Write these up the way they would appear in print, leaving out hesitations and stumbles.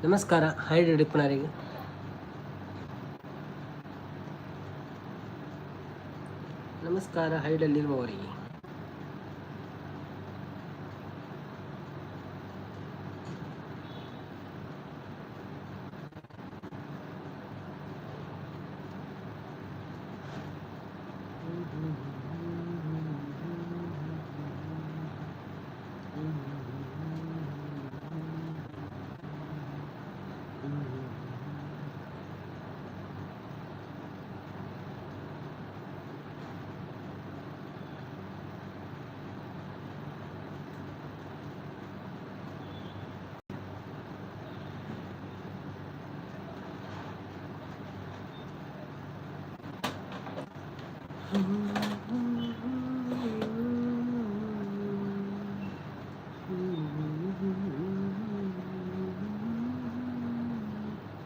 ನಮಸ್ಕಾರ ಹೈಡ್ ಇಪ್ಪುನಾರಿಗೆ. ನಮಸ್ಕಾರ ಹೈಡಲ್ಲಿರುವವರಿಗೆ.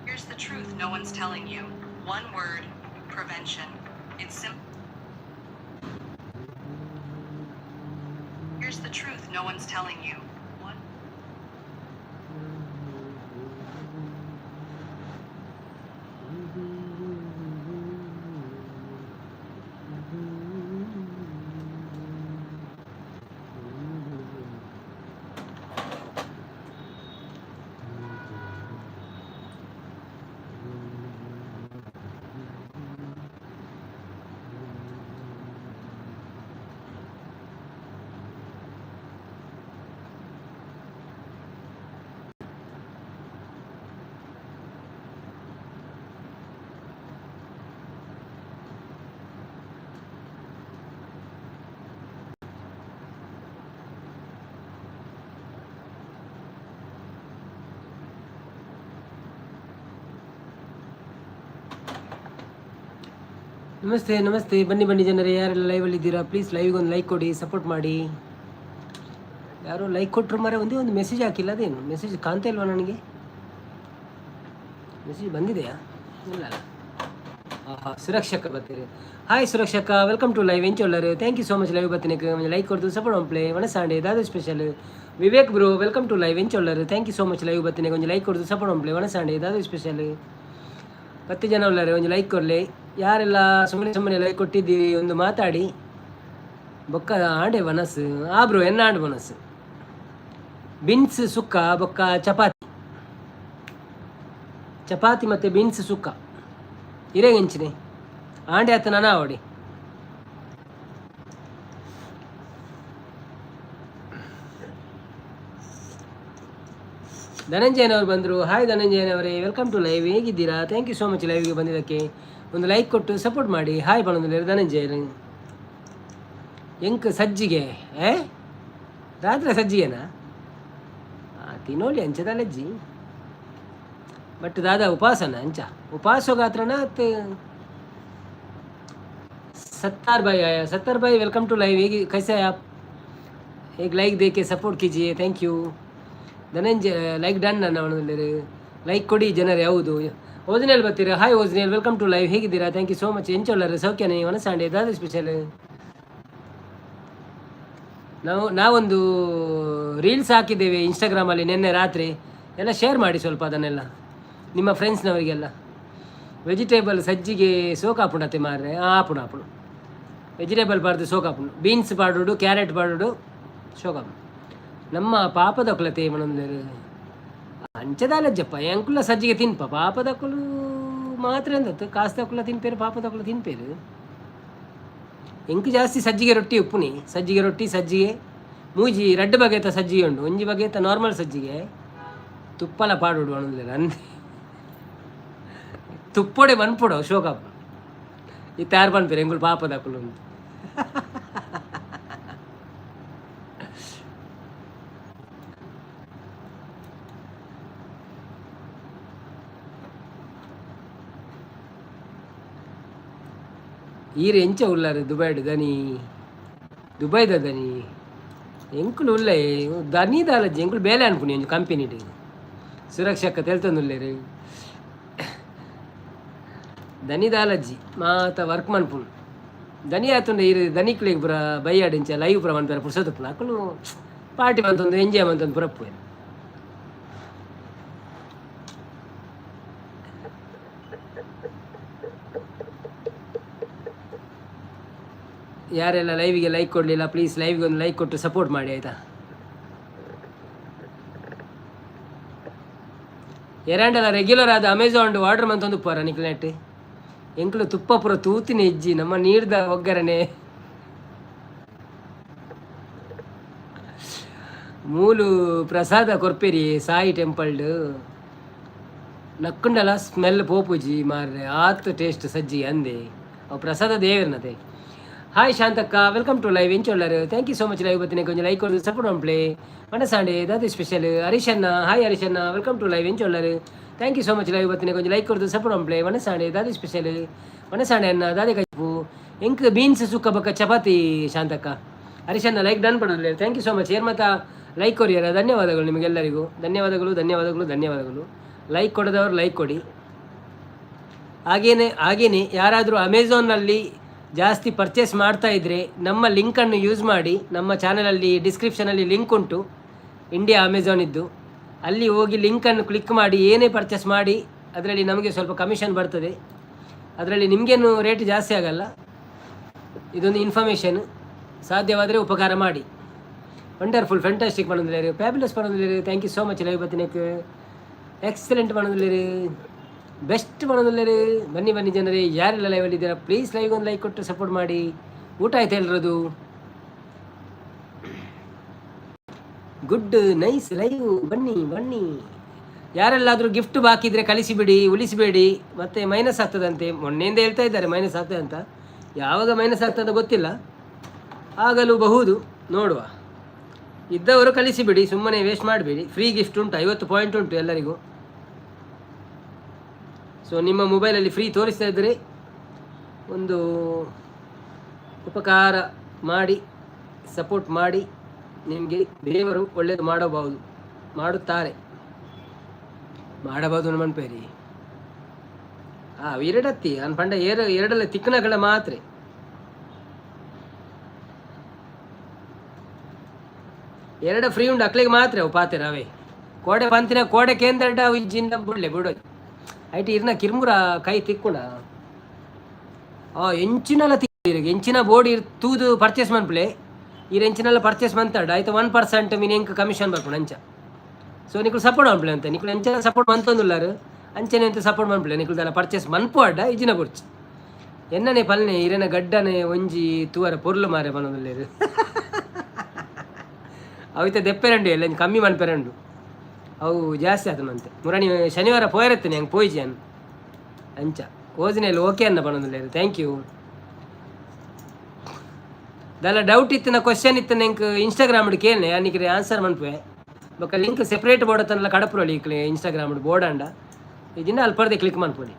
Here's the truth no one's telling you. One word: prevention. It's simple. Here's the truth no one's telling you. One namaste, namaste. ಬನ್ನಿ ಬನ್ನಿ ಜನರೇ, ಯಾರೆಲ್ಲ ಲೈವಲ್ಲಿ ಇದ್ದೀರಾ, ಪ್ಲೀಸ್ ಲೈವ್ಗೆ ಒಂದು ಲೈಕ್ ಕೊಡಿ, ಸಪೋರ್ಟ್ ಮಾಡಿ. ಯಾರು ಲೈಕ್ ಕೊಟ್ಟರು ಮರೆ, ಒಂದೇ ಒಂದು ಮೆಸೇಜ್ ಹಾಕಿಲ್ಲ. ಅದೇನು ಮೆಸೇಜ್ ಕಾಣ್ತಾ ಇಲ್ವಾ ನನಗೆ? ಮೆಸೇಜ್ ಬಂದಿದೆಯಾ? ಇಲ್ಲ ಅಲ್ಲ. ಆಹಾ, ಸುರಕ್ಷಕ ಬರ್ತೀರಿ. Hi Surakshaka, welcome to live. ಎಂಚೊಲ್ಲರು? Thank you so much. Live ಬತ್ತಿನಕ್ಕೆ like ಕೊಡ್ದು ಸಪೋರ್ಟ್ ಪ್ಲೇ. ವನಸಾಂಡೆ ದಾದ special. Vivek bro, welcome to live. ಎಂಚೊಲ್ಲರು? Thank you so much. Live ಬತ್ತಿನಕ್ಕೆ ಒಂಜಿ ಲೈಕ್ ಕೊಡ್ದು ಸಪೋರ್ಟ್ ಪ್ಲೇ. ವನಸಾಂಡೆ ದಾದ ಸ್ಪೆಷಲ್. 10 ಜನ ಉಳ್ಳಾರೆ, ಒಂಜಿ ಲೈಕ್ ಕೊರ್ಲೆ. ಯಾರೆಲ್ಲ ಸುಮ್ಮನೆ ಸುಮ್ಮನೆ ಲೈಕ್ ಕೊಟ್ಟಿದ್ದೀರಿ, ಒಂದು ಮಾತಾಡಿ. ಬೊಕ್ಕ ಆಂಡೆ ವನಸ್. ಆ ಬ್ರೋ, ಎನ್ನ ಆಂಡ್ ವನಸ್ ಬೀನ್ಸ್ ಸುಕ್ಕ ಬೊಕ್ಕ ಚಪಾತಿ. ಚಪಾತಿ ಮತ್ತು ಬೀನ್ಸ್ ಸುಕ್ಕ. ಇರೆಗೆಂಚಿನೆ ಆಂಡೆ ಆತ ನಾನ ಅವಡಿ. ಧನಂಜಯನವರು ಬಂದರು. ಹಾಯ್ ಧನಂಜಯನವರೇ, welcome to live. ಹೇಗಿದ್ದೀರಾ? Thank you so much. ಲೈವ್ಗೆ ಬಂದಿದ್ದಕ್ಕೆ ಒಂದು ಲೈಕ್ ಕೊಟ್ಟು ಸಪೋರ್ಟ್ ಮಾಡಿ. ಹಾಯ್ ಬಂದಿದ್ದಾರೆ ಧನಂಜಯ. ಎಂಕ್ ಸಜ್ಜಿಗೆ. ಏ, ರಾತ್ರಿ ಸಜ್ಜಿಗೆನಾ? ತಿನ್ನೋಲಿ, ಅಂಚದಲ್ಲಜ್ಜಿ. ಬಟ್ ದಾದಾ ಉಪವಾಸನ ಅಂಚ ಉಪವಾಸಗಾತ್ರನ. सत्तार भाई आया। सत्तार भाई, welcome to live. एक कैसे हैं आप? एक लाइक दे के सपोर्ट कीजिए, thank you. Dhananjaya, like done. ನನ್ನ ಲೈಕ್ ಕೊಡಿ ಜನರೇ. ಹೌದು, ಓಜ್ನೇಲ್ ಬರ್ತೀರಾ? ಹಾಯ್ ಓಜ್ನೇಲ್, welcome to live. ಹೇಗಿದ್ದೀರಾ? Thank you so much. ಎಂಚೊಲ್ಲರು? ಸೌಖ್ಯನೇ? ವನಸಾಂಡೆ ದಾದ ಸ್ಪೆಷಲ್? ನಾವೊಂದು ರೀಲ್ಸ್ ಹಾಕಿದ್ದೇವೆ ಇನ್ಸ್ಟಾಗ್ರಾಮಲ್ಲಿ ನಿನ್ನೆ ರಾತ್ರಿ. ಎಲ್ಲ ಶೇರ್ ಮಾಡಿ ಸ್ವಲ್ಪ ಅದನ್ನೆಲ್ಲ ನಿಮ್ಮ ಫ್ರೆಂಡ್ಸ್ನವರಿಗೆಲ್ಲ. ವೆಜಿಟೇಬಲ್ ಸಜ್ಜಿಗೆ ಸೋಕಾಪುಂಡತೆ ಮಾರ್ರೆ. ಆಪುಂಡು ಆಪುಂಡು. ವೆಜಿಟೇಬಲ್ ಪಾಡ್ದು ಸೋಕಾಪುಂಡು. ಬೀನ್ಸ್ ಪಾಡುಡು, ಕ್ಯಾರೆಟ್ ಪಾಡುಡು ಸೋಕಾಪುಂಡು. ನಮ್ಮ ಪಾಪದಕುಲತೆ ಮನೊಂದು ಅಂಚದಾಲಜ್ಜಪ್ಪ. ಎಂಕುಲ ಸಜ್ಜಿಗೆ ತಿನ್ಪ. ಪಾಪದಕುಲು ಮಾತ್ರ ಅಂದತ್ತು. ಕಾಸ್ದಕುಲ ತಿನ್ಪೇರು, ಪಾಪದಕುಲು ತಿನ್ಪೇರು. ಎಂಕ್ ಜಾಸ್ತಿ ಸಜ್ಜಿಗೆ ರೊಟ್ಟಿ ಉಪ್ಪುನಿ. ಸಜ್ಜಿಗೆ ರೊಟ್ಟಿ, ಸಜ್ಜಿಗೆ ಮೂಜಿ ರಡ್ಡ್ ಬಗೆತ ಸಜ್ಜಿಗೆ ಉಂಡು. ಒಂಜಿ ಬಗೆತ ನಾರ್ಮಲ್ ಸಜ್ಜಿಗೆ, ತುಪ್ಪಲ ಪಾಡುಡು ಅಣುದಿಲ್ಲ ಅಂದೆ. ತುಪ್ಪೊಡೆ ಮನ್ಪುಡು ಶೋಕಪ್ಪ. ಈ ತಯಾರು ಪನ್ಪೇರು ಎಂಗುಲು ಪಾಪದಕುಲು ಅಂತ. ಈರ್ ಎಂಚ ಉಲ್ಲಾರು ದುಬೈಡ್ ದನಿ? ದುಬೈದ ದನಿ. ಎಂಕುಲು ಉಲ್ಲ ದನಿ ದಾಲಜ್ಜಿ, ಎಂಕುಲು ಬೇಲೆ ಅನ್ಪುನಿ ಒಂಜಿ ಕಂಪೆನಿಡ್. ಸುರಕ್ಷಕ್ಕ ತೆಲ್ತೊಂದುಲ್ಲೆರ್. ದನಿ ದಾಲಜ್ಜಿ, ಮಾತ ವರ್ಕ್ ಮನ್ಪುನು. ದನಿ ಆತುಂಡ ಇರು ದನಿಕ್ಲೆಗ್ ಪೂರ ಬೈಯಾಡ್ ಇಂಚ ಲೈವ್ ಪೂರ ಮನ್ಪೆರೆ ಪುರ್ಸೊತ್ತು ಉಪ್ಪುನ. ಅಕುಲು ಪಾರ್ಟಿ ಮಂತೊಂದು, ಎಂಜಾಯ್ ಮಂತೊಂದು ಪೂರ ಉಪ್ಪುವೆರ್. ಯಾರೆಲ್ಲ ಲೈವಿಗೆ ಲೈಕ್ ಕೊಡಲಿಲ್ಲ, ಪ್ಲೀಸ್ ಲೈವ್ಗೆ ಒಂದು ಲೈಕ್ ಕೊಟ್ಟು ಸಪೋರ್ಟ್ ಮಾಡಿ, ಆಯಿತಾ? ಎರಾಂಡಲ ರೆಗ್ಯುಲರ್ ಆದ ಅಮೆಝಾನ್ ಆರ್ಡರ್ ಮಂತೊಂದು ಉಪ್ಪಾರ ನಿಕ್ಲೆಟ್? ಎಂಕುಲು ತುಪ್ಪ ಪೂರ ತೂತಿನ ಇಜ್ಜಿ, ನಮ್ಮ ನೀರ್ದ ಒಗ್ಗರಣೆ. ಮೂಲು ಪ್ರಸಾದ ಕೊರ್ಪೇರಿ ಸಾಯಿ ಟೆಂಪಲ್ಡ್. ನಕ್ಕುಂಡಲ ಸ್ಮೆಲ್ ಪೋಪುಜಿ ಮಾರ್ರೆ, ಆತ್ ಟೇಸ್ಟ್ ಸಜ್ಜಿ ಅಂದೆ. ಅವು ಪ್ರಸಾದ ದೇವರ್ನತೆ. ಹಾಯ್ ಶಾಂತಕ್ಕ, welcome to live. ಎಂಚೊಲ್ಲರು? Thank you so much live ಬತ್ತಿನ. ಕೊಂಚ ಲೈಕ್ ಕೊರ್ದು ಸಪೋರ್ಟ್ ಪ್ಲೇ. ಮನಸಾಂಡೆ ದಾದ ಸ್ಪೆಷಲ್? ಹರೀಶಣ್ಣ, ಹಾಯ್ ಹರೀಶಣ್ಣ, welcome to live. ಎಂಚೊಲ್ಲರು? Thank you so much live ಬತ್ತಿನ. ಕೊಂಚ ಲೈಕ್ ಕೊರ್ದು ಸಪೋರ್ಟ್ ಪ್ಲೇ. ಮನಸಾಂಡೆ ದಾದ ಸ್ಪೆಷಲ್? ಮನಸಾಂಡೆ ಅನ್ನ ದಾದೆ ಕಜ್ಪು? ಎಂಕ್ ಬೀನ್ಸ್ ಸುಕ್ಕ ಬೊಕ್ಕ ಚಪಾತಿ ಶಾಂತಕ್ಕ. ಹರೀಶಣ್ಣ ಲೈಕ್ ಡನ್ ಪಡೋದಿಲ್ಲ. Thank you so much. ಏರ್ ಮತ ಲೈಕ್ ಕೊರಿಯರ, ಧನ್ಯವಾದಗಳು ನಿಮಗೆಲ್ಲರಿಗೂ. ಧನ್ಯವಾದಗಳು, ಧನ್ಯವಾದಗಳು, ಧನ್ಯವಾದಗಳು. ಲೈಕ್ ಕೊಡದವರು ಲೈಕ್ ಕೊಡಿ. ಹಾಗೇನೆ ಹಾಗೇನೆ ಯಾರಾದರೂ ಅಮೆಝಾನ್ನಲ್ಲಿ ಜಾಸ್ತಿ ಪರ್ಚೇಸ್ ಮಾಡ್ತಾ ಇದ್ದರೆ ನಮ್ಮ ಲಿಂಕನ್ನು ಯೂಸ್ ಮಾಡಿ. ನಮ್ಮ ಚಾನಲಲ್ಲಿ ಡಿಸ್ಕ್ರಿಪ್ಷನಲ್ಲಿ ಲಿಂಕ್ ಉಂಟು ಇಂಡಿಯಾ ಅಮೆಝಾನ್ ಇದ್ದು. ಅಲ್ಲಿ ಹೋಗಿ ಲಿಂಕನ್ನು ಕ್ಲಿಕ್ ಮಾಡಿ ಏನೇ ಪರ್ಚೇಸ್ ಮಾಡಿ. ಅದರಲ್ಲಿ ನಮಗೆ ಸ್ವಲ್ಪ ಕಮಿಷನ್ ಬರ್ತದೆ. ಅದರಲ್ಲಿ ನಿಮಗೇನು ರೇಟ್ ಜಾಸ್ತಿ ಆಗಲ್ಲ. ಇದೊಂದು ಇನ್ಫಾರ್ಮೇಷನ್, ಸಾಧ್ಯವಾದರೆ ಉಪಕಾರ ಮಾಡಿ. ವಂಡರ್ಫುಲ್, ಫ್ಯಾಂಟಾಸ್ಟಿಕ್ ಪಣೊಂದುಲ್ಲೆರ್, ಫ್ಯಾಬ್ಯುಲಸ್ ಪಣೊಂದುಲ್ಲೆರ್. Thank you so much live ಬತ್ತಿನಕ್. Excellent ಪಣೊಂದುಲ್ಲೆರ್, ಬೆಸ್ಟ್ ಪಣೊಂದುಲ್ಲೆರ್. ಬನ್ನಿ ಬನ್ನಿ ಜನರೇ, ಯಾರೆಲ್ಲ ಲೈವಲ್ಲಿ ಇದ್ದೀರಾ, ಪ್ಲೀಸ್ ಲೈವ್ ಒಂದು ಲೈಕ್ ಕೊಟ್ಟು ಸಪೋರ್ಟ್ ಮಾಡಿ. ಊಟ ಆಯ್ತಾ ಎಲ್ರದು? Good, nice live. ಬನ್ನಿ ಬನ್ನಿ. ಯಾರೆಲ್ಲಾದರೂ ಗಿಫ್ಟ್ ಬಾಕಿ ಇದ್ರೆ ಕಳಿಸಿಬಿಡಿ, ಉಳಿಸಬೇಡಿ. ಮತ್ತೆ ಮೈನಸ್ ಆಗ್ತದಂತೆ. ಮೊನ್ನೆಯಿಂದ ಹೇಳ್ತಾ ಇದ್ದಾರೆ ಮೈನಸ್ ಆಗ್ತದೆ ಅಂತ. ಯಾವಾಗ ಮೈನಸ್ ಆಗ್ತದೆ ಗೊತ್ತಿಲ್ಲ, ಆಗಲು ಬಹುದು, ನೋಡುವ. ಇದ್ದವರು ಕಳಿಸಿಬಿಡಿ, ಸುಮ್ಮನೆ ವೇಸ್ಟ್ ಮಾಡಬೇಡಿ. ಫ್ರೀ ಗಿಫ್ಟ್ ಉಂಟು, 50 ಪಾಯಿಂಟ್ ಉಂಟು ಎಲ್ಲರಿಗೂ. ಸೊ ನಿಮ್ಮ ಮೊಬೈಲಲ್ಲಿ ಫ್ರೀ ತೋರಿಸ್ತಾ ಇದ್ದರೆ ಒಂದು ಉಪಕಾರ ಮಾಡಿ, ಸಪೋರ್ಟ್ ಮಾಡಿ. ನಿಮಗೆ ದೇವರು ಒಳ್ಳೆಯದು ಮಾಡಬಹುದು, ಮಾಡುತ್ತಾರೆ. ಮಾಡಬಹುದು ಮನ್ಪೇರಿ. ಹಾಂ, ಎರಡತ್ತಿ ಅನ್ ಪಂಡ ಏರ ಎರಡಲ್ಲ ತಿಕ್ಕನಗಳ ಮಾತ್ರೆ. ಎರಡು ಫ್ರೀ ಉಂಡು ಅಕ್ಲಿಗೆ ಮಾತ್ರ ಅವು ಪಾತೆರ. ಅವೇ ಕೋಡೆ ಪಂತಿನ ಕೋಡೆ ಕೇಂದ್ರ ಅವು ಇಜ್ಜಿಂದ ಬುಡ್ಲೆ ಬಿಡೋ. ಐಟ್ ಇರ್ನ ಕಿರ್ಮುರ ಕೈ ತಿಕ್ಕುಂಡ. ಆ ಎಂಚಿನಲ ತಿಕ್ಕಿರಿಗೆ ಎಂಚಿನ ಬೋರ್ಡ್ ಇರ್ ತೂದು ಪರ್ಚೇಸ್ ಮನ್ಪುಲೆ. ಈರ್ ಎಂಚಿನೆಲ್ಲ ಪರ್ಚೇಸ್ ಮಂತಾಡ ಆಯ್ತು, 1% ಮೀನ್ ಎಂಕ್ ಕಮಿಷನ್ ಬರ್ಪುಂಡು ಅಂಚ. ಸೊ ನಿಕುಲು ಸಪೋರ್ಟ್ ಮನ್ಪುಲೆ ಅಂತ. ನಿಕುಲು ಎಂಚನ ಸಪೋರ್ಟ್ ಮಂತೊಂದುಲ್ಲಾರು, ಅಂಚನೆ ಅಂತ ಸಪೋರ್ಟ್ ಮನ್ಪುಲೆ. ನಿಕುಲು ದಾಲ ಪರ್ಚೇಸ್ ಮನ್ಪು ಅಡ್ಡ ಇಜಿನ ಬೊರ್ಚಿ. ಎನ್ನನೆ ಪಲ್ನೆ ಇರೆನ ಗಡ್ಡನೆ ಒಂಜಿ ತೂವರ ಪೊರ್ಲು ಮಾರೆ ಪನೊಂದುಲ್ಲೆರ್. ಅವು ಇತ್ತೆ ದೆಪ್ಪೆರಂಡು ಎಲ್ಲ ಕಮ್ಮಿ ಮನ್ಪೆರಂಡು. ಅವು ಜಾಸ್ತಿ ಆತನಂತೆ. ಮುರಣಿ ಶನಿವಾರ ಪೋಯರತ್ತೇನೆ, ಹಂಗೆ ಪೋಯ್ಜಿ ಅನ್ ಅಂಚ ಓಜಿನಲ್ಲಿ. ಓಕೆ ಅನ್ನ ಪನೊಂದುಲ್ಲೆರ್, thank you. ದಾಲ ಡೌಟ್ ಇತ್ತಿನ, ಕ್ವಶನ್ ಇತ್ತಿನ ಎಂಕ್ ಇನ್ಸ್ಟಾಗ್ರಾಮ್ ಕೇಳ್ನೆ, ಅನಿಕ್ರೆ ಆನ್ಸರ್ ಮನ್ಪುವೆ. ಬೊಕ್ಕ ಲಿಂಕ್ ಸೆಪರೇಟ್ ಬೋರ್ಡ್ ತನಲ ಕಡಪುರೊಳಿ ಇಕ್ಲೆ. ಇನ್ಸ್ಟಾಗ್ರಾಮ್ ಬೋರ್ಡ್ ಅಂಡ ಇದಿನ ಅಲ್ಪರ್ದೆ ಕ್ಲಿಕ್ ಮನ್ಪೊಲಿ.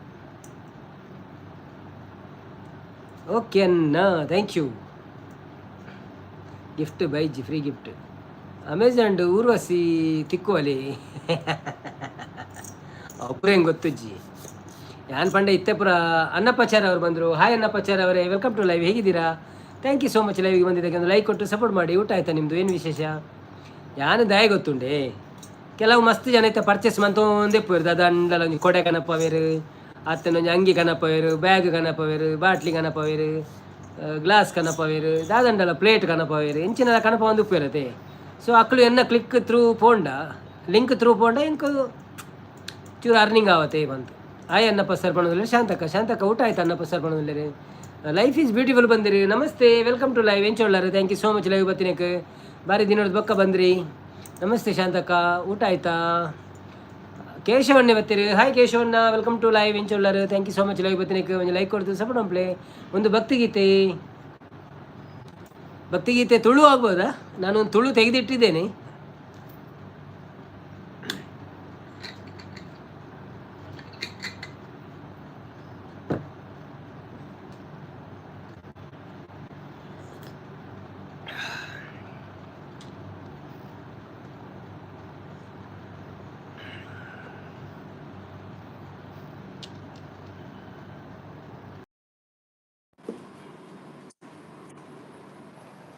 ಓಕೆ ಅನ್ನ, thank you. Gift ಬೈಜಿ, free gift Amazon Urvashi ತಿಕ್ಕುವಲಿ. ಅಪ್ಪು ಗೊತ್ತುಜ್ಜಿ. ಯಾನ್ ಪಂಡ ಇತ್ತೆ ಪುರ ಅನ್ನಪ್ಪಾಚಾರ್ ಅವರು ಬಂದರು. ಹಾಯ್ ಅನ್ನಪ್ಪಾಚಾರ್ ಅವರೇ, welcome to live. ಹೇಗಿದ್ದೀರಾ? Thank you so much ಲೈವ್ಗೆ ಬಂದಿದ್ದಕ್ಕೆ. ಒಂದು ಲೈಕ್ ಕೊಟ್ಟು ಸಪೋರ್ಟ್ ಮಾಡಿ. ಊಟ ಆಯ್ತಾ ನಿಮ್ಮದು? ಏನು ವಿಶೇಷ? ಯಾನು ದಾಯ ಗೊತ್ತುಂಡೆ, ಕೆಲವು ಮಸ್ತ್ ಜನ ಇತ್ತ ಪರ್ಚೇಸ್ ಮಂತೊಂದೇ ಪೋಯಿರು. ದಂಡಲ ಒಂಜಿ ಕೊಡೆ ಕನಪವೇರು, ಅತ್ತನ ಒಂಜಿ ಅಂಗಿ ಕನಪವೇರು, ಬ್ಯಾಗ್ ಕನಪವೇರು, ಬಾಟ್ಲಿ ಕನಪವೇರು, ಗ್ಲಾಸ್ ಕನಪವೇರು, ದಾದಂಡಲ ಪ್ಲೇಟ್ ಕನಪವೇರು, ಎಂಚಿನ ಕನಪ ಒಂದು ಉಪ್ಪೇರತೆ. ಸೊ ಅಕ್ಲು ಎನ್ನ ಕ್ಲಿಕ್ ಥ್ರೂ ಪೋಂಡ, ಲಿಂಕ್ ಥ್ರೂ ಪೋಂಡ ಎಂಕ್ ಚೂರು ಅರ್ನಿಂಗ್ ಆವತ್ತೆ ಬಂತು. ಆಯ್ ಅನ್ನಪ್ಪ ಸರ್ ಪಣೋದಿಲ್ಲ. ಶಾಂತಕ್ಕ, ಶಾಂತಕ್ಕ, ಊಟ ಆಯ್ತು? ಅನ್ನಪ್ಪ ಸರ್ ಪಣೋದಿಲ್ಲ. ಲೈಫ್ is beautiful ಬಂದಿರಿ. Namaste, welcome to live. ಎಂಚೊಳ್ಳಾರು? Thank you so much live ಬತ್ತಿನಕ್. ಬಾರಿ ದಿನದ ಬೊಕ್ಕ ಬಂದ್ರಿ. ನಮಸ್ತೆ ಶಾಂತಕ್ಕ, ಊಟ ಆಯ್ತಾ? ಕೇಶವಣ್ಣೆ ಬತ್ತೀರಿ. ಹಾಯ್ ಕೇಶವಣ್ಣ, welcome to live. ಎಂಚೊಳ್ಳಾರು? Thank you so much live ಬತ್ತಿನಕ್. ಒಂದು ಲೈಕ್ ಕೊಡ್ತು ಸಪೋರ್ಟ್ ಪ್ಲೇ. ಒಂದು ಭಕ್ತಿಗೀತೆ, ಭಕ್ತಿಗೀತೆ ತುಳು ಆಗ್ಬೋದಾ? ನಾನು ಒಂದು ತುಳು ತೆಗೆದಿಟ್ಟಿದ್ದೇನೆ.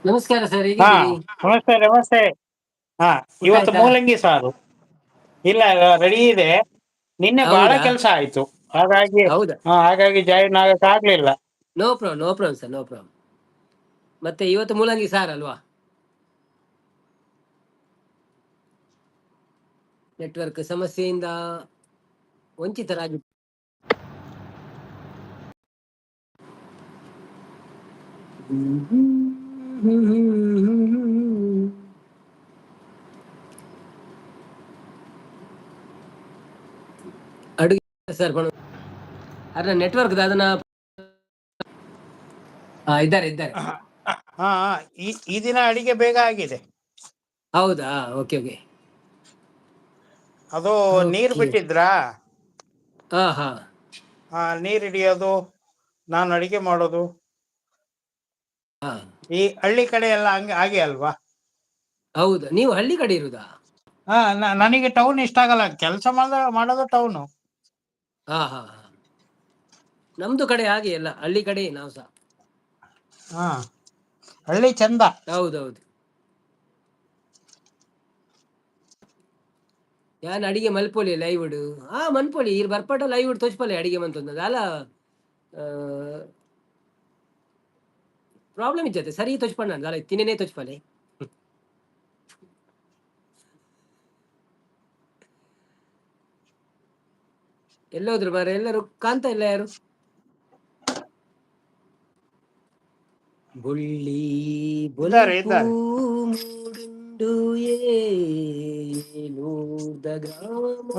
ನಮಸ್ಕಾರ ಸರ್, ಹಾ. ಹೇಗಿದ್ದೀರಿ? ನಮಸ್ತೆ ನಮಸ್ತೆ. ಹಾ, ಇವತ್ತು ಆಯ್ತಾ? ಮೂಲಂಗಿ ಸಾರು. ಇಲ್ಲ, ರೆಡಿ ಇದೆ. ನಿನ್ನೆ ಬಹಳ ಹೌದಾ? ಕೆಲಸ ಆಯ್ತು, ಹಾಗಾಗಿ ಹೌದಾ? ಹಾ, ಹಾಗಾಗಿ ಜಾಯಿನ್ ಆಗಕ್ ಆಗ್ಲಿಲ್ಲ. No problem, no problem sir, no problem. ಮತ್ತೆ ಇವತ್ತು ಮೂಲಂಗಿ ಸಾರ್ ಅಲ್ವಾ? ನೆಟ್ವರ್ಕ್ ಸಮಸ್ಯೆಯಿಂದ ವಂಚಿತರಾಗಿ. ಅಡುಗೆ ಸರ್, ಅದ್ರ ನೆಟ್ವರ್ಕ್ ಅದನ್ನ ಹಾ, ಇದ್ದಾರೆ ಇದ್ದಾರೆ. ಹಾ ಹಾ, ಈ ಈ ದಿನ ಅಡಿಗೆ ಬೇಗ ಆಗಿದೆ. ಹೌದಾ? Okay okay. ಅದು ನೀರ್ Okay. ಬಿಟ್ಟಿದ್ರಾ? ಹಾ ಹಾ. ಹಾ, ನೀರ್ ಹಿಡಿಯೋದು, ನಾನು ಅಡಿಗೆ ಮಾಡೋದು. ಹಾ. ಈ ಹಳ್ಳಿ ಕಡೆ ಎಲ್ಲ ಹಂಗೆ ಹಾಗೆ ಅಲ್ವಾ? ಹೌದು, ನೀವು ಹಳ್ಳಿ ಕಡೆ ಇರುದಾ? ಹಾ, ನನಗೆ ಟೌನ್ ಇಷ್ಟ ಆಗಲ್ಲ. ಕೆಲಸ ಮಾಡೋದು ಟೌನು. ಹಾ ಹಾ ಹಾ, ನಮ್ದು ಕಡೆ ಹಾಗೆ ಎಲ್ಲ ಹಳ್ಳಿ ಕಡೆ ನಾವು ಸಹ. ಹಾ, ಹಳ್ಳಿ ಚಂದ. ಹೌದೌದು. ಯಾನ್ ಅಡಿಗೆ ಮಲ್ಪೊಲಿ ಲೈವ್. ಆ ಮನ್ಪೊಲಿ, ಈರ್ ಬರ್ಪಟ ಲೈವ್ ತೋಚ್ಪಲೆ ಅಡಿಗೆ ಮಂತೊಂದು ಅಲ್ಲ. ಪ್ರಾಬ್ಲಮ್ ಇಜ್ಜತೆ, ಸರಿ ತೋಚ್ಪಣ್ಣ ಅಲ್ಲ, ತಿನ್ನೇ ತೋಚ್ಪಲೆ. ಎಲ್ಲೋದ್ರು ಮಾರ್ರೆ, ಎಲ್ಲರೂ ಕಾಣ್ತಾ ಇಲ್ಲ ಯಾರು? ಬುಳ್ಳಿ ಇದ್ದಾರೆ, ಬೊಲ್ಪು ಇದ್ದಾರೆ. ಮೂಡುಂಡು ಏಲೂರ್ದ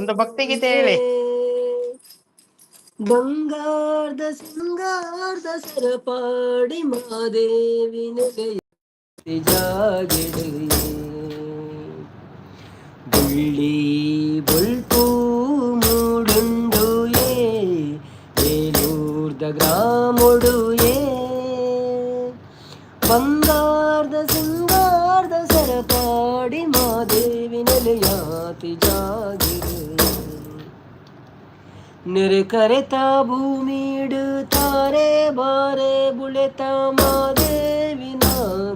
ಒಂದು ಭಕ್ತಿಗೀತೆ ಹೇಳಿ. ಬಂಗಾರದ ಸಿಂಗಾರದ ಸರಪಾಡಿ ಮಾದೇವಿ ನೆಲೆಯ ಜಾಗೆಡೆ. ಬುಳ್ಳಿ ಬೊಲ್ಪು ಮೂಡುಂಡು ಏಲೂರ್ದ ಗ್ರಾಮೊಡು ಏ ಬಂಗಾರದ ಸಿಂಗಾರದ ಸರಪಾಡಿ ಮಾದೇವಿ ನೆಲೆಯಾತಿ ಜಾಗಿರೆ. ನೆರೆ ಕರೆತ ಭೂಮಿಡು ತಾರೆ ಬಾರೆ ಬುಳೆತ ಮಾದೇವಿನ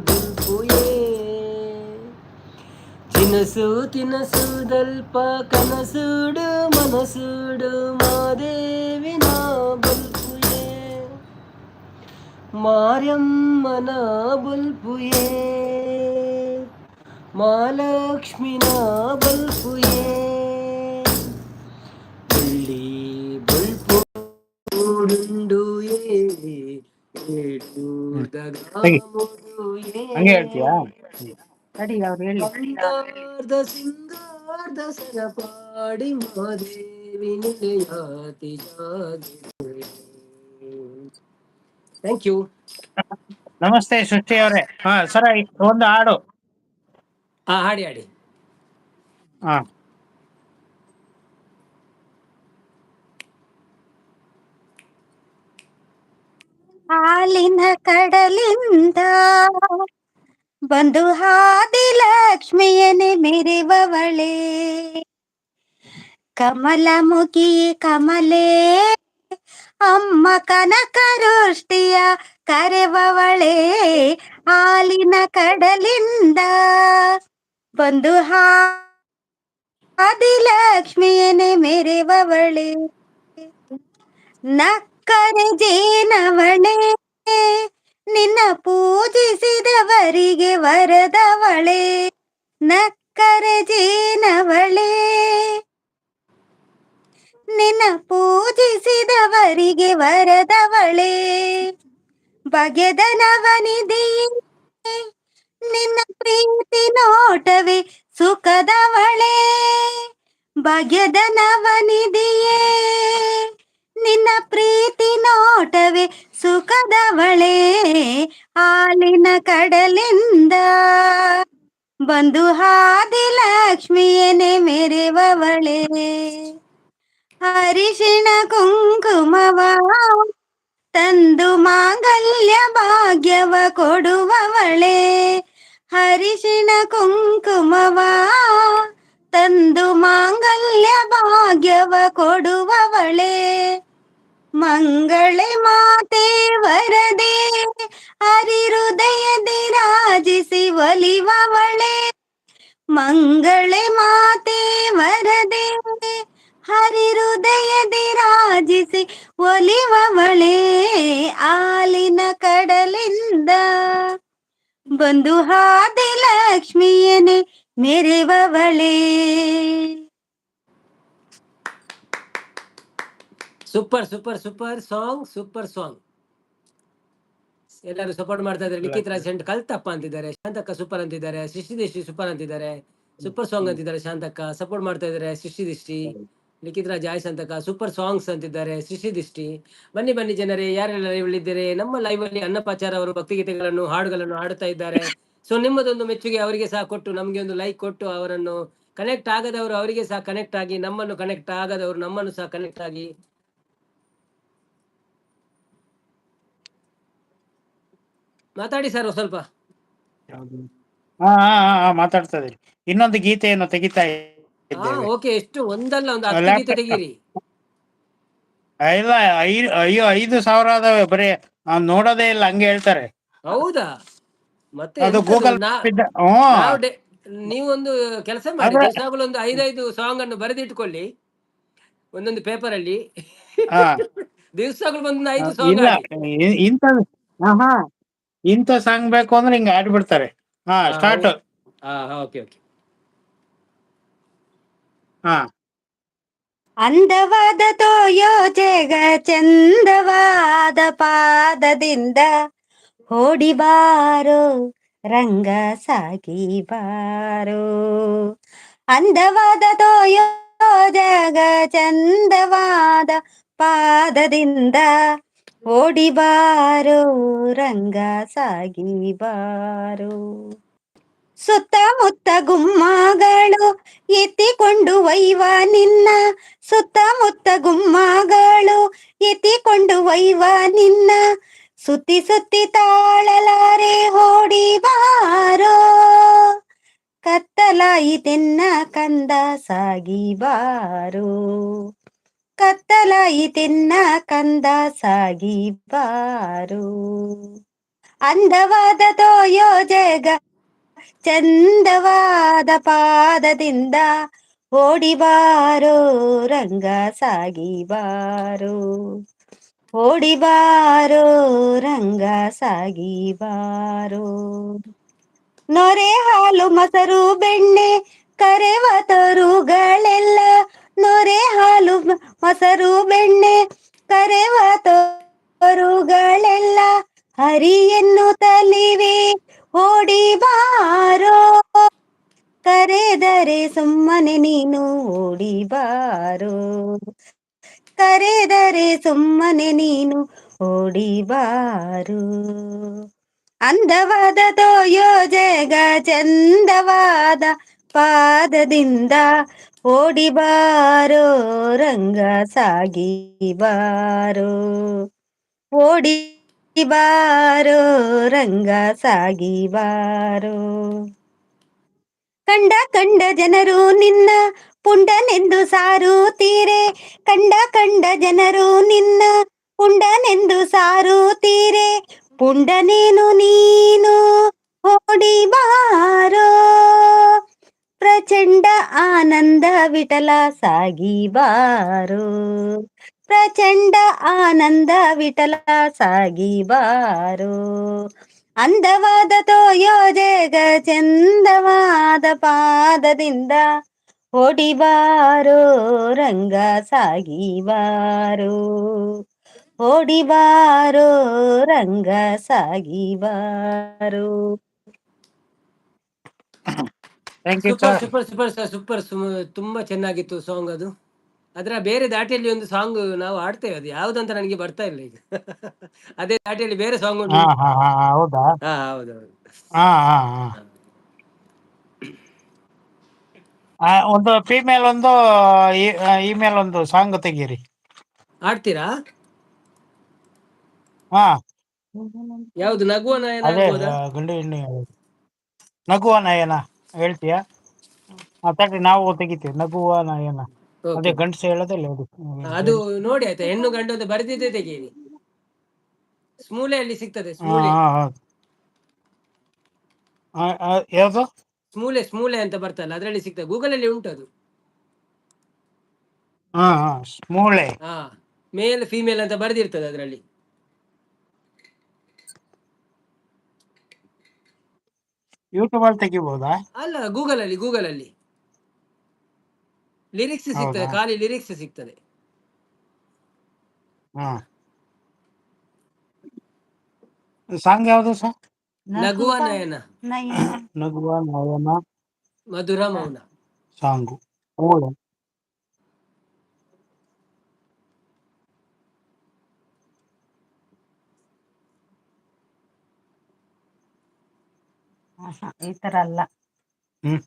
ಬುಲ್ಪುಯೇ. ತಿನಸು ತಿನಸು ದಲ್ಪ ಕನಸುಡು ಮನಸುಡು ಮಾದೇವಿನ ಬಲ್ಪುಯೇ. ಮಾರ್ಯಮ್ಮನ ಬಲ್ಪುಯೇ, ಮಹಾಲಕ್ಷ್ಮಿನ ಬಲ್ಪುಯೇ. ಬುಳ್ಳಿ ಬೊಲ್ಪು ಮೂಡುಂಡು ಏಡೂರ್ದ ತೆಗಿ. ಗ್ರಾಮೊಡು ಏ. ಹಂಗೆ ಹೇಳ್ತೀಯಾ? ತಡಿ, ಅವ್ರು ಹೇಳಿ. ಬಂಗಾರದ ಸಿಂಗಾರದ ಸರಪಾಡಿ ಮಾದೇವಿ ನೆಲೆಯಾತಿ ಜಾಗಿರೆ. Thank you. ನಮಸ್ತೆ ಸೃಷ್ಟಿ ಅವರೇ. ಹಾ ಸರ, ಒಂದು ಹಾಡು. ಹಾ, ಹಾಡಿ ಹಾಡಿ. ಹಾ. ಹಾಲಿನ ಕಡಲಿಂದ ಬಂದು ಹಾದಿ ಲಕ್ಷ್ಮಿಯನೆ ಮೆರೆವವಳೆ, ಕಮಲ ಮುಖಿ ಕಮಲೇ ಅಮ್ಮ ಕನಕರುಷ್ಟಿಯ ಕರೆವವಳೆ. ಹಾಲಿನ ಕಡಲಿಂದ ಬಂದು ಹಾದಿ ಲಕ್ಷ್ಮಿಯನೆ ಮೆರೆವವಳೆ, ನಕ್ಕರೆ ಜೇನವಳೆ ನಿನ್ನ ಪೂಜಿಸಿದವರಿಗೆ ವರದವಳೆ, ನಕ್ಕರೆ ಜೇನವಳೆ ನಿನ್ನ ಪೂಜಿಸಿದವರಿಗೆ ವರದವಳೆ, ಭಾಗ್ಯದ ನವನಿದೆಯೇ ನಿನ್ನ ಪ್ರೀತಿ ನೋಟವೇ ಸುಖದವಳೆ, ಭಾಗ್ಯದ ನವನಿದೆಯೇ ನಿನ್ನ ಪ್ರೀತಿ ನೋಟವೇ ಸುಖದವಳೆ. ಹಾಲಿನ ಕಡಲಿಂದ ಬಂದು ಹಾದಿ ಲಕ್ಷ್ಮಿಯನೆ ಮೆರೆವವಳೆ, ಅರಿಶಿಣ ಕುಂಕುಮವ ತಂದು ಮಾಂಗಲ್ಯ ಭಾಗ್ಯವ ಕೊಡುವವಳೆ, ಅರಿಶಿಣ ಕುಂಕುಮವ ತಂದು ಮಾಂಗಲ್ಯ ಭಾಗ್ಯವ ಕೊಡುವವಳೆ. ಮಂಗಳೆ ಮಾತೆ ವರದೆ, ಹರಿ ಹೃದಯದಿ ರಾಜಿಸಿ ಒಲಿವವಳೆ. ಮಂಗಳೆ ಮಾತೆ ವರದೆ, ಹರಿ ಹೃದಯದಿ ರಾಜಿಸಿ ಒಲಿವವಳೆ. ಆಲಿನ ಕಡಲಿಂದ ಬಂದು ಹಾದಿ ಲಕ್ಷ್ಮಿಯನೆ ಮೆರೆವವಳೆ. Super super super song, super song. ಎಲ್ಲರೂ ಸಪೋರ್ಟ್ ಮಾಡ್ತಾ ಇದ್ದಾರೆ. ಲಿಖಿತ್ ರಾಜ್ ಸೆಂಟ್ ಕಲ್ತಪ್ಪ ಅಂತಿದ್ದಾರೆ, ಶಾಂತಕ್ಕ ಸೂಪರ್ ಅಂತಿದ್ದಾರೆ, ಸೃಷ್ಟಿ ದಿಷ್ಟಿ ಸೂಪರ್ ಅಂತಿದ್ದಾರೆ, ಸೂಪರ್ ಸಾಂಗ್ ಅಂತಿದ್ದಾರೆ. ಶಾಂತಕ್ಕ ಸಪೋರ್ಟ್ ಮಾಡ್ತಾ ಇದ್ದಾರೆ. ಸೃಷ್ಟಿ ದಿಷ್ಟಿ, ಲಿಖಿತ್ ರಾಜ್ ಆಯ್ ಶಾಂತಕ್ಕ ಸೂಪರ್ ಸಾಂಗ್ಸ್ ಅಂತಿದ್ದಾರೆ. ಸೃಷ್ಟಿ ದಿಷ್ಟಿ. ಬನ್ನಿ ಬನ್ನಿ ಜನರೇ, ಯಾರೆಲ್ಲ ಲೈವ್ ಇದ್ದೀರಿ? ನಮ್ಮ ಲೈವ್ ಅಲ್ಲಿ ಅನ್ನಪಾಚಾರ ಅವರು ಭಕ್ತಿಗೀತೆಗಳನ್ನು, ಹಾಡುಗಳನ್ನು ಹಾಡುತ್ತಾ ಇದ್ದಾರೆ. ಸೊ ನಿಮ್ಮದೊಂದು ಮೆಚ್ಚುಗೆ ಅವರಿಗೆ ಸಹ ಕೊಟ್ಟು, ನಮಗೆ ಒಂದು ಲೈಕ್ ಕೊಟ್ಟು, ಅವರನ್ನು ಕನೆಕ್ಟ್ ಆಗದವರು ಅವರಿಗೆ ಸಹ ಕನೆಕ್ಟ್ ಆಗಿ, ನಮ್ಮನ್ನು ಕನೆಕ್ಟ್ ಆಗದವರು ನಮ್ಮನ್ನು ಸಹ ಕನೆಕ್ಟ್ ಆಗಿ. ಮಾತಾಡಿ ಸರ್ ಸ್ವಲ್ಪ. ಯಾವ್ದು? ಹಾ ಹಾ ಹಾ ಹಾ, ಮಾತಾಡ್ತಾ ಇದೀನಿ. ಇನ್ನೊಂದು ಗೀತೆಯನ್ನು ತೆಗಿತಾ ಇದ್ದೇವೆ. ಓಕೆ, ಎಷ್ಟು? ಒಂದಲ್ಲ, ಒಂದು 10 ಗೀತೆ ಲ್ಯಾಪ್ಟಾಪ್ ತೆಗೀರಿ. ಇಲ್ಲ, ಅಯ್ಯೋ, 5,000 ಅದಾವೆ ಬರೀ. ನೋಡೋದೇ ಇಲ್ಲ, ಹಂಗೆ ಹೇಳ್ತಾರೆ. ಹೌದಾ? ಮತ್ತೆ ಅದು ಎಂತದು? ಗೂಗಲ್ ಹ್ಮ್. ನಾವು ನೀವೊಂದು ಕೆಲಸ ಮಾಡಿ, ಆದ್ರೆ ದಿವಸಗಳು ಒಂದು ಐದೈದು ಸಾಂಗ್ ಅನ್ನು ಬರೆದಿಟ್ಕೊಳ್ಳಿ ಒಂದೊಂದು ಪೇಪರ್ ಅಲ್ಲಿ. ದಿವಸಗಳು ಬಂದು 5 ಸಾಂಗ್ ಇಲ್ಲ ಹಾಡಿ. ಇಂಥ ಆಹಾ ಇಂಥ ಸಾಂಗ್ ಬೇಕು ಅಂದ್ರೆ ಹಿಂಗ ಆಡ್ಬಿಡ್ತಾರೆ. ಹಾ, ಸ್ಟಾರ್ಟ್. ಹಾ, ಓಕೆ ಓಕೆ. ಹಾ. ಅಂದವಾದ ತೋಯೋ ಜಗ ಚಂದವಾದ ಪಾದದಿಂದ ಓಡಿ ಬಾರೋ ರಂಗ ಸಾಗಿ ಬಾರೋ. ಅಂದವಾದ ತೋಯೋ ಜಗ ಚಂದವಾದ ಪಾದದಿಂದ ಓಡಿ ಬಾರೋ ರಂಗ ಸಾಗಿ ಬಾರೋ. ಸುತ್ತಮುತ್ತ ಗುಮ್ಮಗಳು ಎತ್ತಿಕೊಂಡು ಒಯ್ವ ನಿನ್ನ, ಸುತ್ತಮುತ್ತ ಗುಮ್ಮಗಳು ಎತ್ತಿಕೊಂಡು ಒಯ್ವ ನಿನ್ನ, ಸುತ್ತಿ ಸುತ್ತಿ ತಾಳಲಾರೆ ಓಡಿ ಬಾರೋ. ಕತ್ತಲಾಯಿತೆನ್ನ ಕಂದ ಸಾಗಿ ಬಾರೋ, ಕತ್ತಲಾಯಿತೆನ್ನ ಕಂದ ಸಾಗಿ ಬಾರೋ. ಅಂದವಾದ ತೋಯೋ ಜಗ ಚಂದವಾದ ಪಾದದಿಂದ ಓಡಿ ಬಾರೋ ರಂಗ ಸಾಗಿ ಬಾರೋ, ಓಡಿ ಬಾರೋ ರಂಗ ಸಾಗಿ ಬಾರೋ. ನೊರೆ ಹಾಲು ಮೊಸರು ಬೆಣ್ಣೆ ಕರೆವ ತರುಗಳೆಲ್ಲ, ನೊರೆ ಹಾಲು ಮೊಸರು ಬೆಣ್ಣೆ ಕರೆವ ತರುಗಳೆಲ್ಲ ಹರಿಯನ್ನು ತಲಿವೆ ಓಡಿ ಬಾರೋ. ಕರೆದರೆ ಸುಮ್ಮನೆ ನೀನು ಓಡಿ ಬಾರೋ, ಕರೆದರೆ ಸುಮ್ಮನೆ ನೀನು ಓಡಿ ಬಾರೋ. ಅಂದವಾದ ತೋಯೋ ಜಗ ಚಂದವಾದ ಪಾದದಿಂದ ಓಡಿ ಬಾರೋ ರಂಗ ಸಾಗಿ ಬಾರೋ, ಓಡಿ ಬಾರೋ ರಂಗ ಸಾಗಿ ಬಾರೋ. ಕಂಡ ಕಂಡ ಜನರು ನಿನ್ನ ಪುಂಡನೆಂದು ಸಾರುತ್ತೀರೆ, ಕಂಡ ಕಂಡ ಜನರು ನಿನ್ನ ಪುಂಡನೆಂದು ಸಾರುತ್ತೀರೆ, ಪುಂಡನೇನು ನೀನು ಓಡಿ ಬಾರೋ. ಪ್ರಚಂಡ ಆನಂದ ವಿಠಲ ಸಾಗಿ ಬಾರೋ, ಪ್ರಚಂಡ ಆನಂದ ವಿಠಲ ಸಾಗಿ ಬಾರೋ. ಅಂದವಾದ ತೋಯೋ ಜಗ ಚಂದವಾದ ಪಾದದಿಂದ ಓಡಿ ಬಾರೋ ರಂಗ ಸಾಗಿ ಬಾರೋ, ಓಡಿ ಬಾರೋ ರಂಗ ಸಾಗಿ ಬಾರೋ. Thank you super sir. Super super sir, super. ತುಂಬಾ ಚೆನ್ನಾಗಿತ್ತು ಸಾಂಗ್ ಅದು. ಅದರ ಬೇರೆ ದಾಟಿಯಲ್ಲಿ ಒಂದು ಸಾಂಗ್ ನಾವು ಹಾಡ್ತೇವೆ, ಅದು ಯಾವ್ದಂತ ನನಗೆ ಬರ್ತಾ ಇಲ್ಲ ಈಗ. ಅದೇ ದಾಟಿಯಲ್ಲಿ ಬೇರೆ ಸಾಂಗ್ ಉಂಟು. ಹಾ ಹಾ ಹಾ, ಹೌದಾ? ಹಾ, ಹೌದೌದು. ಹಾ ಹಾ ಹಾ ಒಂದು ಫಿಮೇಲ್ ಒಂದು ಇಮೇಲ್ ಒಂದು ಸಾಂಗ್ ತೆಗೀರಿ. ಹಾಡ್ತೀರಾ? ಹಾ. ಯಾವ್ದು? ನಗುವ ನಯನ? ಅದೇ. ಆಗ್ಬೋದಾ? ಗಂಡು ಹೆಣ್ಣು ನಗುವ ನಯನ ಹೇಳ್ತೀಯಾ? ಹಾ, ತಡ್ರಿ, ನಾವು ತೆಗಿತೀವಿ ನಗುವ ನಯನ. ಅದೇ ಓಕೆ. ಗಂಡಸು ಹೇಳೋದು ಲೇಡೀಸ್. ಅದು ನೋಡಿ ಆಯ್ತಾ, ಹೆಣ್ಣು ಗಂಡು ಅಂತ ಬರೆದಿದ್ದೇ ತೆಗೀರಿ. ಸ್ಮೂಲೆಯಲ್ಲಿ ಸಿಗ್ತದೆ. ಹಾ. ಸ್ಮೂಲೆ. ಹಾ, ಹೌದು. ಆ, ಆ, ಯಾವ್ದು? ಸ್ಮೂಲೆ, ಸ್ಮೂಲೆ ಅಂತ ಬರ್ತಲ್ಲ, ಅದರಲ್ಲಿ ಸಿಗ್ತದೆ. ಗೂಗಲ್ ಅಲ್ಲಿ ಉಂಟು ಅದು. ಹಾ ಹಾ, ಸ್ಮೂಳೆ. ಹಾ, ಮೇಲ್ ಫಿಮೇಲ್ ಅಂತ ಬರೆದಿರ್ತದೆ ಅದರಲ್ಲಿ. ಯೂಟ್ಯೂಬ್ ಅಲ್ಲಿ ತೆಗಿಬಹುದಾ? ಅಲ್ಲ, ಗೂಗಲ್ ಅಲ್ಲಿ, ಗೂಗಲ್ ಅಲ್ಲಿ ಲಿರಿಕ್ಸ್ ಸಿಗ್ತದೆ. ಹೌದಾ? ಖಾಲಿ ಲಿರಿಕ್ಸ್ ಸಿಗ್ತದೆ. ಹಾ, ಸಾಂಗ್ ಯಾವ್ದು ಸರ್? ನಗುವ ನಗುವ ನಯನ ನಯನ ನಗುವ ನಯನ ಮಧುರ ಮೌನ. ಸಾಂಗು ಮೂಳೆ. ಆಹಾ, ಈ ತರ ಅಲ್ಲ. ಹ್ಮ್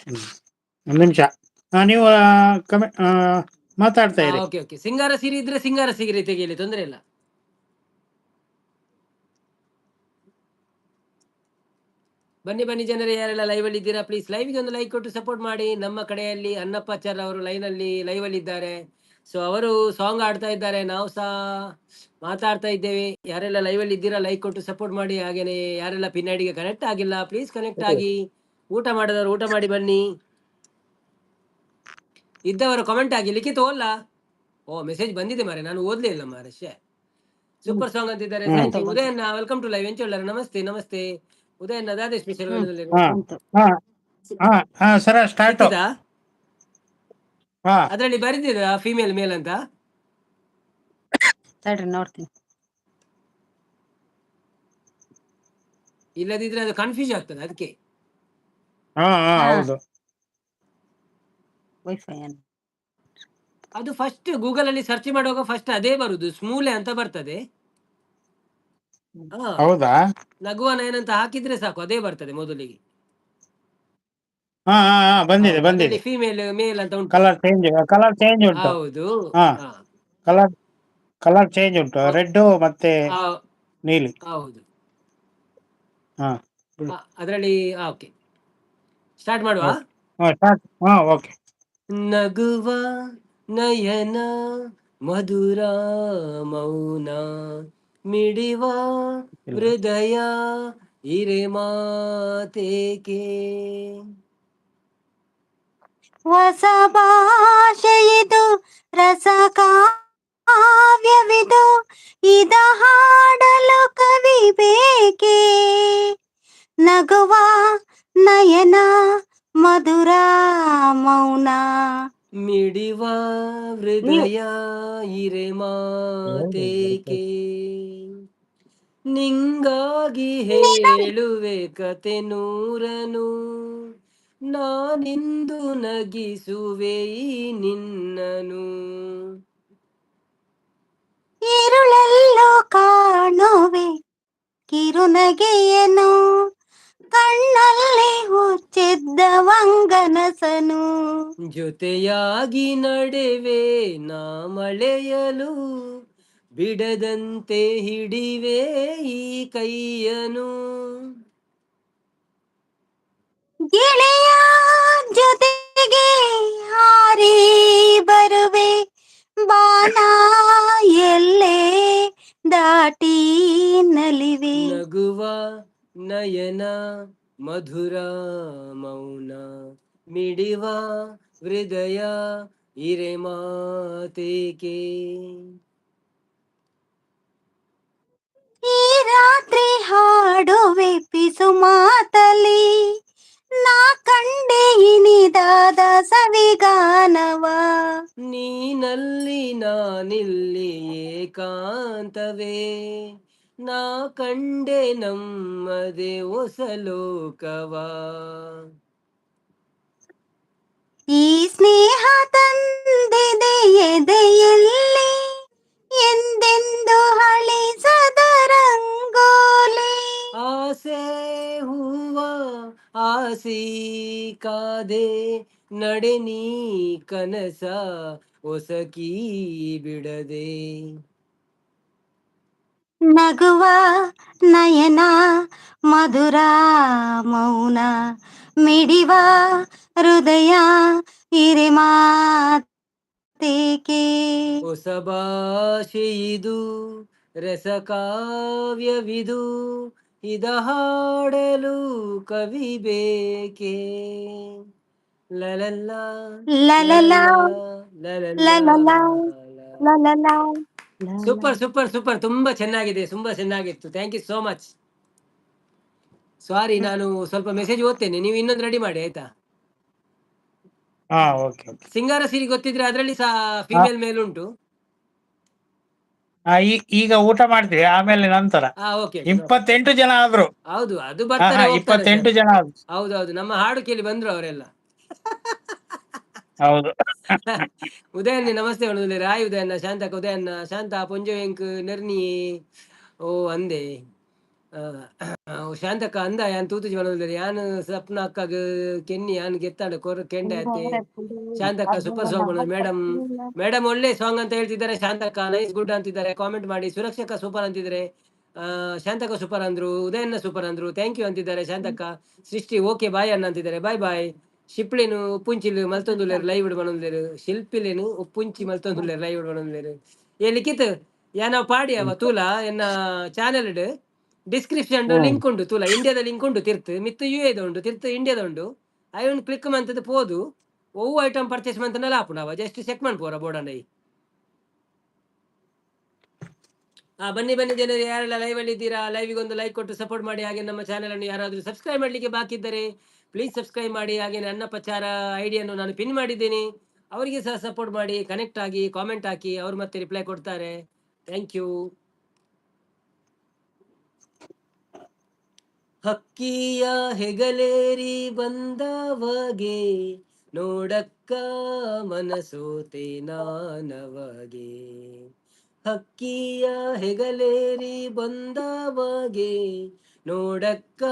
ಹ್ಮ್. ಒಂದ್ ನಿಮಿಷ. ನೀವು ಕಮೆ ಮಾತಾಡ್ತಾ ಇರಿ. ಓಕೆ ಓಕೆ ಸಿಂಗಾರ ಸಿರಿ ಇದ್ರೆ ಸಿಂಗಾರ ಸಿರಿ ತೆಗೀಲಿ, ತೊಂದ್ರೆ ಇಲ್ಲ. ಬನ್ನಿ ಬನ್ನಿ ಜನರೇ, ಯಾರೆಲ್ಲ ಲೈವ್ ಅಲ್ಲಿ ಇದ್ದೀರಾ ಪ್ಲೀಸ್ ಲೈವ್ಗೆ ಒಂದು ಲೈಕ್ ಕೊಟ್ಟು ಸಪೋರ್ಟ್ ಮಾಡಿ. ನಮ್ಮ ಕಡೆಯಲ್ಲಿ ಅನ್ನಪ್ಪಾಚಾರ್ ಅವರು ಲೈನ್ ಅಲ್ಲಿ ಲೈವ್ ಅಲ್ಲಿ ಇದ್ದಾರೆ. ಸೊ ಅವರು ಸಾಂಗ್ ಆಡ್ತಾ ಇದ್ದಾರೆ, ನಾವು ಸಹ ಮಾತಾಡ್ತಾ ಇದ್ದೇವೆ. ಯಾರೆಲ್ಲ ಲೈವ್ ಅಲ್ಲಿ ಇದ್ದೀರಾ ಲೈಕ್ ಕೊಟ್ಟು ಸಪೋರ್ಟ್ ಮಾಡಿ. ಹಾಗೇನೆ ಯಾರೆಲ್ಲ ಪಿನ್ ಐಡಿಗೆ ಕನೆಕ್ಟ್ ಆಗಿಲ್ಲ ಪ್ಲೀಸ್ ಕನೆಕ್ಟ್ ಆಗಿ. ಊಟ ಮಾಡಿದವರು ಊಟ ಮಾಡಿ ಬನ್ನಿ. ಇದ್ದವರು ಕಮೆಂಟ್ ಆಗಿ. ಲಿಖಿತ ಓಲ್ಲ? ಓ, ಮೆಸೇಜ್ ಬಂದಿದೆ ಮಾರೆ, ನಾನು ಓದ್ಲೇ ಇಲ್ಲ ಮಾರೆ. ಶೇ, ಸೂಪರ್ ಸಾಂಗ್ ಅಂತಿದ್ದಾರೆ. ಹ್ಮ್. Thank you ಉದಯಣ್ಣ. Welcome to live. ಎಂಚೊಳ್ಳರ? ನಮಸ್ತೆ ನಮಸ್ತೆ ಉದಯಣ್ಣ. ದಾದೆ ಸ್ಪೆಷಲ್? ಹಾ ಹಾ ಹಾ ಹಾ ಸರ, ಸ್ಟಾರ್ಟ್. ಸಿಕ್ಕಿದಾ? ಹಾ. ಅದರಲ್ಲಿ ಬರೆದಿದೆ ಫಿಮೇಲ್ ಮೇಲ್ ಅಂತ. ತಡ್ರಿ, ನೋಡ್ತೀನಿ. ಇಲ್ಲದಿದ್ರೆ ಅದು ಕನ್ಫ್ಯೂಸ್ ಆಗ್ತದೆ, ಅದಕ್ಕೆ. ಹಾ ಹಾ. ಹಾ. ಹೌದು. ವೈಫೈ. ಅದು ಫಸ್ಟ್ ಗೂಗಲ್ ಅಲ್ಲಿ ಸರ್ಚ್ ಮಾಡುವಾಗ ಫಸ್ಟ್ ಅದೇ ಬರುದು, ಸ್ಮೂಲೆ ಅಂತ ಬರ್ತದೆ. ಹಾ. ಹೌದಾ? ನಗುವ ನಯನ ಅಂತ ಹಾಕಿದ್ರೆ ಸಾಕು, ಅದೇ ಬರ್ತದೆ ಮೊದಲಿಗೆ. ಹಾ ಹಾ ಹಾ, ಬಂದಿದೆ ಬಂದಿದೆ. ಫಿಮೇಲ್ ಮೇಲ್ ಅಂತ ಉಂಟು. ಕಲರ್ ಚೇಂಜ್, ಕಲರ್ ಚೇಂಜ್ ಉಂಟು. ಹೌದು. ಹಾ. ಹಾ. ಕಲರ್ ಕಲರ್ ಚೇಂಜ್ ಉಂಟು, ರೆಡ್ ಮತ್ತೆ ನೀಲಿ. ಹೌದು. ಹಾ. ಅದರಲ್ಲಿ ಓಕೆ, ಸ್ಟಾರ್ಟ್ ಮಾಡುವ. ಹಾ, ಸ್ಟಾರ್ಟ್. ಹಾ, ಓಕೆ. ನಗುವ ನಯನ ಮಧುರ ಮೌನ ಮಿಡಿವ ಹೃದಯ ಇರೆ ಮಾತೇಕೆ. ಹೊಸ ಭಾಷೆಯಿದು, ರಸ ಕಾವ್ಯವಿದು, ಇದ ಹಾಡಲು ಕವಿ ಬೇಕೇ? ನಗುವ ನಯನ ಮಧುರ ಮೌನ ಮಿಡಿವ ಹೃದಯ ಇರೆ ಮಾತೇಕೆ. ನಿಂಗಾಗಿ ಹೇಳುವೆ ಕತೆ ನೂರನು, ನಾನಿಂದು ನಗಿಸುವೆ ಈ ನಿನ್ನನು. ಇರುಳಲ್ಲೂ ಕಾಣುವೆ ಕಿರುನಗೆಯನು, ಕಣ್ಣಲ್ಲಿ ಹುಚ್ಚಿದ್ದ ವಂಗನಸನು. ಜೊತೆಯಾಗಿ ನಡೆವೆ ನಾ ಮಳೆಯಲು, ಬಿಡದಂತೆ ಹಿಡಿವೆ ಈ ಕೈಯನು. ಗೆಳೆಯ ಜೊತೆಗೆ ಹಾರಿ ಬರುವೆ, ಬಾನ ಎಲ್ಲೆ ದಾಟಿ ನಲಿವೆ. ನಗುವ ನಯನ ಮಧುರ ಮೌನ ಮಿಡಿವ ಹೃದಯ ಇರೆ ಮಾತೇಕೆ. ಈ ರಾತ್ರಿ ಹಾಡುವೆ ಪಿಸು ಮಾತಲಿ, ನಾ ಕಂಡೆ ಇನಿದಾದ ಸವಿಗಾನವ. ನೀನಲ್ಲಿ ನಾನಿಲ್ಲಿ ಏಕಾಂತವೇ, ನಾ ಕಂಡೆ ನಮ್ಮದೇ ಹೊಸ ಲೋಕವ. ಈ ಸ್ನೇಹ ತಂದಿದೆ ಎದೆಯಲ್ಲಿ ಎಂದೆಂದು ಅಳಿಸದ ರಂಗೋಲಿ. ಆಸೆ ಹೂವ ಆಸಿ ಕಾದೆ, ನಡೆ ನೀ ಕನಸ ಒಸಕಿ ಬಿಡದೆ. ನಗುವ ನಯನ ಮಧುರ ಮೌನ ಮಿಡಿವ ಹೃದಯ ಇರೆ ಮಾತೇಕೆ. ಹೊಸ ಭಾಷೆಯಿದು, ರಸಕಾವ್ಯವಿದು, ಇದ ಹಾಡಲು ಕವಿ ಬೇಕೆ? ಲಲಲ್ಲ. ಲಲಲ. ಲಲಲ್ಲ. ಲಲಲ. ಲಲಲ. Super, super, super! ತುಂಬಾ ಚೆನ್ನಾಗಿದೆ, ತುಂಬಾ ಚೆನ್ನಾಗಿತ್ತು. Thank you so much. Sorry, ನಾನು ಸ್ವಲ್ಪ ಮೆಸೇಜ್ ಓದ್ತೇನೆ, ನೀವು ಇನ್ನೊಂದು ರೆಡಿ ಮಾಡಿ, ಆಯ್ತಾ? ಹಾ, ಓಕೆ ಓಕೆ. ಸಿಂಗಾರ ಸಿರಿ ಗೊತ್ತಿದ್ರೆ ಅದರಲ್ಲಿ ಸಹ ಫಿಮೇಲ್ ಮೇಲ್ ಉಂಟು. ಈಗ ಊಟ ಮಾಡ್ತೀವಿ, ಆಮೇಲೆ ನಂತರ. ಹಾ, ಓಕೆ. 28 ಜನ ಆದ್ರು. ಹೌದು, ಅದು ಹಾ. ಬರ್ತಾರೆ, ಹಾ. ಹೋಗ್ತಾರೆ. 28 sir. ಜನ ಆದ್ರು. ಹೌದೌದು, ನಮ್ಮ ಹಾಡು ಕೇಳಿ ಬಂದ್ರು ಅವರೆಲ್ಲ. ಹೌದು. ಉದಯಣ್ಣ ನಮಸ್ತೆ ಹೇಳುದಿಲ್ಲ. ರಾಯ್ ಉದಯಣ್ಣ, ಶಾಂತಕ ಉದಯಣ್ಣ, ಶಾಂತ ಪೊಂಜೋ ಎಂಕ್ ನೆರ್ನಿ ಓ ಅಂದೆ. ಆ, ಶಾಂತಕ್ಕ ಅಂದ ಯಾನ್ ತೂತುಜಿ ಬರೋದಿಲ್ಲ. ಯಾನ್ ಸಪ್ನ ಅಕ್ಕಗ್ ಕೆನ್ನಿ ಯಾನ್ ಗೆತ್ತಾಡ ಕೊರ್ ಕೆಂಡೆ ಆತೆ. Shantakka super song madam. Madam, ಒಳ್ಳೆ ಸಾಂಗ್ ಅಂತ ಹೇಳ್ತಿದ್ದಾರೆ. ಶಾಂತಕ್ಕ ನೈಸ್, ಗುಡ್ ಅಂತಿದ್ದಾರೆ. ಕಾಮೆಂಟ್ ಮಾಡಿ. ಸುರಕ್ಷಕ ಸೂಪರ್ ಅಂತಿದ್ದಾರೆ. ಶಾಂತಕ್ಕ ಸೂಪರ್ ಅಂದ್ರು, ಉದಯಣ್ಣ ಸೂಪರ್ ಅಂದ್ರು, thank you ಅಂತಿದ್ದಾರೆ ಶಾಂತಕ್ಕ. ಸೃಷ್ಟಿ ಓಕೆ ಬಾಯ್ ಅಣ್ಣ ಅಂತಿದ್ದಾರೆ. Bye bye. ಶಿಪ್ಲೇನು ಉಪ್ಪುಂಚಿಲು ಮಲ್ತೊಂದುಲ್ಲೇರು ಲೈವ್ ಬಣೊಂದುಲ್ಲೇರು. ಶಿಲ್ಪಿಲೇನು ಉಪ್ಪುಂಚಿ ಮಲ್ತೊಂದುಲ್ಲೇರು ಲೈವ್ ಬಣೊಂದುಲ್ಲೇರು. ಏ ಲಿಖಿತ್, ಯಾನ ಪಾಡಿ ಅವ ತೂಲ. ಎನ್ನ ಚಾನೆಲ್ ಡಿಸ್ಕ್ರಿಪ್ಷನ್ ಲಿಂಕ್ ಉಂಟು, ತೂಲ. ಇಂಡಿಯಾದ ಲಿಂಕ್ ಉಂಟು ತಿರ್ತು, ಮಿತ್ತು ಯು ಎದ ಉಂಟು, ತಿರ್ತು ಇಂಡಿಯಾದ ಉಂಟು. ಐವನ್ ಕ್ಲಿಕ್ ಮಂತದ ಪೋದು ಒವ್ವು ಐಟಮ್ ಪರ್ಚೇಸ್ ಮಂತನಲ ಆಪುಂಡು ಅವ. ಜಸ್ಟ್ ಚೆಕ್ ಮನ್ಪುವರ ಬೋರ್ಡಂಡ. ಆ ಬನ್ನಿ ಬನ್ನಿ ಜನರು, ಯಾರೆಲ್ಲ ಲೈವ್ ಅಲ್ಲಿ ಇದ್ದೀರಾ, ಲೈವ್ಗೆ ಒಂದು ಲೈಕ್ ಕೊಟ್ಟು ಸಪೋರ್ಟ್ ಮಾಡಿ. ಹಾಗೆ ನಮ್ಮ ಚಾನೆಲ್ ಅನ್ನು ಯಾರಾದರೂ ಸಬ್ಸ್ಕ್ರೈಬ್ ಮಾಡಲಿಕ್ಕೆ ಬಾಕಿ ಇದ್ದರೆ ಪ್ಲೀಸ್ ಸಬ್ಸ್ಕ್ರೈಬ್ ಮಾಡಿ. ಹಾಗೆ ನನ್ನ ಪ್ರಚಾರ ಐಡಿಯನ್ನು ನಾನು ಪಿನ್ ಮಾಡಿದ್ದೇನೆ, ಅವರಿಗೆ ಸಹ ಸಪೋರ್ಟ್ ಮಾಡಿ. ಕನೆಕ್ಟ್ ಆಗಿ ಕಾಮೆಂಟ್ ಹಾಕಿ, ಅವರು ಮತ್ತೆ ರಿಪ್ಲೈ ಕೊಡ್ತಾರೆ. Thank you. ಹಕ್ಕಿಯ ಹೆಗಲೇರಿ ಬಂದವಗೆ ನೋಡಕ್ಕ ಮನಸೋತೆ ನಾನವಗೆ. ಹಕ್ಕಿಯ ಹೆಗಲೇರಿ ಬಂದವಗೆ ನೋಡಕ್ಕ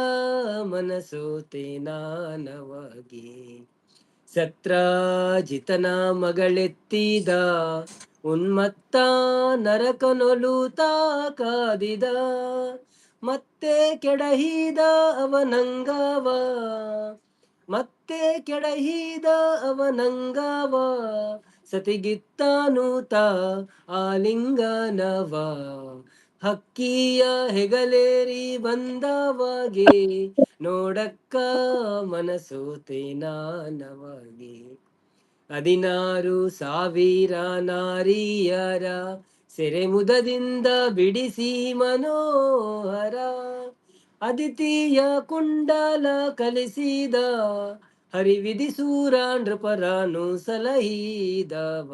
ಮನಸೋತೆ ನಾನವಗೆ. ಸತ್ರಾಜಿತನ ಮಗಳೆತ್ತಿದ ಉನ್ಮತ್ತ ನರಕನೊಲುತಾ ಕಾದಿದ, ಮತ್ತೆ ಕೆಡಹಿದ ಅವನಂಗವ, ಮತ್ತೆ ಕೆಡಹಿದ ಅವನಂಗವ, ಸತಿಗಿತ್ತಾನೂತ ಆಲಿಂಗನವ. ಹಕ್ಕಿಯ ಹೆಗಲೇರಿ ಬಂದವಗೆ ನೋಡಕ್ಕ ಮನಸೋತೆ ನಾನವಗೆ. 16,000 ನಾರಿಯರ ಸೆರೆಮುದದಿಂದ ಬಿಡಿಸಿ ಮನೋಹರ, ಅದಿತಿಯ ಕುಂಡಲ ಕಲಿಸಿದ ಹರಿವಿಧಿಸೂರ ನೃಪರನು ಸಲಹಿದವ.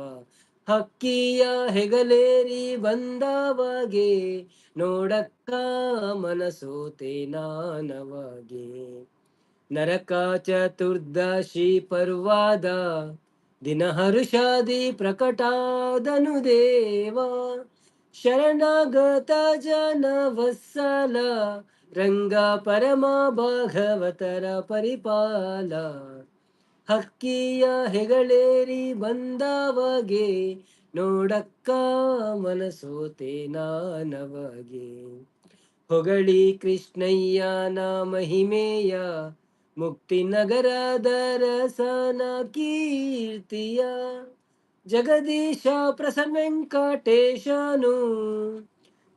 ಹಕ್ಕಿಯ ಹೆಗಲೇರಿ ಬಂದವಗೆ ನೋಡಕ್ಕ ಮನಸೋತೆ ನಾನವಗೆ. ನರಕ ಚತುರ್ದಶಿ ಪರ್ವಾದ ದಿನ ಹರುಷಾದಿ ಪ್ರಕಟಾದನು ದೇವ, ಶರಣಾಗತ ಜನ ವತ್ಸಲ ರಂಗ ಪರಮ ಭಾಗವತರ ಪರಿಪಾಲ. ಹಕ್ಕಿಯ ಹೆಗಳೇರಿ ಬಂದವಗೆ ನೋಡಕ್ಕ ಮನಸೋತೆ ನಾನವಗೆ. ಹೊಗಳಿ ಕೃಷ್ಣಯ್ಯನ ಮಹಿಮೆಯ, ಮುಕ್ತಿ ನಗರದ ರಸನ ಕೀರ್ತಿಯ, ಜಗದೀಶ ಪ್ರಸನ್ನ ವೆಂಕಟೇಶನು,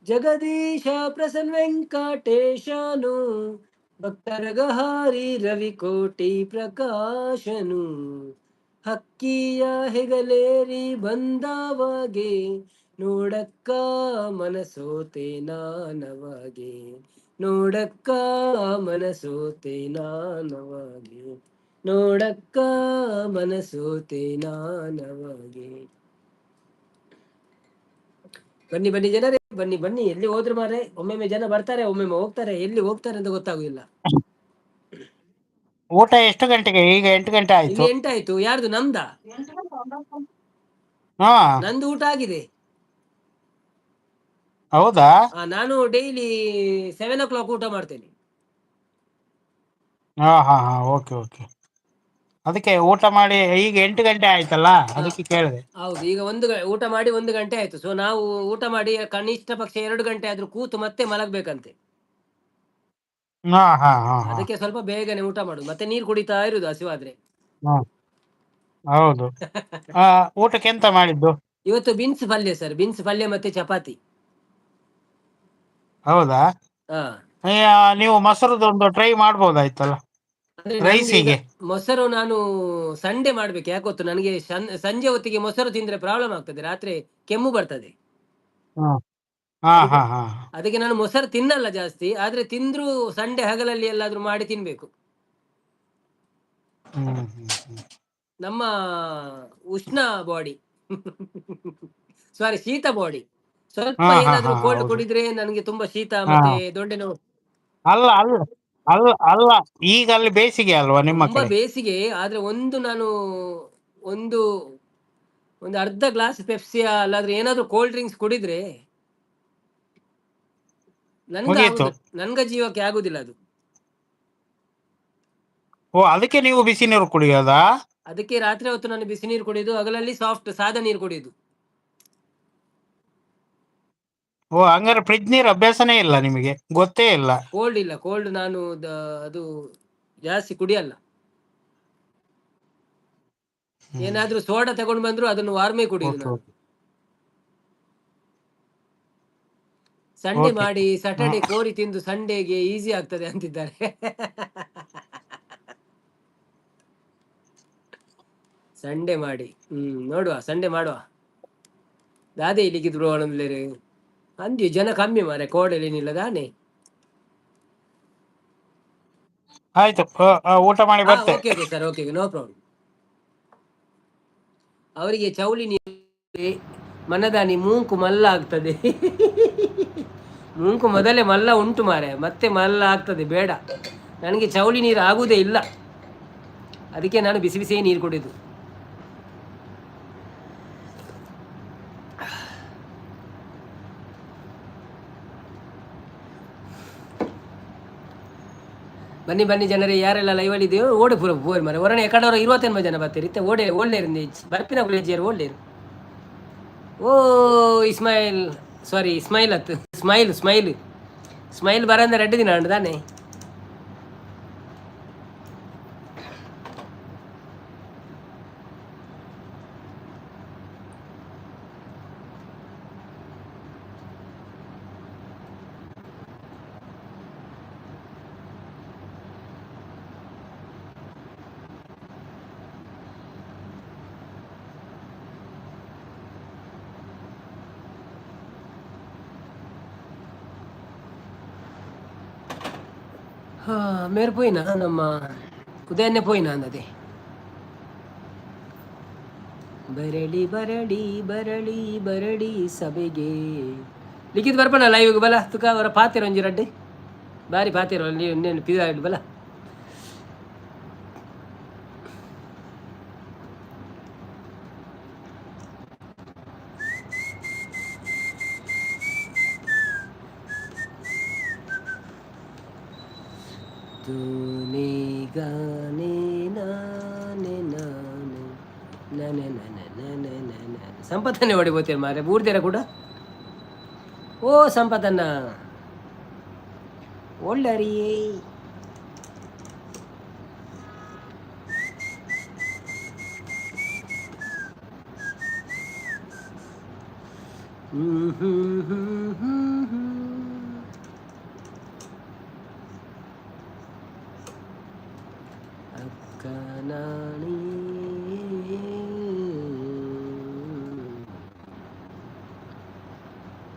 ಜಗದೀಶ ಪ್ರಸನ್ನ ವೆಂಕಟೇಶನು, ಭಕ್ತರಗಹಾರಿ ರವಿಕೋಟಿ ಪ್ರಕಾಶನು. ಹಕ್ಕಿಯ ಹೆಗಲೇರಿ ಬಂದವಗೆ ನೋಡಕ್ಕ ಮನಸೋತೆ ನಾನವಗೆ, ನೋಡಕ್ಕ ಮನಸೋತೆ ನಾನವಗೆ, ನೋಡಕ್ಕ ಮನಸೋತೆ ನಾನವಗೆ. ಬನ್ನಿ ಬನ್ನಿ ಜನರೇ, ಬನ್ನಿ ಬನ್ನಿ. ಎಲ್ಲಿ ಹೋದ್ರು ಮಾರೆ? ಒಮ್ಮೆಮ್ಮೆ ಜನ ಬರ್ತಾರೆ, ಒಮ್ಮೆಮ್ಮೆ ಹೋಗ್ತಾರೆ. ಎಲ್ಲಿ ಹೋಗ್ತಾರೆ ಅಂತ ಗೊತ್ತಾಗುದಿಲ್ಲ. ಊಟ ಎಷ್ಟು ಗಂಟೆಗೆ? ಈಗ 8 ಗಂಟೆ ಇಲ್ಲಿ ಆಯ್ತು. 8 ಆಯ್ತು. ಯಾರ್ದು, ನಮ್ದ? ಹಾ. ನಂದು ಊಟ ಆಗಿದೆ. ಹೌದಾ? ನಾನು ಡೈಲಿ 7 ಓ ಕ್ಲಾಕ್ ಊಟ ಮಾಡ್ತೇನೆ. ಹಾ ಹಾ ಹಾ ಓಕೆ ಓಕೆ. ಅದಕ್ಕೆ ಊಟ ಮಾಡಿ ಈಗ 8 ಗಂಟೆ ಆಯ್ತಲ್ಲ, ಅದಕ್ಕೆ ಕೇಳಿದೆ. ಹೌದು, ಈಗ ಒಂದು ಊಟ ಮಾಡಿ 1 ಗಂಟೆ ಆಯ್ತು. ಸೊ ನಾವು ಊಟ ಮಾಡಿ ಕನಿಷ್ಠ ಪಕ್ಷ 2 ಗಂಟೆ ಆದ್ರೂ ಕೂತು ಮತ್ತೆ ಮಲಗ್ಬೇಕಂತೆ. ಹಾ ಹಾ ಹಾ ಹಾ ಅದಕ್ಕೆ ಸ್ವಲ್ಪ ಬೇಗನೆ ಊಟ ಮಾಡುದು, ಮತ್ತೆ ನೀರು ಕುಡಿತಾ ಇರುದು ಹಸಿವಾದ್ರೆ. ಹಾ, ಹೌದು. ಊಟಕ್ಕೆ ಎಂತ ಮಾಡಿದ್ದು? ಇವತ್ತು ಬೀನ್ಸ್ ಪಲ್ಯ ಸರ್, ಬೀನ್ಸ್ ಪಲ್ಯ ಮತ್ತೆ ಚಪಾತಿ. ಹೌದಾ? ಹಾ. ಏ, ನೀವು ಮೊಸರುದೊಂದು ಟ್ರೈ ಮಾಡ್ಬೋದಾಯ್ತಲ್ಲ. ಅಂದ್ರೆ ನನ್ಗೆ ಈಗ ರೈಸಿಗೆ. ಮೊಸರು ನಾನು ಸಂಡೆ ಮಾಡ್ಬೇಕು. ಯಾಕೆ ಗೊತ್ತು? ನನಗೆ ಸಂಜೆ ಹೊತ್ತಿಗೆ ಮೊಸರು ತಿಂದ್ರೆ ಪ್ರಾಬ್ಲಮ್ ಆಗ್ತದೆ, ರಾತ್ರಿ ಕೆಮ್ಮು ಬರ್ತದೆ. ಹಾ ಹಾ ಅದಕ್ಕೆ ಹಾ ಹಾ ಅದಕ್ಕೆ ನಾನು ಮೊಸರು ತಿನ್ನಲ್ಲ ಜಾಸ್ತಿ, ಆದ್ರೆ ತಿಂದ್ರೂ ಸಂಡೆ ಹಗಲಲ್ಲಿ ಎಲ್ಲಾದ್ರೂ ಮಾಡಿ ತಿನ್ಬೇಕು. ಹ್ಮ್ ಹ್ಮ್ ಹ್ಮ್. ನಮ್ಮ ಉಷ್ಣ ಬಾಡಿ, ಸಾರಿ, ಶೀತ ಬಾಡಿ, ಸ್ವಲ್ಪ ಹಾ ಹಾ ಏನಾದ್ರೂ ಹಾ ಕೋಲ್ಡ್ ಹೌದು. ಕುಡಿದ್ರೆ ನನಗೆ ತುಂಬಾ ಶೀತ ಮತ್ತೆ ದೊಡ್ಡೆ ನೋವು. ಅಲ್ಲ ಅಲ್ಲ ಅಲ್ಲ ಅಲ್ಲ, ಈಗ ಅಲ್ಲಿ ಬೇಸಿಗೆ ಅಲ್ವಾ ನಿಮ್ಮ ತುಂಬಾ ಕಡೆ? ಬೇಸಿಗೆ, ಆದ್ರೆ ಒಂದು ನಾನು ಒಂದು ಒಂದು ಅರ್ಧ ಗ್ಲಾಸ್ ಪೆಪ್ಸಿಯ ಅಲ್ಲಾದ್ರೆ ಏನಾದ್ರೂ ಕೋಲ್ಡ್ ಡ್ರಿಂಕ್ಸ್ ಕುಡಿದ್ರೆ ನನ್ಗೆ ಮುಗೀತು. ಆಗುದು, ನನ್ಗ ಜೀವಕ್ಕೆ ಆಗುದಿಲ್ಲ ಅದು. ಓ, ಅದಕ್ಕೆ ನೀವು ಬಿಸಿ ನೀರು ಕುಡಿಯೋದಾ? ಅದಕ್ಕೆ ರಾತ್ರಿ ಹೊತ್ತು ನಾನು ಬಿಸಿ ನೀರು ಕುಡಿಯೋದು, ಹಗಲಲ್ಲಿ ಸಾಫ್ಟ್ ಸಾದಾ ನೀರು ಕುಡಿಯೋದು. ಓ, ಹಂಗಾರೆ ಫ್ರಿಜ್ ನೀರು ಅಭ್ಯಾಸನೇ ಇಲ್ಲ ನಿಮಗೆ, ಗೊತ್ತೇ ಇಲ್ಲ. ಕೋಲ್ಡ್ ಇಲ್ಲ, ಕೋಲ್ಡ್ ನಾನು ಅದು ಜಾಸ್ತಿ ಕುಡಿಯಲ್ಲ. ಏನಾದ್ರೂ ಸೋಡಾ ತಗೊಂಡು ಬಂದ್ರು ಅದನ್ನು ವಾರ್ಮೇ ಕುಡಿಯೋದು ಓಕೆ ನಾನು. ಓಕೆ. Sunday okay. ಮಾಡಿ ಸ್ಯಾಟರ್ಡೆ ಕೋರಿ ತಿಂದು ಸಂಡೇಗೆ ಈಸಿ ಆಗ್ತದೆ ಅಂತಿದ್ದಾರೆ. ಸಂಡೆ ಮಾಡಿ, ನೋಡುವ, ಸಂಡೆ ಮಾಡುವ. ದಾದೆ ಇಲ್ಲಿಗಿದ್ರು ಅಂದ್ಲೇರಿ ಅಂದಿ ಜನ ಕಮ್ಮಿ ಮಾರೆ, ಕೋಡಲೇನಿಲ್ಲ ದಾನೆ. ಆಯ್ತು, ಊಟ ಮಾಡಿ ಬರ್ತೆ. Okay okay sir, okay, no problem. ಅವರಿಗೆ ಚೌಲಿ ನೀರು ಮನದಾನಿ ಮೂಂಕು ಮಲ್ಲ ಆಗ್ತದೆ. ಮೂಂಕು ಮೊದಲೇ ಮಲ್ಲ ಉಂಟು ಮಾರೆ, ಮತ್ತೆ ಮಲ್ಲ ಆಗ್ತದೆ, ಬೇಡ. ನನಗೆ ಚೌಲಿ ನೀರು ಆಗುವುದೇ ಇಲ್ಲ, ಅದಕ್ಕೆ ನಾನು ಬಿಸಿ ಬಿಸಿಯೇ ನೀರು ಕುಡಿಯೋದು. ಬನ್ನಿ ಬನ್ನಿ ಜನರೇ, ಯಾರೆಲ್ಲ ಲೈವಲ್ಲಿ ಇದೆಯೋ ಓಡಿ ಪೂರ ಪೋರ್ ಮರೆ. ಹೊರನೆ ಎಕಡವರ 28 ಜನ ಬರ್ತೀರಿ ಇತ್ತೆ. ಓಡೆ ಓಡ್ಲೇರು, ಬರ್ಪಿನ ಕುಲೇಜಿಯರು ಓಡ್ಲೇರು. ಓ ಇಸ್ಮಾಯಿಲ್, ಸಾರಿ, ಇಸ್ಮಾಯಿಲ್ ಅತ್ತು, ಸ್ಮೈಲ್ ಸ್ಮೈಲ್ ಸ್ಮೈಲ್ ಬರಂದ 2 ದಿನ ಉಂಟು ತಾನೆ. ಹಾ, ಮೇರ್ ಪೋಯಿನ ನಮ್ಮ ಉದಯನ್ನೇ ಪೋಯಿನ ಅಂದದೆ. ಬರಳಿ ಬರಳಿ ಬರಳಿ ಬರಳಿ ಸಭೆಗೆ ಲಿಖಿತ್ ಬರ್ಪಣ ಲೈವ್ಗೆ ಬಲ ತುಕ ಅವರ ಪಾತಿರ ಒಂಜಿ ರಡ್ಡೆ ಬಾರಿ ಪಾತಿರ ಅಲ್ಲಿ ಇನ್ನೇನು ಪಿದ ಬಲ. ತೂನೆ ಗಾನೆ ನಾನೆ ನಾನೆ ನಾನೆ ನಾನೆ ನಾನೆ ನಾನೆ. ಸಂಪತ್ತನ್ನೇ ಹೊಡಿಬೋತೀರ ಮಾರೆ, ಬೂರ್ದೇರ ಕೂಡ. ಓ ಸಂಪತ್ತನ್ನ ಒಳ್ಳರಿಯೇ. ಹ್ಮ್ ಹ್ಮ್ ಹ್ಮ್ ಹ್ಮ್ ಹ್ಮ್. ಅಕ್ಕ ನಾಣಿ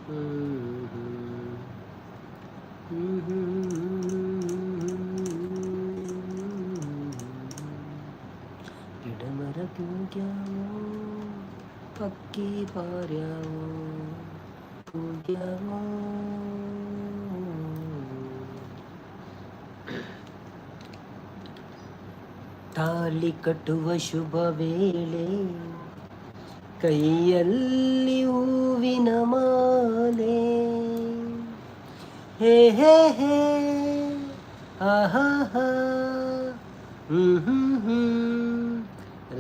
ಹ್ಮ್ ಹ್ಮ್ ಹ್ಮ್ ಹ್ಮ್. ಗಿಡಮರ ತೂಗ್ಯಾವೋ, ಪಕ್ಕಿ ಪಾರ್ಯಾವೋ, ತೂಗ್ಯಾವೋ. ತಾಳಿ ಕಟ್ಟುವ ಶುಭ ವೇಳೆ, ಕೈಯಲ್ಲಿ ಹೂವಿನ ಮಾಲೆ. ಹೇ ಹೇ ಹೇ, ಆಹಾ ಹಾ, ಹ್ಮ್ ಹ್ಮ್ ಹ್ಮ್.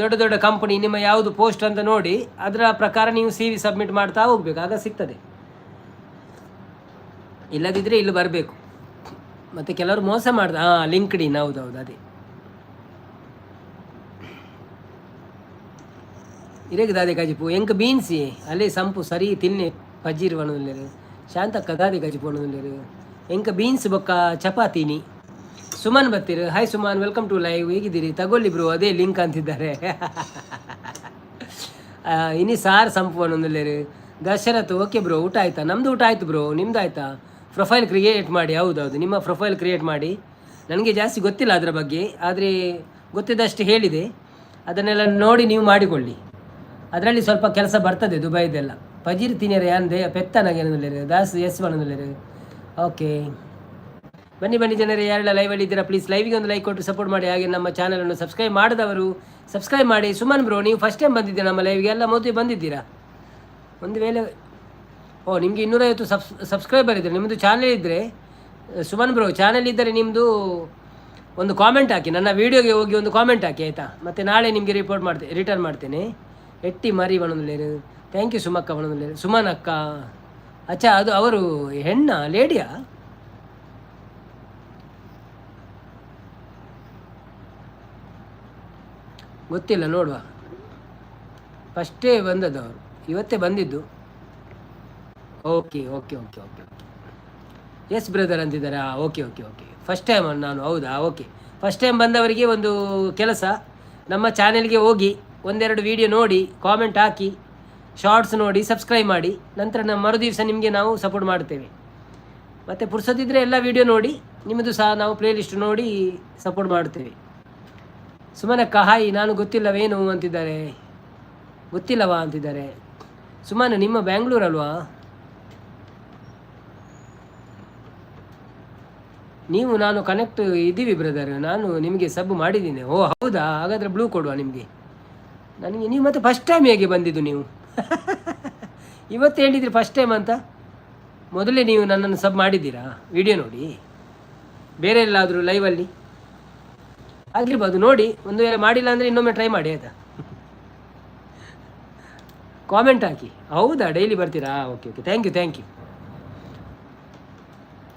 ದೊಡ್ಡ ದೊಡ್ಡ ಕಂಪನಿ ನಿಮ್ಮ ಯಾವುದು ಪೋಸ್ಟ್ ಅಂತ ನೋಡಿ ಅದರ ಪ್ರಕಾರ ನೀವು CV submit ಮಾಡ್ತಾ ಹೋಗ್ಬೇಕು, ಆಗ ಸಿಗ್ತದೆ. ಇಲ್ಲದಿದ್ದರೆ ಇಲ್ಲಿ ಬರಬೇಕು. ಮತ್ತು ಕೆಲವರು ಮೋಸ ಮಾಡ್ದ. ಹಾಂ, ಲಿಂಕ್ಡ್ ಇನ್, ಹೌದು ಹೌದು, ಅದೇ. ಇರೇಗ ದಾದೆ ಕಜಿಪು ಎಂಕ್ ಬೀನ್ಸಿ ಅಲ್ಲೇ ಸಂಪು ಸರಿ ತಿನ್ನೆ ಪಜ್ಜೀರ್ ಬಣ್ಣದುಲ್ಲೇರು. ಶಾಂತಕ್ಕ ದಾದೆ ಕಜಿಪು ಬಣ್ಣದುಲ್ಲೇರು. ಎಂಕ್ ಬೀನ್ಸ್ ಬೊಕ್ಕ ಚಪಾತಿನಿ. Suman ಬತ್ತೀರು. Hi Suman, welcome to live. ಹೇಗಿದ್ದೀರಿ? ತಗೊಳ್ಳಿ ಬ್ರೋ, ಅದೇ ಲಿಂಕ್ ಅಂತಿದ್ದಾರೆ. ಇನಿ ಸಾರ್ ಸಂಪು ಅನ್ನೊಂದುಲ್ಲೇರು. ದಶರಥ್, ಓಕೆ ಬ್ರೋ, ಊಟ ಆಯ್ತಾ? ನಮ್ಮದು ಊಟ ಆಯಿತು ಬ್ರೋ, ನಿಮ್ದು ಆಯ್ತಾ? ಪ್ರೊಫೈಲ್ ಕ್ರಿಯೇಟ್ ಮಾಡಿ. ಹೌದೌದು, ನಿಮ್ಮ ಪ್ರೊಫೈಲ್ ಕ್ರಿಯೇಟ್ ಮಾಡಿ. ನನಗೆ ಜಾಸ್ತಿ ಗೊತ್ತಿಲ್ಲ ಅದರ ಬಗ್ಗೆ, ಆದರೆ ಗೊತ್ತಿದ್ದಷ್ಟು ಹೇಳಿದೆ. ಅದನ್ನೆಲ್ಲ ನೋಡಿ ನೀವು ಮಾಡಿಕೊಳ್ಳಿ. ಅದರಲ್ಲಿ ಸ್ವಲ್ಪ ಕೆಲಸ ಬರ್ತದೆ ದುಬೈದೆಲ್ಲ. ಪಜೀರ್ ತಿನ್ನಿರ ಯಾನ್ ಪೆತ್ತನಾಗ ದಾಸ್ ಎಸ್ ಬಣ್ಣದುಲ್ಲೇರು. ಓಕೆ, ಬನ್ನಿ ಬನ್ನಿ ಜನರೇ, ಯಾರೆಲ್ಲ ಲೈವಲ್ಲಿ ಇದ್ದೀರಾ ಪ್ಲೀಸ್ ಲೈವಿಗೆ ಒಂದು ಲೈಕ್ ಕೊಟ್ಟು ಸಪೋರ್ಟ್ ಮಾಡಿ. ಹಾಗೆ ನಮ್ಮ ಚಾನಲನ್ನು ಸಬ್ಸ್ಕ್ರೈಬ್ ಮಾಡದವರು ಸಬ್ಸ್ಕ್ರೈಬ್ ಮಾಡಿ. ಸುಮನ್ ಬ್ರೋ, ನೀವು ಫಸ್ಟ್ ಟೈಮ್ ಬಂದಿದ್ದೀರಾ ನಮ್ಮ ಲೈವ್ಗೆ? ಎಲ್ಲ ಮೊದಲು ಬಂದಿದ್ದೀರಾ? ಒಂದು ವೇಳೆ ಓ ನಿಮಗೆ 250 ಸಬ್ಸ್ಕ್ರೈಬರ್ ಇದ್ದರೆ, ನಿಮ್ಮದು ಚಾನಲ್ ಇದ್ದರೆ, ಸುಮನ್ ಬ್ರೋ ಚಾನಲ್ ಇದ್ದರೆ ನಿಮ್ಮದು ಒಂದು ಕಾಮೆಂಟ್ ಹಾಕಿ. ನನ್ನ ವೀಡಿಯೋಗೆ ಹೋಗಿ ಒಂದು ಕಾಮೆಂಟ್ ಹಾಕಿ, ಆಯಿತಾ? ಮತ್ತು ನಾಳೆ ನಿಮಗೆ ರಿಪೋರ್ಟ್ ಮಾಡ್ತೇನೆ, ರಿಟರ್ನ್ ಮಾಡ್ತೇನೆ. ಎಟ್ಟಿ ಮರಿ ಬಣ್ಣದುಲ್ಲೇರು. Thank you ಸುಮಕ್ಕ ಬಣ್ಣದುಲ್ಲೇರು. ಸುಮನ್ ಅಕ್ಕ, ಅಚ್ಚಾ, ಅದು ಅವರು ಹೆಣ್ಣ ಲೇಡಿಯಾ? ಗೊತ್ತಿಲ್ಲ, ನೋಡುವ. ಫಸ್ಟೇ ಬಂದದ್ದು ಅವರು, ಇವತ್ತೇ ಬಂದಿದ್ದು. Okay okay okay okay okay, yes brother ಅಂತಿದ್ದಾರಾ? Okay okay okay, first time ನಾನು. ಹೌದಾ? ಓಕೆ, ಫಸ್ಟ್ ಟೈಮ್ ಬಂದವರಿಗೆ ಒಂದು ಕೆಲಸ, ನಮ್ಮ ಚಾನೆಲ್ಗೆ ಹೋಗಿ ಒಂದೆರಡು ವೀಡಿಯೋ ನೋಡಿ, ಕಾಮೆಂಟ್ ಹಾಕಿ, ಶಾರ್ಟ್ಸ್ ನೋಡಿ, ಸಬ್ಸ್ಕ್ರೈಬ್ ಮಾಡಿ. ನಂತರ ನಮ್ಮ ಮರುದಿವಸ ನಿಮಗೆ ನಾವು ಸಪೋರ್ಟ್ ಮಾಡ್ತೇವೆ. ಮತ್ತು ಪುರ್ಸೊತ್ತಿದ್ರೆ ಎಲ್ಲ ವೀಡಿಯೋ ನೋಡಿ, ನಿಮ್ಮದು ಸಹ ನಾವು ಪ್ಲೇಲಿಸ್ಟ್ ನೋಡಿ ಸಪೋರ್ಟ್ ಮಾಡ್ತೇವೆ. ಸುಮನಕ್ಕ ಹಾಯ್, ನಾನು ಗೊತ್ತಿಲ್ಲವೇನು ಅಂತಿದ್ದಾರೆ. ಗೊತ್ತಿಲ್ಲವಾ ಅಂತಿದ್ದಾರೆ. ಸುಮನ್, ನಿಮ್ಮ ಬ್ಯಾಂಗ್ಳೂರಲ್ವಾ? ನೀವು ನಾನು ಕನೆಕ್ಟ್ ಇದ್ದೀವಿ ಬ್ರದರ್, ನಾನು ನಿಮಗೆ ಸಬ್ ಮಾಡಿದ್ದೀನಿ. ಓ ಹೌದಾ? ಹಾಗಾದರೆ ಬ್ಲೂ ಕೊಡುವ ನಿಮಗೆ. ನನಗೆ ನೀವು ಮತ್ತೆ ಫಸ್ಟ್ ಟೈಮ್ ಹೇಗೆ ಬಂದಿದ್ದು ನೀವು? ಇವತ್ತು ಹೇಳಿದ್ರಿ ಫಸ್ಟ್ ಟೈಮ್ ಅಂತ. ಮೊದಲೇ ನೀವು ನನ್ನನ್ನು ಸಬ್ ಮಾಡಿದ್ದೀರಾ ವಿಡಿಯೋ ನೋಡಿ? ಬೇರೆ ಎಲ್ಲಾದರೂ ಲೈವಲ್ಲಿ ಆಗಿರ್ಬೋದು ನೋಡಿ. ಒಂದು ವೇಳೆ ಮಾಡಿಲ್ಲ ಅಂದರೆ ಇನ್ನೊಮ್ಮೆ ಟ್ರೈ ಮಾಡಿ, ಆಯಿತಾ? Comment hockey. ಹೌದಾ, ಡೈಲಿ ಬರ್ತೀರಾ? Okay okay, thank you thank you.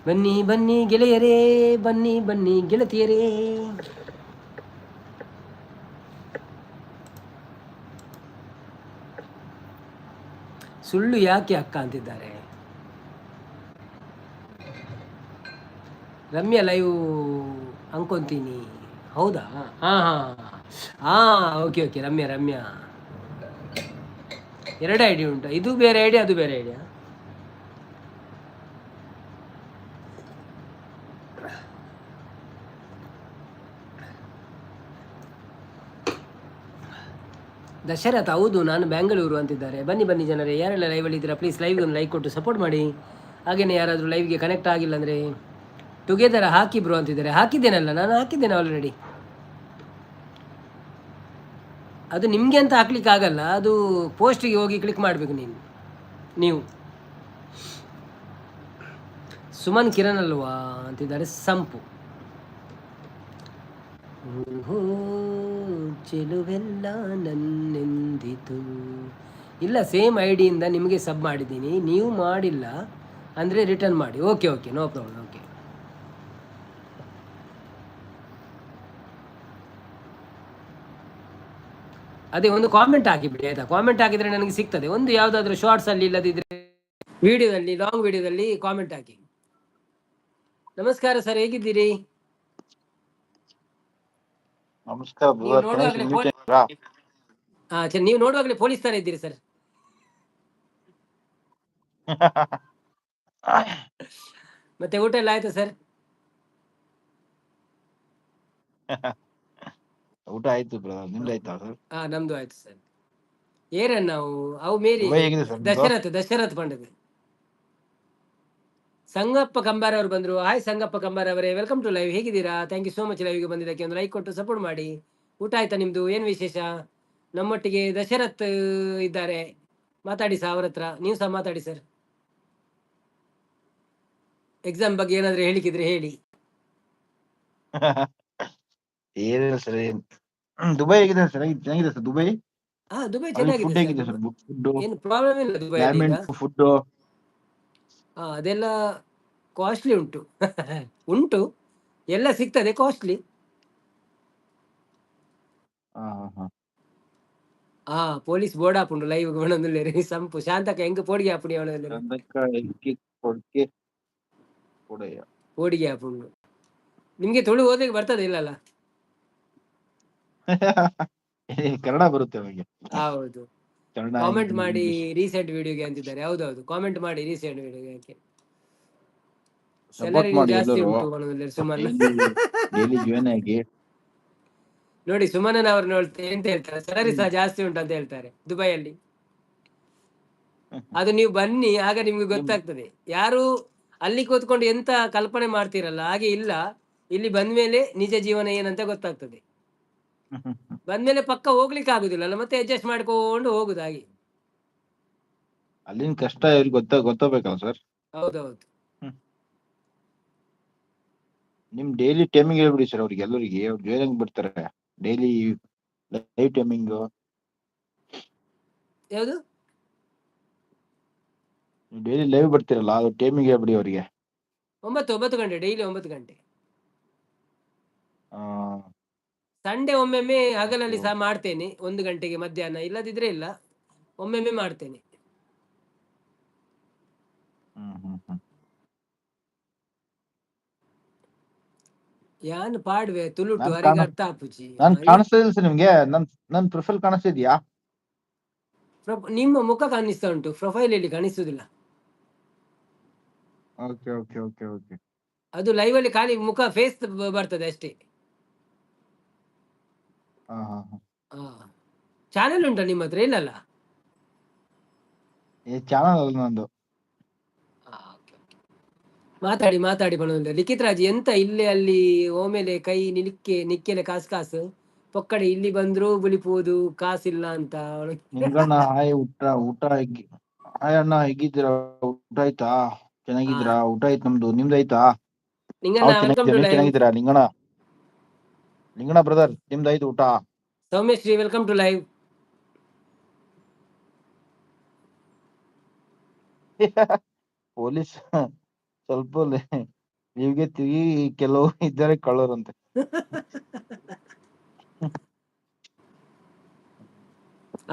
ಬನ್ನಿ ಬನ್ನಿ ಗೆಳೆಯರೇ, ಬನ್ನಿ ಬನ್ನಿ ಗೆಳತಿಯರೇ. ಸುಳ್ಳು ಯಾಕೆ ಅಕ್ಕ ಅಂತಿದ್ದಾರೆ. ರಮ್ಯಾ ಲೈವ್ ಅಂದ್ಕೊಂತೀನಿ. ಹೌದಾ? ಹಾಂ ಹಾಂ ಹಾಂ, ಓಕೆ ಓಕೆ. ರಮ್ಯಾ ರಮ್ಯಾ ಎರಡು ಐಡಿ ಉಂಟು. ಇದು ಬೇರೆ ಐಡಿಯಾ, ಅದು ಬೇರೆ ಐಡಿಯಾ. ದಶರಥ, ಹೌದು ನಾನು ಬ್ಯಾಂಗಳೂರು ಅಂತಿದ್ದಾರೆ. ಬನ್ನಿ ಬನ್ನಿ ಜನರೇ, ಯಾರೆಲ್ಲ ಲೈವಲ್ಲಿ ಇದ್ದೀರಾ ಪ್ಲೀಸ್ ಲೈವ್ಗೆ ಒಂದು ಲೈಕ್ ಕೊಟ್ಟು ಸಪೋರ್ಟ್ ಮಾಡಿ. ಹಾಗೆಯೇ ಯಾರಾದರೂ ಲೈವ್ಗೆ ಕನೆಕ್ಟ್ ಆಗಿಲ್ಲ ಅಂದರೆ ಟುಗೆದರ್ ಹಾಕಿ ಬ್ರೋ ಅಂತಿದ್ದಾರೆ. ಹಾಕಿದ್ದೇನಲ್ಲ, ನಾನು ಹಾಕಿದ್ದೇನೆ ಆಲ್ರೆಡಿ. ಅದು ನಿಮಗೆ ಅಂತ ಹಾಕ್ಲಿಕ್ಕೆ ಆಗಲ್ಲ, ಅದು ಪೋಸ್ಟಿಗೆ ಹೋಗಿ ಕ್ಲಿಕ್ ಮಾಡಬೇಕು ನೀನು ನೀವು. ಸುಮನ್ ಕಿರಣ್ ಅಲ್ವಾ ಅಂತಿದ್ದಾರೆ. ಸಂಪು ಹೋ ಚೆಲುವೆಲ್ಲ ನನ್ನೆಂದಿತು. ಇಲ್ಲ, ಸೇಮ್ I ಡಿಯಿಂದ ನಿಮಗೆ ಸಬ್ ಮಾಡಿದ್ದೀನಿ, ನೀವು ಮಾಡಿಲ್ಲ ಅಂದರೆ ರಿಟರ್ನ್ ಮಾಡಿ. Okay okay, no problem. Okay, ಅದೇ ಒಂದು ಕಾಮೆಂಟ್ ಹಾಕಿಬಿಡಿ, ಆಯಿತಾ? ಕಾಮೆಂಟ್ ಹಾಕಿದರೆ ನನಗೆ ಸಿಗ್ತದೆ. ಒಂದು ಯಾವುದಾದ್ರೂ ಶಾರ್ಟ್ಸಲ್ಲಿ, ಇಲ್ಲದಿದ್ದರೆ ವಿಡಿಯೋದಲ್ಲಿ, ಲಾಂಗ್ ವಿಡಿಯೋದಲ್ಲಿ ಕಾಮೆಂಟ್ ಹಾಕಿ. ನಮಸ್ಕಾರ ಸರ್, ಹೇಗಿದ್ದೀರಿ? ನಮಸ್ಕಾರ. ನೀವು ನೋಡುವಾಗಲೇ ನೀವು ನೋಡುವಾಗಲೇ ಪೊಲೀಸ್ ತರ ಇದ್ದೀರಿ ಸರ್. ಮತ್ತೆ ಊಟ ಎಲ್ಲ ಆಯ್ತಾ ಸರ್? ಊಟ ಆಯ್ತು ಬ್ರದರ್, ನಿಮ್ದು ಆಯ್ತಾ ಸರ್? ಹಾ, ನಮ್ದು ಆಯ್ತು ಸರ್. ಏರನ್ ನಾವು ಅವು ಮೇರಿ. ದುಬೈ ಹೇಗಿದೆ ಸರ್ ನಿಮ್ದು? ದಶರಥ್, ದಶರಥ್ ಪಂಡದ ಸಂಗಪ್ಪ ಕಂಬಾರ್ ಅವರು ಬಂದರು. ಹಾಯ್ ಸಂಗಪ್ಪ ಕಂಬಾರ್ ಅವರೇ, welcome to live. ಹೇಗಿದ್ದೀರಾ? Thank you so much ಲೈವ್ಗೆ ಬಂದಿದ್ದಕ್ಕೆ. ಒಂದು ಲೈಕ್ ಕೊಟ್ಟು ಸಪೋರ್ಟ್ ಮಾಡಿ. ಊಟ ಆಯ್ತಾ ನಿಮ್ದು? ಏನು ವಿಶೇಷ? ನಮ್ಮೊಟ್ಟಿಗೆ ದಶರಥ್ ಇದ್ದಾರೆ, ಮಾತಾಡಿ ಸಹ ಅವ್ರ ಹತ್ರ. ನೀವು ಸಹ ಮಾತಾಡಿ ಸರ್. ಎಕ್ಸಾಮ್ ಬಗ್ಗೆ ಏನಾದರೂ ಹೇಳಿಕಿದ್ರೆ ಹೇಳಿ. ಏನಿಲ್ಲ ಸರ್. ದುಬೈ ಹೇಗಿದೆ ಸರ್? ಚೆನ್ನಾಗಿದೆ ಸರ್ ದುಬೈ? ಹಾ, ದುಬೈ ಅಲ್ಲಿ ಚೆನ್ನಾಗಿದೆ ಫುಡ್ ಸರ್. ಹೇಗಿದೆ ಸರ್? ಫುಡ್ ಏನು ಪ್ರಾಬ್ಲಮ್ ಇಲ್ಲ ದುಬೈಯಲ್ಲಿ ಈಗ. Climate, food? ಹಾ, ಅದೆಲ್ಲ ಕಾಸ್ಟ್ಲಿ ಉಂಟು. ಉಂಟು, ಎಲ್ಲ ಸಿಗ್ತದೆ, ಕಾಸ್ಟ್ಲಿ. ಹಾ ಹಾ. ಹಾ, ಪೊಲೀಸ್ ಬೋರ್ಡ್ ಆಪುಂಡು ಲೈವ್ ಬಣೊಂದುಲ್ಲೆರ್. ಸಂಪು ಶಾಂತಕ ಎಂಕ್ ಪೋಡಿಗೆ ಆಪುಂಡು ಅವನೊಂದುಲ್ಲೆರ್. ಚಂದಕ್ಕ ಎಕ್ಕಿ ಕೊಡ್ಕೆ ಕೊಡೆಯ. ಪೋಡಿಗೆ ಆಪುಂಡು. ನಿಮ್ಗೆ ತುಳು ಓದ್ಲಿಕ್ಕೆ ಬರ್ತದೆ ಇಲ್ಲಲ್ಲ? ಕನ್ನಡ ಬರುತ್ತೆ ಅವನಿಗೆ. ಹೌದು. ಕನ್ನಡ, ಕಾಮೆಂಟ್ ಮಾಡಿ ಇಂಗ್ಲಿಷ್. ರೀಸೆಂಟ್ ವಿಡಿಯೋಗೆ ಅಂತಿದ್ದಾರೆ. ಹೌದೌದು, ಕಾಮೆಂಟ್ ಮಾಡಿ ರೀಸೆಂಟ್ ವಿಡಿಯೋಗೆ ಹಾಕಿ. ಸಪೋರ್ಟ್ ಸ್ಯಾಲರಿ ಮಾಡಿ ಜಾಸ್ತಿ ಎಲ್ಲರೂ. ಉಂಟು ಬಣೊಂದುಲ್ಲೆರ್ ಸುಮನ್. ಡೈಲಿ ಡೈಲಿ ಜಾಯಿನ್ ಆಗಿ. ನೋಡಿ, ಸುಮನನ್ ಅವರು ನೋಡ್ತೆ ಎಂತ ಹೇಳ್ತಾರೆ, ಸ್ಯಾಲರಿ ಸಹ ಜಾಸ್ತಿ ಉಂಟು ಅಂತ ಹೇಳ್ತಾರೆ ದುಬೈಯಲ್ಲಿ. ಅದು ನೀವು ಬನ್ನಿ, ಆಗ ನಿಮ್ಗೆ ಗೊತ್ತಾಗ್ತದೆ. ಯಾರು ಅಲ್ಲಿ ಕೂತ್ಕೊಂಡು ಎಂತ ಕಲ್ಪನೆ ಮಾಡ್ತೀರಲ್ಲ, ಹಾಗೆ ಇಲ್ಲ. ಇಲ್ಲಿ ಬಂದ್ಮೇಲೆ ನಿಜ ಜೀವನ ಏನಂತ ಗೊತ್ತಾಗ್ತದೆ. ಬಂದ್ಮೇಲೆ ಪಕ್ಕ ಹೋಗ್ಲಿಕ್ಕೆ ಆಗುದಿಲ್ಲ ಅಲ್ಲ, ಮತ್ತೆ ಅಡ್ಜಸ್ಟ್ ಮಾಡ್ಕೊಂಡು ಹೋಗುದು ಹಾಗೆ. ಅಲ್ಲಿನ ಕಷ್ಟ ಇವ್ರಿಗೆ ಗೊತ್ತಾಗ್ಬೇಕಲ್ಲ ಸರ್. ಹೌದೌದು. ನಿಮ್ ಡೈಲಿ ಟೈಮಿಂಗ್ ಹೇಳ್ಬಿಡಿ ಸರ್ ಅವ್ರಿಗೆ ಎಲ್ಲರಿಗೆ, ಅವ್ರು ಜಾಯಿನ್ ಆಗಿ ಬಿಡ್ತಾರೆ. Daily live timing. ಯಾವುದು? ಡೈಲಿ ಲೈವ್ ಬರ್ತಿರಲ್ಲ, ಅದು ಟೈಮಿಂಗ್ ಹೇಳ್ಬಿಡಿ ಅವರಿಗೆ. 9 ಗಂಟೆ, ಡೈಲಿ 9 ಗಂಟೆ. ಸಂಡೇ ಒಮ್ಮೆಮ್ಮೆ ಹಗಲಲ್ಲಿ ಸಹ ಮಾಡ್ತೇನೆ, 1 ಗಂಟೆಗೆ ಮಧ್ಯಾಹ್ನ. ಇಲ್ಲದಿದ್ರೆ ಇಲ್ಲ, ಒಮ್ಮೆಮ್ಮೆ ಮಾಡ್ತೇನೆ. ಹ್ಮ್ ಹ್ಮ್ ಹ್ಮ್. ಯಾನ್ ಪಾಡ್ವೆ ತುಳುಟು ನಾನ್ ಅರೆಗೆ ಕಾಣ ಅರ್ಥ ಆಪುಜಿ. ನಾನ್ ಕಾಣಿಸ್ತಾ ಇಲ್ಲ ಸರ್ ನಿಮ್ಗೆ? ನನ್ ನನ್ ಪ್ರೊಫೈಲ್ ಕಾಣಿಸ್ತಾ ಇದೆಯಾ? ನಿಮ್ಮ ಮುಖ ಕಾಣಿಸ್ತಾ ಉಂಟು, ಪ್ರೊಫೈಲ್ ಅಲ್ಲಿ ಕಾಣಿಸುದಿಲ್ಲ. Okay okay okay okay. ಅದು ಲೈವ್ ಅಲ್ಲಿ ಖಾಲಿ ಮುಖ, ಫೇಸ್ ಬರ್ತದೆ ಅಷ್ಟೇ. ಹಾ ಹಾ ಹಾ. ಚಾನೆಲ್ ಉಂಟಾ ನಿಮ್ಮ ಹತ್ರ, ಇಲ್ಲಲ್ಲ? ಏ, ಚಾನಲ್ ಅಲ್ಲ ನಂದು. ಆ, okay, okay. ಮಾತಾಡಿ ಮಾತಾಡಿ ಬಣ್ಣದ ಲಿಖಿತ್ ರಾಜ್ ಎಂತ ಇಲ್ಲೇ ಅಲ್ಲಿ ಓಮೇಲೆ ಕೈ ನಿಲಿಕ್ಕೆ ನಿಕ್ಕೆಲೆ ಕಾಸು ಕಾಸು ಪೊಕ್ಕಡೆ, ಇಲ್ಲಿ ಬಂದ್ರು ಬುಲಿಪುವುದು ಕಾಸಿಲ್ಲ ಅಂತ ಅವಳು. ನಿಂಗಣ್ಣ ಹಾಯ್. ಊಟ ಊಟ ಹಾಯ್ ಅಣ್ಣ, ಹೇಗಿದ್ದೀರಾ? ಊಟ ಆಯ್ತಾ? ಚೆನ್ನಾಗಿದ್ದೀರಾ? ಊಟ ಆಯ್ತು ನಮ್ದು, ನಿಮ್ದು ಆಯ್ತಾ? ನಿಂಗಣ್ಣ, ನಾವು welcome ಚೆನ್ನಾಗಿದ್ದೀರಾ? ಟು ನೀವು ಲೈವ್. ಚೆನ್ನಾಗಿದ್ದೀರಾ ಲಿಂಗಣ್ಣ? ಲಿಂಗಣ್ಣ ಬ್ರದರ್, ನಿಮ್ದು ಆಯ್ತು ಊಟ? Soumyashree, welcome to live. Police ಸ್ವಲ್ಪ ಲೀವ್ಗೆ ತಿರುಗಿ ಕೆಲವು ಇದ್ದಾರೆ ಕಳ್ಳರಂತೆ.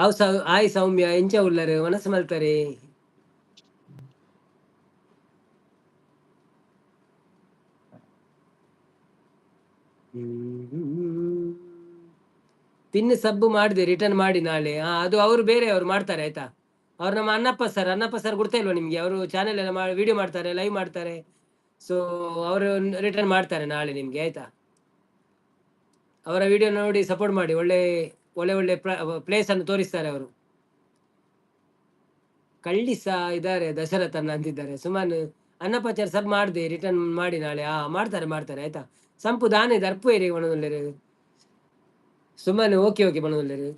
ಅವ್ ಸೌ ಆಯ್ ಸೌಮ್ಯ, ಎಂಚ ಉಲ್ಲರು? ಮನಸ್ಸು ಮಲ್ತಾರೆ. ಪಿನ್ ಸಬ್ಬು ಮಾಡಿದೆ, ರಿಟರ್ನ್ ಮಾಡಿ ನಾಳೆ. ಹಾ, ಅದು ಅವರು ಬೇರೆ ಅವ್ರು ಮಾಡ್ತಾರೆ, ಆಯ್ತಾ? ಅವ್ರು ನಮ್ಮ ಅಣ್ಣಪ್ಪ ಸರ್. ಅಣ್ಣಪ್ಪ ಸರ್ ಗೊತ್ತಾ ಇಲ್ವಾ ನಿಮ್ಗೆ? ಅವರು ಚಾನೆಲ್ ಎಲ್ಲ ವಿಡಿಯೋ ಮಾಡ್ತಾರೆ, ಲೈವ್ ಮಾಡ್ತಾರೆ. ಸೊ ಅವರು ರಿಟರ್ನ್ ಮಾಡ್ತಾರೆ ನಾಳೆ ನಿಮ್ಗೆ, ಆಯ್ತಾ? ಅವರ ವಿಡಿಯೋ ನೋಡಿ ಸಪೋರ್ಟ್ ಮಾಡಿ. ಒಳ್ಳೆ ಒಳ್ಳೆ ಒಳ್ಳೆ ಪ್ಲೇಸ್ ಅನ್ನು ತೋರಿಸ್ತಾರೆ ಅವರು. ಕಳ್ಳಿ ಸಹ ಇದ್ದಾರೆ ದಶರಥನ್ ಅಂತಿದ್ದಾರೆ ಸುಮಾರು. ಅನ್ನಪ್ಪಾಚಾರ್ ಸಬ್ ಮಾಡಿದೆ, ರಿಟರ್ನ್ ಮಾಡಿ ನಾಳೆ. ಹಾ, ಮಾಡ್ತಾರೆ ಮಾಡ್ತಾರೆ, ಆಯ್ತಾ? ಸಂಪು ದಾನೆ ದರ್ಪು ಏರಿ ಬಣದಲ್ಲೇರು. ಸುಮ್ಮನೆ ಓಕೆ ಓಕೆ ಬಣದಲ್ಲೇರು.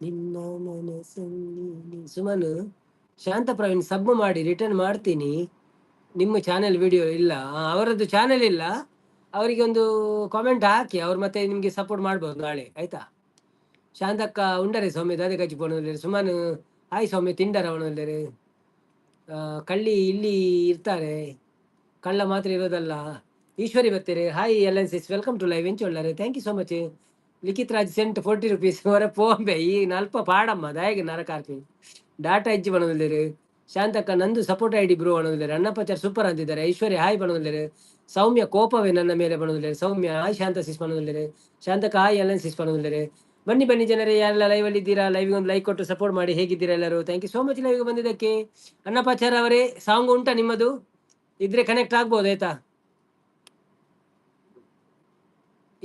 ನಿನ್ನ ಮನಸ್ಸಲ್ಲಿ ಸುಮನ್. ಶಾಂತ ಪ್ರವೀಣ್, ಸಬ್ ಮಾಡಿ ರಿಟರ್ನ್ ಮಾಡ್ತೀನಿ. ನಿಮ್ಮ ಚಾನೆಲ್ ವಿಡಿಯೋ ಇಲ್ಲ. ಅವರದ್ದು ಚಾನೆಲ್ ಇಲ್ಲ. ಅವರಿಗೆ ಒಂದು ಕಾಮೆಂಟ್ ಹಾಕಿ, ಅವ್ರು ಮತ್ತೆ ನಿಮಗೆ ಸಪೋರ್ಟ್ ಮಾಡ್ಬೋದು ನಾಳೆ, ಆಯ್ತಾ? ಶಾಂತಕ್ಕ ಉಂಡರೆ ಸೌಮ್ಯ ದಾದೆ ಕಚ್ಚಿ ಪೋಣಲ್ಲೇರು. ಸುಮನ್ ಹಾಯ್ ಸೌಮ್ಯ, ತಿಂಡರ ಅವನಲ್ಲೇರು. ಕಳ್ಳಿ ಇಲ್ಲಿ ಇರ್ತಾರೆ, ಕಳ್ಳ ಮಾತ್ರ ಇರೋದಲ್ಲ. ಈಶ್ವರಿ ಬರ್ತೀರಿ. Hi L N sis, welcome to live. ಎಂಚೊಳ್ಳಾರೆ? Thank you so much. Likhith Raj sent 40 rupees. ಹೊರ ಪೋಂಬೆ ಈ ನಲ್ಪ ಪಾಡಮ್ಮ ದಾಯಗೆ ನರಕಾರ್ಪಿ ಡಾಟಾ ಹೆಚ್ಚು ಬಣದಲ್ಲೇರು. ಶಾಂತಕ್ಕ ನಂದು ಸಪೋರ್ಟ್ ಐಡಿ ಬ್ರೋ ಅನ್ನೋದಿದ್ದಾರೆ. ಅಣ್ಣಪ್ಪಾಚಾರ್ ಸೂಪರ್ ಅಂತಿದ್ದಾರೆ. ಐಶ್ವರ್ಯ ಹಾಯ್ ಬಣದಲ್ಲೇರು. ಸೌಮ್ಯ ಕೋಪವೇ ನನ್ನ ಮೇಲೆ ಬಣದಲ್ಲೇರು. ಸೌಮ್ಯ ಹಾಯ್. ಶಾಂತ ಸಿಸ್ ಬಣದಲ್ಲೇರು. ಶಾಂತಕ್ಕ ಹಾಯ್. ಎಲ್ ಎನ್ ಸಿಸ್ ಬಣದಲ್ಲೇರು. ಬನ್ನಿ ಬನ್ನಿ ಜನರೇ, ಯಾರೆಲ್ಲ ಲೈವ್ ಅಲ್ಲಿ ಇದ್ದೀರಾ, ಲೈವ್ ಒಂದು ಲೈಕ್ ಕೊಟ್ಟು ಸಪೋರ್ಟ್ ಮಾಡಿ. ಹೇಗಿದ್ದೀರಾ ಎಲ್ಲರೂ? Thank you so much ಲೈವ್ಗೆ ಬಂದಿದ್ದಕ್ಕೆ. ಅಣ್ಣಪ್ಪಾಚಾರ್ ಅವರೇ, ಸಾಂಗ್ ಉಂಟಾ ನಿಮ್ಮದು? ಇದ್ರೆ ಕನೆಕ್ಟ್ ಆಗ್ಬೋದು, ಆಯ್ತಾ?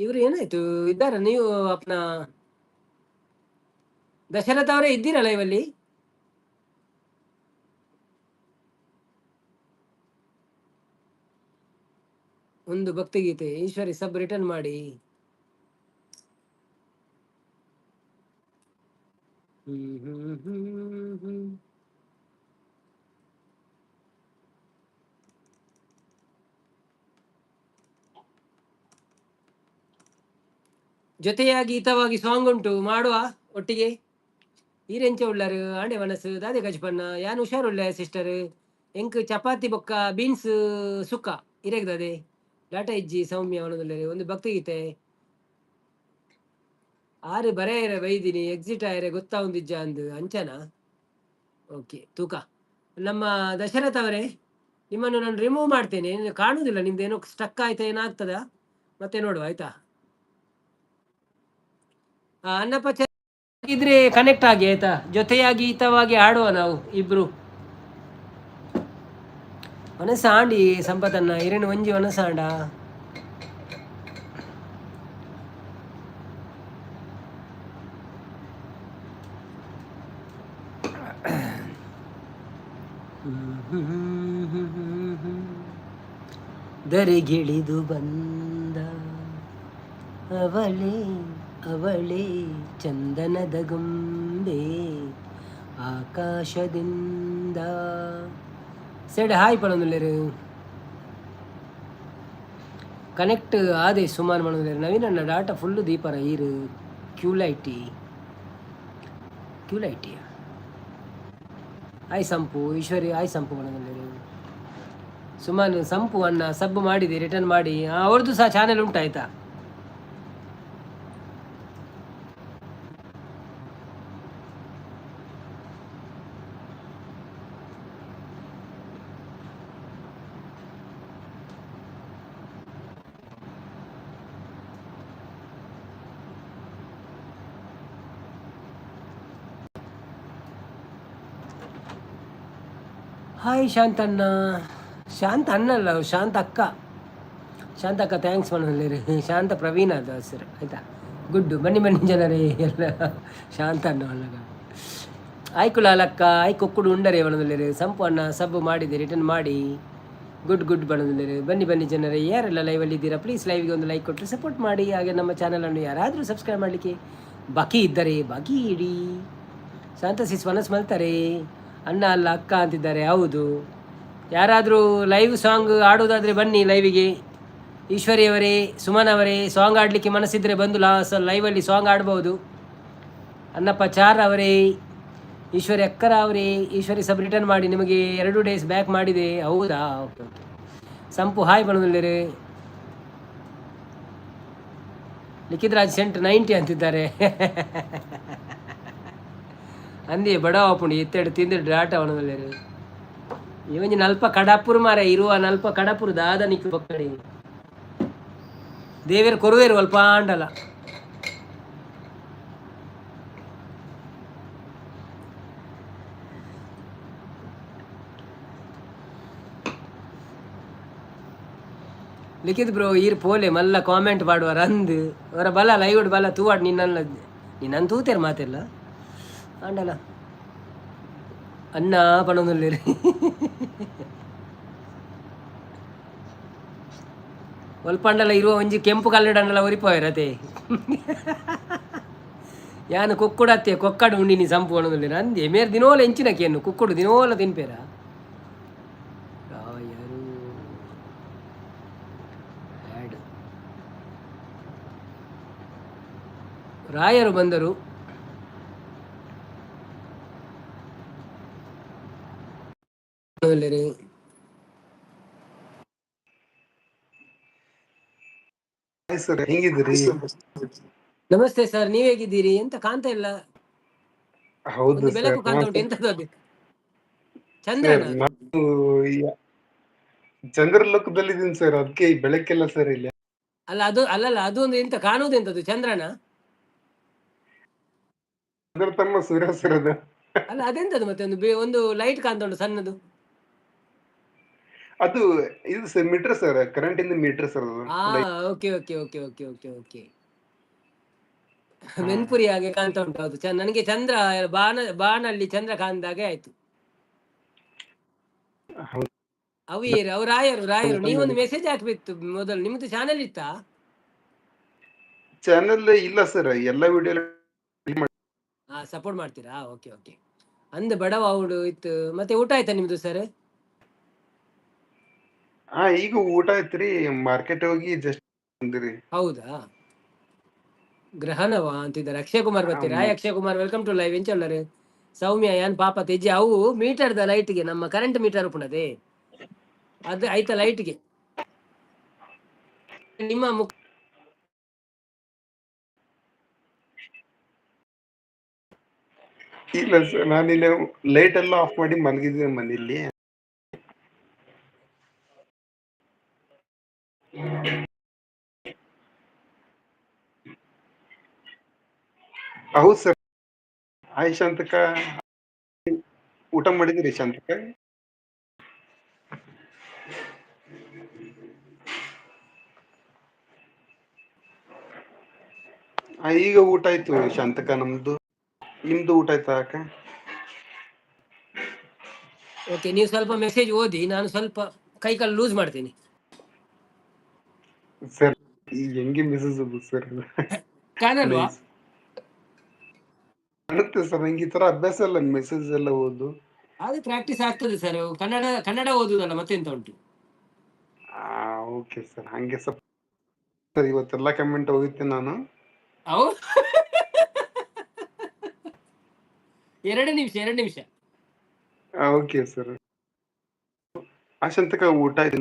ಇವರು ಏನಾಯ್ತು, ಇದ್ದಾರ ನೀವು ಅಪ್ನ? ದಶರಥ ಅವರೇ ಇದ್ದೀರಾ ಲೈವಲ್ಲಿ? ಒಂದು ಭಕ್ತಿಗೀತೆ. ಈಶ್ವರಿ ಸಬ್ ರಿಟರ್ನ್ ಮಾಡಿ. ಹ್ಮ್ ಹ್ಮ್ ಹ್ಮ್ ಹ್ಮ್. ಜೊತೆಯಾಗಿ ಹಿತವಾಗಿ ಸಾಂಗ್ ಉಂಟು, ಮಾಡುವ ಒಟ್ಟಿಗೆ. ಈರೆಂಚ ಉಳ್ಳಾರು ಆಂಡೆ ಮನಸ್ಸು ದಾದೆ ಗಜ್ಪನ್ನ ಯಾನ್ ಹುಷಾರುಳ್ಳೆ ಸಿಸ್ಟರ್. ಎಂಕ್ ಚಪಾತಿ ಬೊಕ್ಕ ಬೀನ್ಸ್ ಸುಕ್ಕ ಇರೆಗ್ದದೆ ಡಾಟಾ ಇಜ್ಜಿ ಸೌಮ್ಯ ಅವನದುಲ್ಲೆರ್. ಒಂದು ಭಕ್ತಿಗೀತೆ. ಆರು ಬರೆಯರೆ ಬೈದಿನಿ, ಎಕ್ಸಿಟ್ ಆಯರೆ ಗೊತ್ತಾವುಂದಿಜ್ಜ ಅಂದು ಅಂಚನಾ? ಓಕೆ, ತೂಕ. ನಮ್ಮ ದಶರಥ ಅವರೇ, ನಿಮ್ಮನ್ನು ನಾನು ರಿಮೂವ್ ಮಾಡ್ತೇನೆ. ಕಾಣುದಿಲ್ಲ ನಿಮ್ದು, ಏನೋ ಸ್ಟಕ್ ಆಯ್ತಾ ಏನಾಗ್ತದ, ಮತ್ತೆ ನೋಡುವ ಆಯ್ತಾ? ಅನ್ನಪ್ಪ ಇದ್ರೆ ಕನೆಕ್ಟ್ ಆಗಿ ಆಯ್ತಾ? ಜೊತೆಯಾಗಿ ಹಿತವಾಗಿ ಆಡುವ ನಾವು ಇಬ್ರು. ವನಸಾಂಡಿ ಸಂಪತನ್ನ ಇರೇನು ಒಂಜಿ ವನಸಾಂಡ. ದರಿಗಿಳಿದು ಬಂದ ಅವಳೇ ಅವಳೇ ಚಂದನದ ಗೊಂಬೆ ಆಕಾಶದಿಂದ. Shed hi ಪಣೊಂದುಲ್ಲೆರ್. ಕನೆಕ್ಟ್ ಆದೆ ಸುಮಾರು ಪಣೊಂದುಲ್ಲೆರ್. ನವೀನ್ ಅಣ್ಣ ಡಾಟಾ ಫುಲ್ಲು ದೀಪರ ಈರು ಕ್ಯೂಲೈಟಿ ಕ್ಯೂಲೈಟಿಯ. ಆಯ್ ಸಂಪು ಈಶ್ವರಿ ಆಯ್ ಸಂಪು ಪಣೊಂದುಲ್ಲೆರ್. ಸುಮಾರು ಸಂಪು ಅಣ್ಣ ಸಬ್ ಮಾಡಿದೆ, ರಿಟರ್ನ್ ಮಾಡಿ. ಅವ್ರದ್ದು ಸಹ ಚಾನೆಲ್ ಉಂಟಾಯ್ತಾ? ಹಾಯ್ ಶಾಂತಣ್ಣ. ಶಾಂತ ಅಣ್ಣ ಅಲ್ಲ, ಶಾಂತ ಅಕ್ಕ. ಶಾಂತ ಅಕ್ಕ thanks ಮಾಡೋದಿಲ್ಲ. ಶಾಂತ ಪ್ರವೀಣ ಅದು ಹೆಸರು ಆಯಿತಾ? ಗುಡ್ಡು. ಬನ್ನಿ ಬನ್ನಿ ಜನರೇ ಎಲ್ಲ. ಶಾಂತ ಅಣ್ಣ ಒಳಗ. ಆಯ್ಕು ಲಾಲಕ್ಕ, ಆಯ್ ಕೊಕ್ಕುಡು ಉಂಡರೆ ಬಣದಲ್ಲಿರು. ಸಂಪು ಅಣ್ಣ ಸಬ್ಬು ಮಾಡಿದೆ, ರಿಟರ್ನ್ ಮಾಡಿ. ಗುಡ್ ಗುಡ್ ಬಣದಲ್ಲಿರು. ಬನ್ನಿ ಬನ್ನಿ ಜನರೇ, ಯಾರೆಲ್ಲ ಲೈವಲ್ಲಿ ಇದ್ದೀರಾ ಪ್ಲೀಸ್ ಲೈವ್ಗೆ ಒಂದು ಲೈಕ್ ಕೊಟ್ಟರೆ ಸಪೋರ್ಟ್ ಮಾಡಿ. ಹಾಗೆ ನಮ್ಮ ಚಾನಲನ್ನು ಯಾರಾದರೂ ಸಬ್ಸ್ಕ್ರೈಬ್ ಮಾಡಲಿಕ್ಕೆ ಬಾಕಿ ಇದ್ದರೆ ಬಾಕಿ ಇಡಿ. ಶಾಂತ ಸಿಸ್ ಮನಸ್ಸು ಮಲ್ತಾರೆ. ಅಣ್ಣ ಅಲ್ಲ ಅಕ್ಕ ಅಂತಿದ್ದಾರೆ. ಹೌದು. ಯಾರಾದರೂ ಲೈವ್ ಸಾಂಗ್ ಆಡೋದಾದರೆ ಬನ್ನಿ ಲೈವಿಗೆ. ಈಶ್ವರಿ ಅವರೇ, ಸುಮನ್ ಅವರೇ, ಸಾಂಗ್ ಆಡಲಿಕ್ಕೆ ಮನಸ್ಸಿದ್ರೆ ಬಂದು ಲೈವಲ್ಲಿ ಸಾಂಗ್ ಆಡ್ಬೋದು. ಅನ್ನಪ್ಪ ಚಾರ್ ಅವರೇ, ಈಶ್ವರಿ ಅಕ್ಕರ ಅವರೇ, ಈಶ್ವರಿ ಸಬ್ ರಿಟರ್ನ್ ಮಾಡಿ. ನಿಮಗೆ 2 ಡೇಸ್ ಬ್ಯಾಕ್ ಮಾಡಿದೆ. ಹೌದಾ? Okay okay. ಸಂಪು ಹಾಯ್ ಬಣದಲ್ಲಿರಿ. ಲಿಖಿತ್ ರಾಜ್ ಸೆಂಟ್ 90 ಅಂತಿದ್ದಾರೆ. ಅಂದಿ ಬಡವ ಪುಂಡಿ ಎತ್ತೆಡು ತಿಂದು ಡಾಟ ಅವನದಲ್ಲೇರು. ಇವೊಂಜಿ ನಲ್ಪ ಕಡಪುರು ಮಾರ ಇರುವ ನಲ್ಪ ಕಡಪುರು ದಾದ ನಿಕ್ಕು ಬೊಕ್ಕಡಿ ದೇವೇರು ಕೊರುವೇರು ಅಲ್ಪ ಆಂಡಲ. ಲಿಖಿತ್ ಬ್ರೋ ಈರ್ ಪೋಲೆ ಮಲ್ಲ ಕಾಮೆಂಟ್ ಪಾಡುವರ ಅಂದ್ ಅವರ ಬಲ ಲೈವ್ ಬಲ ತೂವಾಡ್ ನಿನ್ನಲ್ಲ ನಿನ್ನನ್ನು ತೂತೇರು ಮಾತೆಲ್ಲ ಆಂಡಲ ಅನ್ನ ಪಣೊಂದುಲ್ಲೆರ್. ಒಲ್ಪಂಡಲ ಇರುವ ಒಂಜಿ ಕೆಂಪು ಕಲ್ಲಡ್ ಅಂಡಲ ಒರಿಪೋಯರತೆ. ಯಾನ್ ಕುಕ್ಕುಡತ್ತೆ ಕೊಕ್ಕಡು ಉಂಡಿನಿ ಸಂಪು ಪಣೊಂದುಲ್ಲೆರ್. ಅಂದೆ ಮೇರ್ ದಿನೋಲ ಎಂಚಿನ ಕೇನು ಕುಕ್ಕುಡು ದಿನೋಲ ತಿನ್ಪೇರ. ರಾಯರು ಆ್ಯಡ್ ರಾಯರು ಬಂದರು. ಸರ್, ಹೆಂಗಿದ್ದೀರಿ? ನಮಸ್ತೆ ಸರ್, ನೀವ್ ಹೇಗಿದ್ದೀರಿ? ಎಂತ ಕಾಣ್ತಾ ಇಲ್ಲ? ಹೌದು ಒಂದು ಸರ್. ಬೆಳಕು ಕಾಣ್ತಾ ಉಂಟು, ಎಂತದ್ದು ಅದು? ಚಂದ್ರನ? ನಾನು ಚಂದ್ರಲೋಕದಲ್ಲಿದ್ದೀನಿ ಸರ್, ಅದಕ್ಕೆ ಬೆಳಕಿಲ್ಲ ಸರ್ ಇಲ್ಲಿ. ಅಲ್ಲ, ಅದು ಅಲ್ಲಲ್ಲ, ಅದು ಒಂದು ಎಂತ ಕಾಣುವುದು, ಎಂತದ್ದು? ಚಂದ್ರನ? ಚಂದ್ರ ತಮ್ಮ ಸೂರ್ಯ ಸರ್ ಅದು. ಅಲ್ಲ, ಅದೆಂತದ್ದು ಮತ್ತೆ? ಒಂದು ಒಂದು ಲೈಟ್ ಕಾಣ್ತಾ ಉಂಟು ಸಣ್ಣದು. ಅದು ಇದು ಸರ್, ಮೀಟರ್ ಸರ್, ಕರೆಂಟ್ ಇಂದ ಮೀಟರ್ ಸರ್ ಅದು. ಆ, okay okay okay okay okay okay. ಮೆನ್ಪುರಿ ಹಾಗೆ ಕಾಣ್ತಾ ಉಂಟು, ಹೌದು. ನನಗೆ ಚಂದ್ರ ಬಾನ ಬಾನಲ್ಲಿ ಚಂದ್ರ ಕಾಣ್ದಾಗೆ ಆಯ್ತು. ಹೌದು. ಅವು ಏರು ಅವು ರಾಯರು ರಾಯರು ನೀವೊಂದು ಮೆಸೇಜ್ ಹಾಕ್ಬೇಕಿತ್ತು ಮೊದಲು. ನಿಮ್ಮದು ಚಾನೆಲ್ ಇತ್ತಾ? ಚಾನೆಲ್ ಇಲ್ಲ ಸರ್, ಎಲ್ಲ ವಿಡಿಯೋ. ಹಾ, ಸಪೋರ್ಟ್ ಮಾಡ್ತೀರಾ? Okay okay. ಅಂದ ಬಡವ ಅವಳು ಇತ್ತು. ಮತ್ತೆ ಊಟ ಆಯ್ತಾ ನಿಮ್ದು ಸರ್? ಹಾ, ಈಗ ಊಟ ಆಯ್ತ್ರಿ. ಮಾರ್ಕೆಟ್ ಹೋಗಿ ಜಸ್ಟ್ ಬಂದಿರಿ. ಹೌದಾ? ಗ್ರಹಣವಾ ಅಂತಿದ್ದಾರೆ. ಅಕ್ಷಯ್ ಕುಮಾರ್ ಬರ್ತೀರಾ? ಹಾ. Akshay Kumar, welcome to live. ಎಂಚೊಲ್ಲರು? ಸೌಮ್ಯ ಯಾನ್ ಪಾಪ ತೆಜ್ಜಿ. ಅವು ಮೀಟರ್ದ ಲೈಟ್ಗೆ, ನಮ್ಮ ಕರೆಂಟ್ ಮೀಟರ್ ಉಪ್ಪುನದೆ ಅದು ಆಯ್ತಾ ಲೈಟ್ಗೆ ನಿಮ್ಮ ಮುಖ. ಇಲ್ಲ ಸರ್, ನಾನು ಲೈಟ್ ಎಲ್ಲ ಆಫ್ ಮಾಡಿ ಮಲಗಿದ್ದೀನಿ ಮನೇಲಿ. ಹೌದು ಸರ್. ಹಾಯ್ ಶಾಂತಕ, ಊಟ ಮಾಡಿದಿರಿ ಶಾಂತಕ? ಈಗ ಊಟ ಆಯ್ತು ಶಾಂತಕ ನಮ್ದು. ನಿಮ್ದು ಊಟ ಆಯ್ತಾ ಅಕ್ಕ? ಓಕೆ, ನೀವು ಸ್ವಲ್ಪ ಮೆಸೇಜ್ ಓದಿ, ನಾನು ಸ್ವಲ್ಪ ಕೈ ಕಾಲು ಲೂಸ್ ಮಾಡ್ತೀನಿ. ಸರ್, ಈ ಹೆಂಗೆ ಮೆಸೇಜ್ ಅದು ಸರ್? ಕಾಣಲ್ವಾ? ಕಾಣುತ್ತೆ ಸರ್. ನಂಗೆ ಈ ತರ ಅಭ್ಯಾಸ ಇಲ್ಲ ಮೆಸೇಜ್ ಎಲ್ಲ ಓದು. ಅದು ಪ್ರಾಕ್ಟೀಸ್ ಆಗ್ತದೆ ಸರ್. ಕನ್ನಡ ಕನ್ನಡ ಓದುದಲ್ಲ, ಮತ್ತೆಂತ ಉಂಟು? ಓಕೆ ಸರ್, ಹಂಗೆ ಸರ್. ಸರ್, ಇವತ್ತೆಲ್ಲ ಕಮೆಂಟ್ ಹೋಗುತ್ತೆ ನಾನು. ಅವು 2 ನಿಮಿಷ, 2 ನಿಮಿಷ. Okay sir. ಆಶಂತಕ ಊಟ ಆಯ್ತು.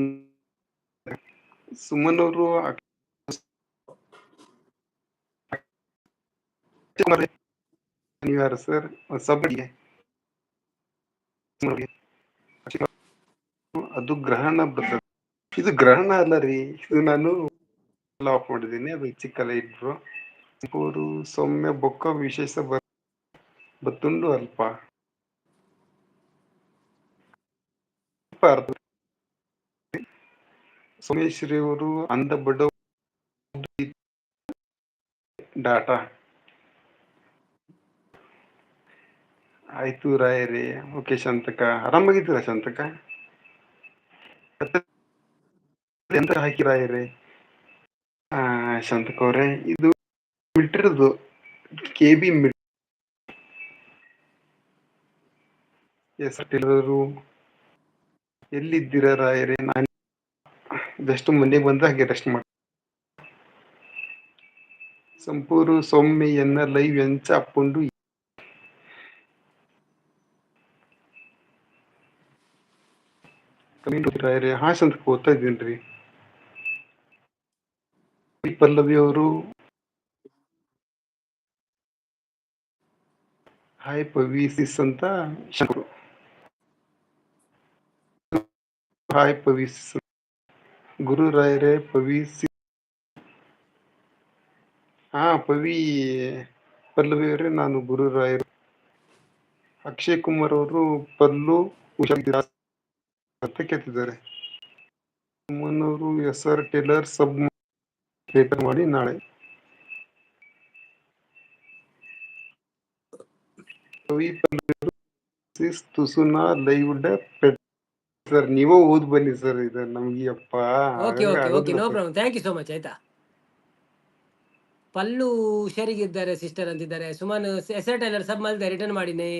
ಸುಮನ್ ಅವರು, ನೀವು ಯಾರು ಸರ್? ಸಬ್ ಅದು ಗ್ರಹಣ ಬರ್ತದೆ. ಇದು ಗ್ರಹಣ ಅಲ್ಲ ರೀ ಇದು. ನಾನು ಆಫ್ ಮಾಡಿದ್ದೀನಿ, ಅದು ಚಿಕ್ಕ ಲೈಟ್ ಬ್ರೋ. ಅವರು ಸೌಮ್ಯ ಬೊಕ್ಕ ವಿಶೇಷ ಬತ್ತುಂಡು ಅಲ್ಪ ಅರ್ಥ. ಸೋಮೇಶ್ವರಿ ಅವರು ಅಂದ ಬಡ ಡಾಟಾ ಆಯ್ತು ರಾಯರೇ. ಓಕೆ ಶಾಂತಕ, ಆರಾಮಾಗಿದ್ದೀರಾ ಶಾಂತಕ? ಎಂತ ಹಾಕಿ ರಾಯರೇ. ಆ ಶಾಂತಕ ಅವ್ರೆ, ಇದು ಮೀಟರ್ದು ಕೆ ಬಿ ಎಸ್ ಟೇಲರು. ಎಲ್ಲಿದ್ದೀರಾ ರಾಯರೇ? ನಾನು ಜಸ್ಟ್ ಮನೆಗೆ ಬಂದ ಹಾಗೆ ರೆಸ್ಟ್ ಮಾಡಿ. ಸಂಪೂರು ಸೌಮ್ಯಯನ್ನ ಲೈವ್ ಎಂಚ ಅಪ್ಪುಂಡು? ಕಮೆಂಟ್ ರಾಯರೇ. ಹಾ ಶಾಂತಕ, ಓದ್ತಾ ಇದ್ದೀನಿ. ಪಲ್ಲವಿ ಅವರು ಹಾಯ್ ಪವಿ ಸಿಸ್ ಅಂತ. ಶಂಕರು ಹಾಯ್ ಪವಿ ಸಿಸ್. ಗುರು ರಾಯರೇ, ಪವಿ ಸಿ. ಹಾ, ಪವಿ ಪಲ್ಲವಿ ಅವರೇ, ನಾನು ಗುರು ರಾಯರು. ಅಕ್ಷಯ್ ಕುಮಾರ್ ಅವರು ಪಲ್ಲು ಹುಷಾರಿದ್ದೀರಾ ಅಂತ ಕೇಳ್ತಿದ್ದಾರೆ. ಸುಮನ್ ಅವರು ಎಸ್ ಆರ್ ಟೇಲರ್ ಸಬ್ ರಿಟರ್ನ್ ಮಾಡಿ ನಾಳೆ. ಪವಿ ಪಲ್ಲವಿ ಸಿಸ್ ತುಸುನಾ ಲೈವ್ ಪೆಟ್. ಸರ್, ನೀವೇ ಓದ್ ಬನ್ನಿ ಸರ್. ಇದು ನಮ್ಗೆ ಅಪ್ಪ ಓಕೆ ಓಕೆ ಓಕೆ. ಆಗೋದಿಲ್ಲ no sir. Problem, thank you so much, ಆಯ್ತಾ? ಪಲ್ಲು ಹುಷಾರಿಗಿದ್ದಾರೆ ಸಿಸ್ಟರ್ ಅಂತಿದ್ದಾರೆ. Suman S R tailor sub ಮಲ್ದೆ, return ಮಾಡಿನಿ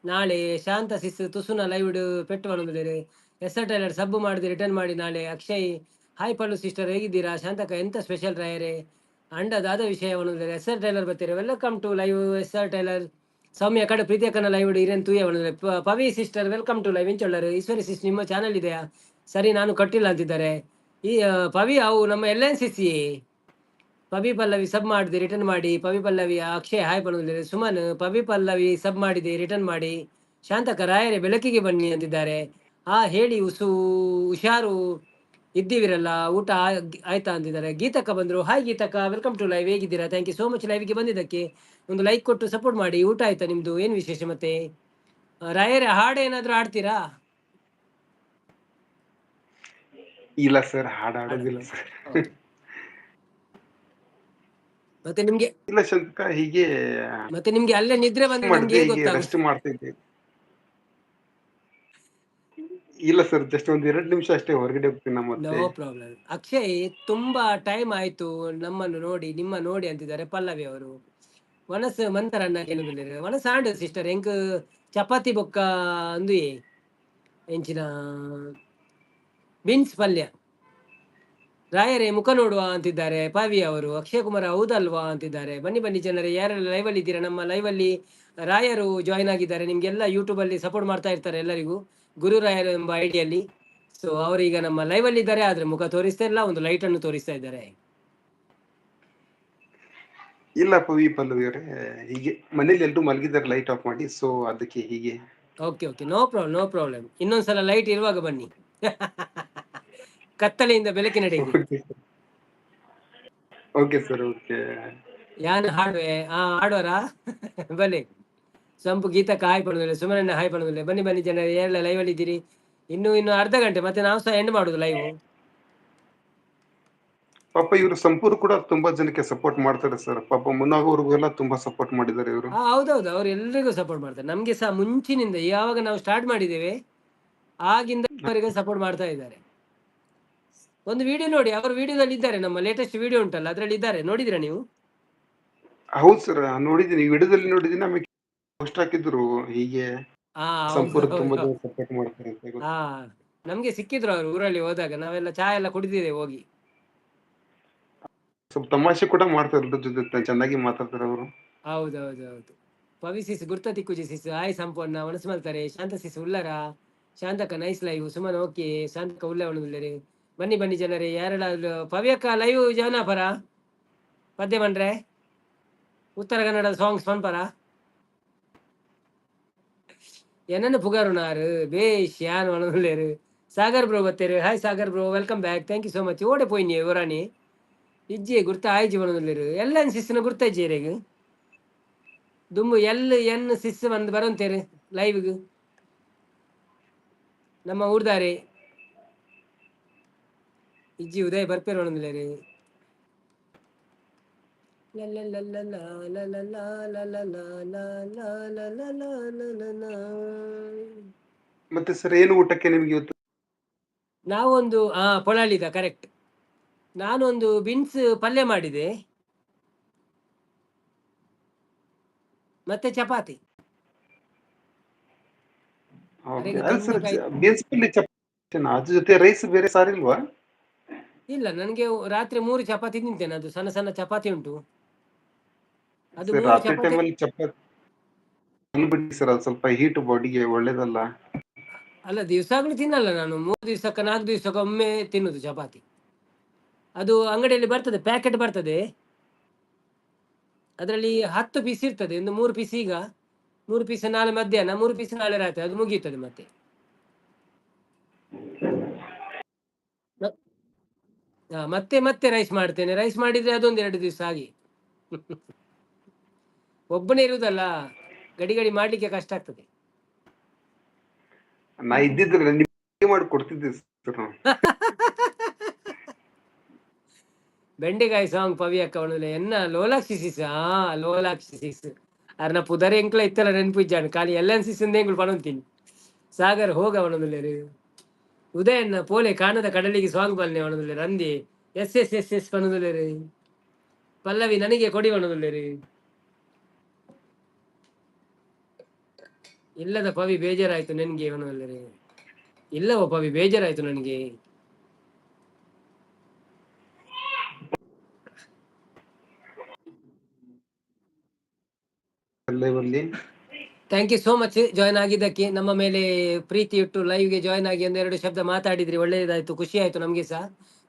ನಾಳೆ. ಶಾಂತ ಸಿಸ್ ತುಸುನ ಲೈವ್ ಪೆಟ್ಟು ಬಂದಿದ್ದಾರೆ. ಎಸ್ ಆರ್ ಟೈಲರ್ ಸಬ್ ಮಾಡಿದೆ, ರಿಟರ್ನ್ ಮಾಡಿ ನಾಳೆ. ಅಕ್ಷಯ್ ಹಾಯ್ ಪಲ್ಲು ಸಿಸ್ಟರ್, ಹೇಗಿದ್ದೀರಾ? ಶಾಂತಕ ಎಂತ ಸ್ಪೆಷಲ್ ರಾಯರೇ? ಅಂಡ ದಾದ ವಿಷಯ ಬಂದಿದ್ದಾರೆ. ಎಸ್ ಆರ್ ಟೈಲರ್ ಬರ್ತೀರಾ? Welcome to live S R tailor. Soumya ಕಡೆ ಪ್ರೀತಿಯಕ್ಕನ ಲೈವ್ ಇರೇನ್ ತೂಯ ಬಂದಿದ್ದಾರೆ. Pavi sister, welcome to live. ಇಂಚೊಳ್ಳರು? ಈಶ್ವರಿ ಸಿಸ್, ನಿಮ್ಮ ಚಾನಲ್ ಇದೆಯಾ? ಸರಿ, ನಾನು ಕಟ್ಟಿಲ್ಲ ಅಂತಿದ್ದಾರೆ. ಈ ಪವಿ ಅವು ನಮ್ಮ ಎಲ್ ಎನ್ ಸಿ ಸಿ. ಪವಿ ಪಲ್ಲವಿ ಸಬ್ ಮಾಡಿದೆ, ರಿಟರ್ನ್ ಮಾಡಿ. ಪವಿ ಪಲ್ಲವಿ, ಅಕ್ಷಯ್ ಹಾಯ್ ಬಂದಿದ್ದಾರೆ. ಸುಮನ್, ಪವಿ ಪಲ್ಲವಿ ಸಬ್ ಮಾಡಿದೆ, ರಿಟರ್ನ್ ಮಾಡಿ. ಶಾಂತಕ ರಾಯರೇ ಬೆಳಕಿಗೆ ಬನ್ನಿ ಅಂತಿದ್ದಾರೆ. ಆ ಹೇಳಿ ಉಸು ಹುಷಾರು ಇದ್ದೀವಿರಲ್ಲ, ಊಟ ಆಯ್ತಾ ಅಂತಿದ್ದಾರೆ. ಗೀತಕ್ಕ ಬಂದ್ರು. ಹಾಯ್ ಗೀತಕ್ಕ, welcome to live. ಹೇಗಿದ್ದೀರಾ? Thank you so much ಲೈವ್ಗೆ ಬಂದಿದ್ದಕ್ಕೆ. ಒಂದು ಲೈಕ್ ಕೊಟ್ಟು ಸಪೋರ್ಟ್ ಮಾಡಿ. ಊಟ ಆಯ್ತಾ ನಿಮ್ದು? ಏನು ವಿಶೇಷ ಮತ್ತೆ? ರಾಯರೇ, ಹಾಡು ಏನಾದ್ರು ಹಾಡ್ತೀರಾ? ಇಲ್ಲ ಸರ್, ಹಾಡು ಹಾಡೋದಿಲ್ಲ ಸರ್. Okay. ಮತ್ತೆ ನಿಮ್ಗೆ ಇಲ್ಲ ಶಾಂತಕ, ಹೀಗೆ. ಮತ್ತೆ ನಿಮ್ಗೆ ಅಲ್ಲೇ ನಿದ್ರೆ ಬಂದ್ರೆ ನಮ್ಗೆ ಮಾಡಿದ್ದೆ ಹೇಗೆ ಹೀಗೆ ಗೊತ್ತಾಗುತ್ತೆ? ರೆಸ್ಟ್ ಮಾಡ್ತಾ ಇದ್ದೆ. ಇಲ್ಲ ಸರ್, ಜಸ್ಟ್ ಒಂದ್ 2 ನಿಮಿಷ ಅಷ್ಟೇ, ಹೊರಗಡೆ ಹೋಗ್ತೀನಿ ನಾ ನೋ ಮತ್ತೆ. ಪ್ರಾಬ್ಲಮ್. ಅಕ್ಷಯ್, ತುಂಬಾ ಟೈಮ್ ಆಯ್ತು ನಮ್ಮನ್ನು ನೋಡಿ, ನಿಮ್ಮ ನೋಡಿ ಅಂತಿದ್ದಾರೆ ಪಲ್ಲವಿ ಅವರು. ವನಸ್ ಮಂತರಣ್ಣ ಕೇಳುದಿಲ್ಲ. ವನಸ್ ಆಂಡ್ ಸಿಸ್ಟರ್, ಎಂಕ್ ಚಪಾತಿ ಬೊಕ್ಕ ಅಂದುಯೇ ಎಂಚಿನ ಬೀನ್ಸ್ ಪಲ್ಯ. ರಾಯರೇ ಮುಖ ನೋಡುವ ಅಂತಿದ್ದಾರೆ ಪಾವಿ ಅವರು. ಅಕ್ಷಯ್ ಕುಮಾರ್ ಹೌದಲ್ವಾ ಅಂತಿದ್ದಾರೆ. ಬನ್ನಿ ಬನ್ನಿ ಜನರೇ, ಯಾರೆಲ್ಲ ಲೈವ್ ಅಲ್ಲಿ ಇದ್ದೀರಾ? ನಮ್ಮ ಲೈವ್ ಅಲ್ಲಿ ರಾಯರು ಜಾಯಿನ್ ಆಗಿದ್ದಾರೆ. ನಿಮ್ಗೆಲ್ಲ ಯೂಟ್ಯೂಬ್ ಅಲ್ಲಿ ಸಪೋರ್ಟ್ ಮಾಡ್ತಾ ಇರ್ತಾರೆ ಎಲ್ಲರಿಗೂ, ಗುರು ರಾಯರು ಎಂಬ ಐಡಿಯಲ್ಲಿ. ಸೊ ಅವರೀಗ ನಮ್ಮ ಲೈವ್ ಅಲ್ಲಿ ಇದ್ದಾರೆ, ಆದ್ರೆ ಮುಖ ತೋರಿಸ್ತಾ ಇಲ್ಲ, ಒಂದು ಲೈಟ್ ಅನ್ನು ತೋರಿಸ್ತಾ ಇದ್ದಾರೆ. ಇಲ್ಲ ಪವಿ ಪಲ್ಲವಿ ಅವರೇ, ಹೀಗೆ ಮನೇಲಿ ಎಲ್ರು ಮಲಗಿದ್ದಾರೆ ಲೈಟ್ ಆಫ್ ಮಾಡಿ, ಸೊ ಅದಕ್ಕೆ ಹೀಗೆ. Okay okay, no problem, no problem. ಇನ್ನೊಂದ್ಸಲ ಲೈಟ್ ಇರುವಾಗ ಬನ್ನಿ. ಕತ್ತಲೆಯಿಂದ ಬೆಳಕಿನೆಡೆಗೆ. Okay sir, okay. ಯಾನ್ ಹಾಡುವೆ. ಆ ಹಾಡುವರಾ? ಬನ್ನಿ. ಸಂಪು ಗೀತಕ್ಕ ಹಾಯ್ ಪಡೋದಿಲ್ಲ, ಸುಮನಣ್ಣ ಹಾಯ್ ಪಡೋದಿಲ್ಲ. ಬನ್ನಿ ಬನ್ನಿ ಜನರು, ಎಲ್ಲ ಲೈವ್ ಅಲ್ಲಿ ಇದ್ದೀರಿ. ಇನ್ನು ಇನ್ನು ಅರ್ಧ ಗಂಟೆ, ಮತ್ತೆ ನಾವು ಸಹ ಎಂಡ್ ಮಾಡುದು ಲೈವ್. ಪಾಪ ಇವರು ಸಂಪೂರ್ಣ ಕೂಡ ತುಂಬಾ ಜನಕ್ಕೆ ಸಪೋರ್ಟ್ ಮಾಡ್ತಾರೆ ಸರ್. ಪಾಪ ಮುನ್ನಾಗ್ ಅವ್ರಿಗೆಲ್ಲ ತುಂಬಾ ಸಪೋರ್ಟ್ ಮಾಡಿದ್ದಾರೆ ಇವರು. ಹಾ, ಹೌದೌದು, ಅವ್ರು ಎಲ್ರಿಗೂ ಸಪೋರ್ಟ್ ಮಾಡ್ತಾರೆ. ನಮ್ಗೆ ಸಹ ಮುಂಚಿನಿಂದ, ಯಾವಾಗ ನಾವು ಸ್ಟಾರ್ಟ್ ಮಾಡಿದ್ದೇವೆ ಆಗಿಂದ ಅವರಿಗೆ ಸಪೋರ್ಟ್ ಮಾಡ್ತಾ ಇದ್ದಾರೆ. ಒಂದು ವಿಡಿಯೋ ನೋಡಿ, ಅವರು ವಿಡಿಯೋದಲ್ಲಿ ಇದ್ದಾರೆ. ನಮ್ಮ ಲೇಟೆಸ್ಟ್ ವಿಡಿಯೋ ಉಂಟಲ್ಲ, ಅದರಲ್ಲಿ ಇದ್ದಾರೆ. ನೋಡಿದಿರಾ ನೀವು? ಹೌದು ಸರ್, ನೋಡಿದೀನಿ, ವಿಡಿಯೋದಲ್ಲಿ ನೋಡಿದೀನಿ. ಆಮೇಲೆ ಪೋಸ್ಟ್ ಹಾಕಿದ್ರು ಹೀಗೆ. ಹಾ, ಹೌದು. ಸಂಪೂರ್ಣ ತುಂಬಾ ಹೌದು ಜನ ಸಪೋರ್ಟ್ ಮಾಡ್ತಾರೆ ಅಂತ ಗೊತ್ತು. ಹಾ, ನಮ್ಗೆ ಸಿಕ್ಕಿದ್ರು ಅವರು. ಊರಲ್ಲಿ ಹೋದಾಗ ನಾವೆಲ್ಲ ಚಾ ಎಲ್ಲ ಕುಡಿದಿದ್ದೇವೆ ಹೋಗಿ. ಸ್ವಲ್ಪ ತಮಾಷೆ ಕೂಡ ಮಾಡ್ತಾರೆ ಎಲ್ರ ಜೊತೆ, ಚೆನ್ನಾಗಿ ಮಾತಾಡ್ತಾರೆ ಅವರು. ಹೌದೌದೌದು. ಪವಿ ಸಿಸ್ ಗುರ್ತ ತಿಕ್ಕುಜಿ ಸಿಸ್. ಆಯ್ ಸಂಪೂರ್ಣ ಮನಸ್ಸು ಮಲ್ತಾರೆ. ಶಾಂತ ಸಿಸ್ ಉಲ್ಲರ? ಶಾಂತಕ ನೈಸ್ ಲೈವ್. ಸುಮನ್ ಓಕೆ. ಶಾಂತಕ ಉಲ್ಲ ಉಳ್ಳರೆ. ಬನ್ನಿ ಬನ್ನಿ ಜನರೇ, ಯಾರೆಲ್ಲ. ಪವ್ಯಕ್ಕ ಲೈವ್ ಜವನಾಪರ ಪದ್ಯ ಬಂದ್ರೆ ಉತ್ತರ ಕನ್ನಡ ಸಾಂಗ್ಸ್ ಪನ್ಪರ ಏನನ್ನು ಪುಗಾರುನಾರು ಬೇಷ್ ಯಾನ್ ಒಣದುಲ್ಲೇರು. ಸಾಗರ್ ಬ್ರೋ ಬತ್ತೇರು. Hi Sagar bro, welcome back, thank you so much. ಓಡೆ ಪೋಯಿನಿ ಯುವರಾಣಿ ಇಜ್ಜಿ ಗುರ್ತ ಆಯ್ಜಿ ಬಣದುಲ್ಲೇರು. ಎಲ್ಲ ಸಿಸ್ನ ಗುರ್ತ ಇಜ್ಜಿ ದುಂಬು ಎಲ್ ಎನ್ ಸಿಸ್ ಬಂದು ಬರಂತೇರು ಲೈವ್ಗೆ. ನಮ್ಮ ಊರ್ದಾರೆ ಇಜ್ಜಿ ಉದಯ ಬರ್ಪೇರು ಒಣದುಲ್ಲೇರು. ಲಲಲಲಲ ಲಲಲ ಲಲಲ ಲಲಲ ಲಲಲ. ಮತ್ತೆ ಸರ್, ಏನು ಊಟಕ್ಕೆ ನಿಮ್ಗೆ ಇವತ್ತು? ನಾವೊಂದು ಪೊಳಲಿದ ಕರೆಕ್ಟ್. ನಾನೊಂದು ಬೀನ್ಸ್ ಪಲ್ಯ ಮಾಡಿದೆ ಮತ್ತೆ ಚಪಾತಿ. ಓಕೆ. ಅರೆಗೆ ಅಲ್ಲ ಸರ್, ತೊಂಡೆಕಾಯಿ. ಬೀನ್ಸ್ ಪಲ್ಯ ಚಪಾತಿ, ಅದ್ರ ಜೊತೆ ರೈಸ್ ಬೇರೆ ಸಾರಿಲ್ವಾ? ಇಲ್ಲ, ನನಗೆ ರಾತ್ರಿ ಮೂರು ಚಪಾತಿ ತಿಂತೇನೆ. ಅದು ಸಣ್ಣ ಸಣ್ಣ ಚಪಾತಿ ಉಂಟು ಅದು. ಸರ್, ಮೂರು ರಾತ್ರಿ ಚಪಾತಿ. ಟೈಮಲ್ಲಿ ಚಪಾತಿ ಬಿಡಿ ಸರ್, ಅದು ಸ್ವಲ್ಪ ಹೀಟ್, ಬಾಡಿಗೆ ಒಳ್ಳೇದಲ್ಲ. ಅಲ್ಲ, ದಿವಸಗಳು ತಿನ್ನಲ್ಲ ನಾನು. 3 ದಿವಸಕ್ಕೆ 4 ದಿವಸಕ್ಕೆ ಒಮ್ಮೆ ತಿನ್ನುದು ಚಪಾತಿ. ಅದು ಅಂಗಡಿಯಲ್ಲಿ ಬರ್ತದೆ, ಪ್ಯಾಕೆಟ್ ಬರ್ತದೆ. ಅದರಲ್ಲಿ 10 ಪೀಸ್ ಇರ್ತದೆ. ಒಂದು ಮೂರು ಪೀಸ್ ಈಗ, ಮೂರು ಪೀಸ್ ನಾಳೆ ಮಧ್ಯಾಹ್ನ, ಮೂರು ಪೀಸ್ ನಾಳೆ ರಾತ್ರಿ, ಅದು ಮುಗಿಯುತ್ತದೆ ಮತ್ತೆ. ಮತ್ತೆ ಮತ್ತೆ ರೈಸ್ ಮಾಡ್ತೇನೆ. ರೈಸ್ ಮಾಡಿದ್ರೆ ಅದೊಂದು 2 ದಿವಸ ಹಾಗೆ. ಒಬ್ಬನೇ ಇರುವುದಲ್ಲ, ಗಡಿ ಗಡಿ ಮಾಡ್ಲಿಕ್ಕೆ ಕಷ್ಟ ಆಗ್ತದೆ. ನಾ ಇದ್ದಿದ್ರೆ ನಿಮ್ಗೆ ಮಾಡಿ ಕೊಡ್ತಿದ್ದೆ ಸರ್. ಬೆಂಡೆಕಾಯಿ ಸಾಂಗ್ ಪವಿ ಅಕ್ಕ ಅವನು ಎನ್ನ ಲೋಲಾಕ್ಷಿ ಸಿಸ್. ಆ ಲೋಲಾಕ್ಷಿ ಸಿಸ್ ಅರ್ನ ಪುದರ್ ಎಂಕ್ಲ ಇತ್ತಲ್ಲ ನೆನಪು ಇಜ್ಜಾಂಡ್. ಖಾಲಿ ಎಲ್ ಎನ್ ಸಿಸ್ ಎಂಕ್ಲು ಪಣೊಂತೀನಿ. ಸಾಗರ್ ಹೋಗ ಅವನದುಲ್ಲೇರು. ಉದಯನ್ನ ಪೋಲೆ ಕಾಣದ ಕಡಲಿಗೆ ಸಾಂಗ್ ಬಲ್ನೆ ಅವನದುಲ್ಲೇರು. ಅಂದಿ ಎಸ್ ಎಸ್ ಎಸ್ ಎಸ್ ಪಣದುಲ್ಲೇರು. ಪಲ್ಲವಿ ನನಗೆ ಕೊಡಿ ಅವನದುಲ್ಲೇರು. ಇಲ್ಲದ ಪವಿ ಬೇಜಾರಾಯ್ತು ನನಗೆ ಅವನದುಲ್ಲೇರು. ಇಲ್ಲವ ಪವಿ, ಬೇಜಾರಾಯ್ತು ನನಗೆ. ಲೈವ್ ಅಲ್ಲಿ. Thank you so much join ಆಗಿದ್ದಕ್ಕೆ. ನಮ್ಮ ಮೇಲೆ ಪ್ರೀತಿ ಇಟ್ಟು ಲೈವ್ಗೆ ಜಾಯ್ನ್ ಆಗಿ ಒಂದೆರಡು ಶಬ್ದ ಮಾತಾಡಿದ್ರಿ, ಒಳ್ಳೆಯದಾಯ್ತು, ಖುಷಿ ಆಯ್ತು ನಮಗೆ ಸಹ.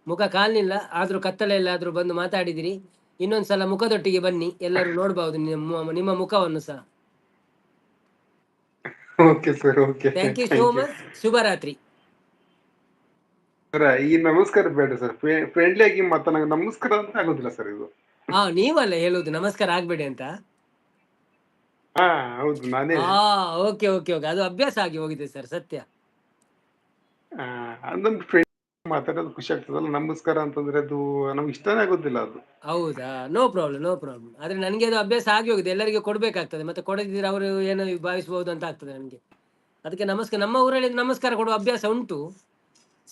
ಮುಖ ಕಾಣಲಿಲ್ಲ ಆದ್ರೂ, ಕತ್ತಲೆಯಲ್ಲಾದ್ರೂ ಬಂದು ಮಾತಾಡಿದಿರಿ. ಇನ್ನೊಂದ್ಸಲ ಮುಖದೊಟ್ಟಿಗೆ ಬನ್ನಿ, ಎಲ್ಲರೂ ನೋಡಬಹುದು ನಿಮ್ಮ ನಿಮ್ಮ ಮುಖವನ್ನು ಸಹ. Okay sir, okay. Thank you so much, ಶುಭರಾತ್ರಿ. ಸರ್, ಈ ನಮಸ್ಕಾರ ಬೇಡ ಸರ್. ಫ್ರೆಂಡ್ಲಿ ಆಗಿ ಮಾತಾಡ ನಮಸ್ಕಾರ ಅಂತ ಆಗೋದಿಲ್ಲ ಸರ್ ಇದು. ಹಾ, ನೀವಲ್ಲ ಹೇಳುದು ನಮಸ್ಕಾರ ಆಗ್ಬೇಡಿ ಅಂತ? ಹಾ, ಹೌದು, ನಾನೇ. ಹಾ, ಓಕೆ ಓಕೆ ಓಕೆ ಅದು ಅಭ್ಯಾಸ ಆಗಿ ಹೋಗಿದೆ ಸರ್, ಸತ್ಯ. ನಮ್ ಫ್ರೆಂಡ್ ಮಾತಾಡೋದು ಖುಷಿ ಆಗ್ತದಲ್ಲ. ನಮಸ್ಕಾರ ಅಂತಂದ್ರೆ ಅದು ನಮ್ಗೆ ಇಷ್ಟಾನೇ ಆಗೋದಿಲ್ಲ ಅದು. ಹೌದಾ? No problem, no problem. ಆದ್ರೆ ನನಗೆ ಅದು ಅಭ್ಯಾಸ ಆಗಿ ಹೋಗಿದೆ, ಎಲ್ಲರಿಗೂ ಕೊಡ್ಬೇಕಾಗ್ತದೆ. ಮತ್ತೆ ಕೊಡದಿದ್ರೆ ಅವರು ಏನೋ ಭಾವಿಸಬಹುದು ಅಂತ ಆಗ್ತದೆ ನನಗೆ. ಅದಕ್ಕೆ ನಮಸ್ಕಾರ, ನಮ್ಮ ಊರಲ್ಲಿ ನಮಸ್ಕಾರ ಕೊಡುವ ಅಭ್ಯಾಸ ಉಂಟು.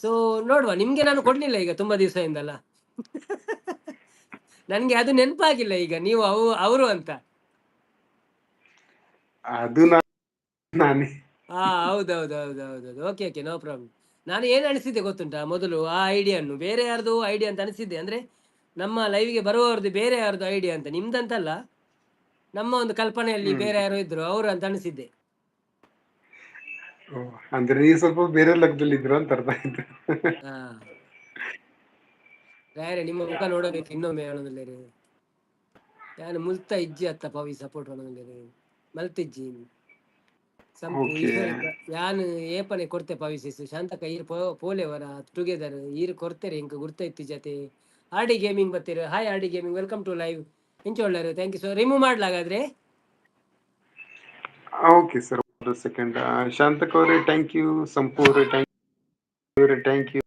ಸೊ ನೋಡುವ, ನಿಮ್ಗೆ ನಾನು ಕೊಡ್ಲಿಲ್ಲ ಈಗ ತುಂಬಾ ದಿವಸದಿಂದಲ್ಲ, ನನಗೆ ಅದು ನೆನಪಾಗಿಲ್ಲ ಈಗ ನೀವು ಅವರು ಅಂತ. ಅದು ನಾನೇ. ಹಾ, ಹೌದೌದು ಹೌದು ಹೌದೌದು. Okay okay, no problem. ನಾನು ಏನು ಅನಿಸಿದ್ದೆ ಗೊತ್ತುಂಟಾ, ಮೊದಲು ಆ ಐಡಿಯನ್ನು ಬೇರೆ ಯಾರ್ದು ಐಡಿಯಾ ಅಂತ ಅನಿಸಿದ್ದೆ. ಅಂದ್ರೆ ನಮ್ಮ ಲೈವ್ಗೆ ಬರುವವರದ್ದು ಬೇರೆ ಯಾರ್ದು ಐಡಿಯಾ ಅಂತ, ನಿಮ್ದಂತಲ್ಲ, ನಮ್ಮ ಒಂದು ಕಲ್ಪನೆಯಲ್ಲಿ ಬೇರೆ ಯಾರೋ ಇದ್ರು ಅವರು ಅಂತ ಅನಿಸಿದ್ದೆ. ಓ, ಅಂದ್ರೆ ನೀವು ಸ್ವಲ್ಪ ಬೇರೆ ಲೆಕ್ಕದಲ್ಲಿ ಇದ್ರು ಅಂತ ಅರ್ಥ ಆಯ್ತು. ಹಾ ರಾಯರೇ, ನಿಮ್ಮ ಮುಖ ನೋಡಬೇಕು ಇನ್ನೊಮ್ಮೆ ಹೇಳೋದಿಲ್ಲ. ನಾನು ಮುಲ್ತ ಇಜ್ಜಿ ಅತ್ತ ಪವಿ ಸಪೋರ್ಟ್ ಮಾಡೋದಿಲ್ಲ, ಮಲ್ತಿಜ್ಜಿ ಸಂಪು. ಯಾನ್ ಏಪನೆ ಕೊಡ್ತೆ ಪವಿ ಸಿಸ್ ಶಾಂತಕ ಈರ್ ಪೋಲೆವರ ಟುಗೆದರ್ ಈರ್ ಕೊಡ್ತೇರೆ ಇಂಕ ಗುರ್ತ ಇತ್ತು ಜೊತೆ. ಆರ್ ಡಿ ಗೇಮಿಂಗ್ ಬರ್ತೀರ. Hi R D gaming, welcome to live. ಇಂಚೊಳ್ಳರು, thank you sir. Remove ಮಾಡ್ಲಾಗಾದ್ರೆ? Okay sir, ಒಂದು ಸೆಕೆಂಡ್. ಶಾಂತಕ್ ಅವರೇ thank you, ಸಂಪು ಅವರೇ thank you, thank you.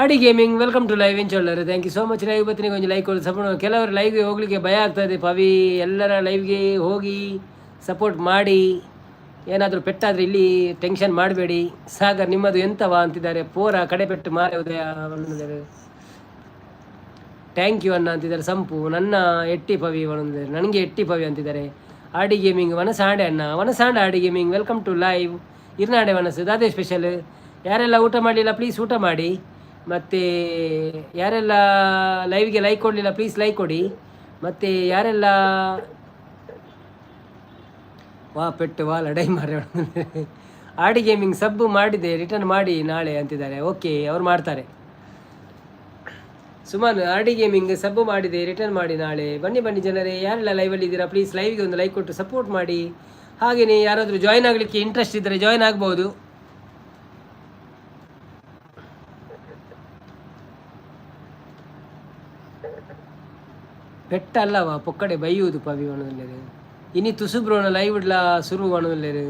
RD gaming, welcome to live. ಇಂಚೊಳ್ಳರು, thank you so much. Live ಬತ್ತಿನಿಗೆ ಒಂದು like ಕೊಡು, support. ಕೆಲವರು ಲೈವ್ಗೆ ಹೋಗ್ಲಿಕ್ಕೆ ಭಯ ಆಗ್ತದೆ ಪವಿ. ಎಲ್ಲರ ಲೈವ್ಗೆ ಹೋಗಿ ಸಪೋರ್ಟ್ ಮಾಡಿ. ಏನಾದರೂ ಪೆಟ್ಟಾದರೆ ಇಲ್ಲಿ ಟೆನ್ಷನ್ ಮಾಡಬೇಡಿ. ಸಾಗರ್ ನಿಮ್ಮದು ಎಂತವಾ ಅಂತಿದ್ದಾರೆ. ಪೋರ ಕಡೆ ಪೆಟ್ಟು ಮಾರೆ ಉದಯ. Thank you ಅಣ್ಣ ಅಂತಿದ್ದಾರೆ. ಸಂಪು ನನ್ನ ಎಟ್ಟಿ ಪವಿ ಒಂದಿದ್ದಾರೆ, ನನಗೆ ಎಟ್ಟಿ ಪವಿ ಅಂತಿದ್ದಾರೆ. ಆರ್ ಡಿ ಗೇಮಿಂಗ್ ವನಸಾಂಡೆ ಅಣ್ಣ, ವನಸಾಂಡ R D gaming, welcome to live. ಇರ್ನಾಡೆ ವನಸು ದಾದೆ ಸ್ಪೆಷಲ್? ಯಾರೆಲ್ಲ ಊಟ ಮಾಡಲಿಲ್ಲ ಪ್ಲೀಸ್ ಊಟ ಮಾಡಿ. ಮತ್ತು ಯಾರೆಲ್ಲ ಲೈವ್ಗೆ ಲೈಕ್ ಕೊಡಲಿಲ್ಲ ಪ್ಲೀಸ್ ಲೈಕ್ ಕೊಡಿ. ಮತ್ತು ಯಾರೆಲ್ಲ ವಾ ಪೆಟ್ಟು ವಾ ಲಡೈ ಮಾರೆ. ಆರ್ ಡಿ ಗೇಮಿಂಗ್ ಸಬ್ ಮಾಡಿದೆ, ರಿಟರ್ನ್ ಮಾಡಿ ನಾಳೆ ಅಂತಿದ್ದಾರೆ. ಓಕೆ, ಅವ್ರು ಮಾಡ್ತಾರೆ. Suman, R D gaming sub ಮಾಡಿದೆ, ರಿಟರ್ನ್ ಮಾಡಿ ನಾಳೆ. ಬನ್ನಿ ಬನ್ನಿ ಜನರೇ, ಯಾರೆಲ್ಲ ಲೈವಲ್ಲಿ ಇದ್ದೀರಾ ಪ್ಲೀಸ್ ಲೈವ್ಗೆ ಒಂದು ಲೈಕ್ ಕೊಟ್ಟು ಸಪೋರ್ಟ್ ಮಾಡಿ. ಹಾಗೆಯೇ ಯಾರಾದರೂ ಜಾಯ್ನ್ ಆಗಲಿಕ್ಕೆ ಇಂಟ್ರೆಸ್ಟ್ ಇದ್ದರೆ ಜಾಯ್ನ್ ಆಗ್ಬೋದು. ಪೆಟ್ಟಲ್ಲವ ಪೊಕ್ಕಡೆ ಬೈಯುವುದು ಪವಿ ಒಣದಲ್ಲೇರು. ಇನಿ ತುಸು ಬ್ರೋಣ ಲೈವ್ ಇಡ್ಲ ಸುರು ಒಣದಲ್ಲೇರು.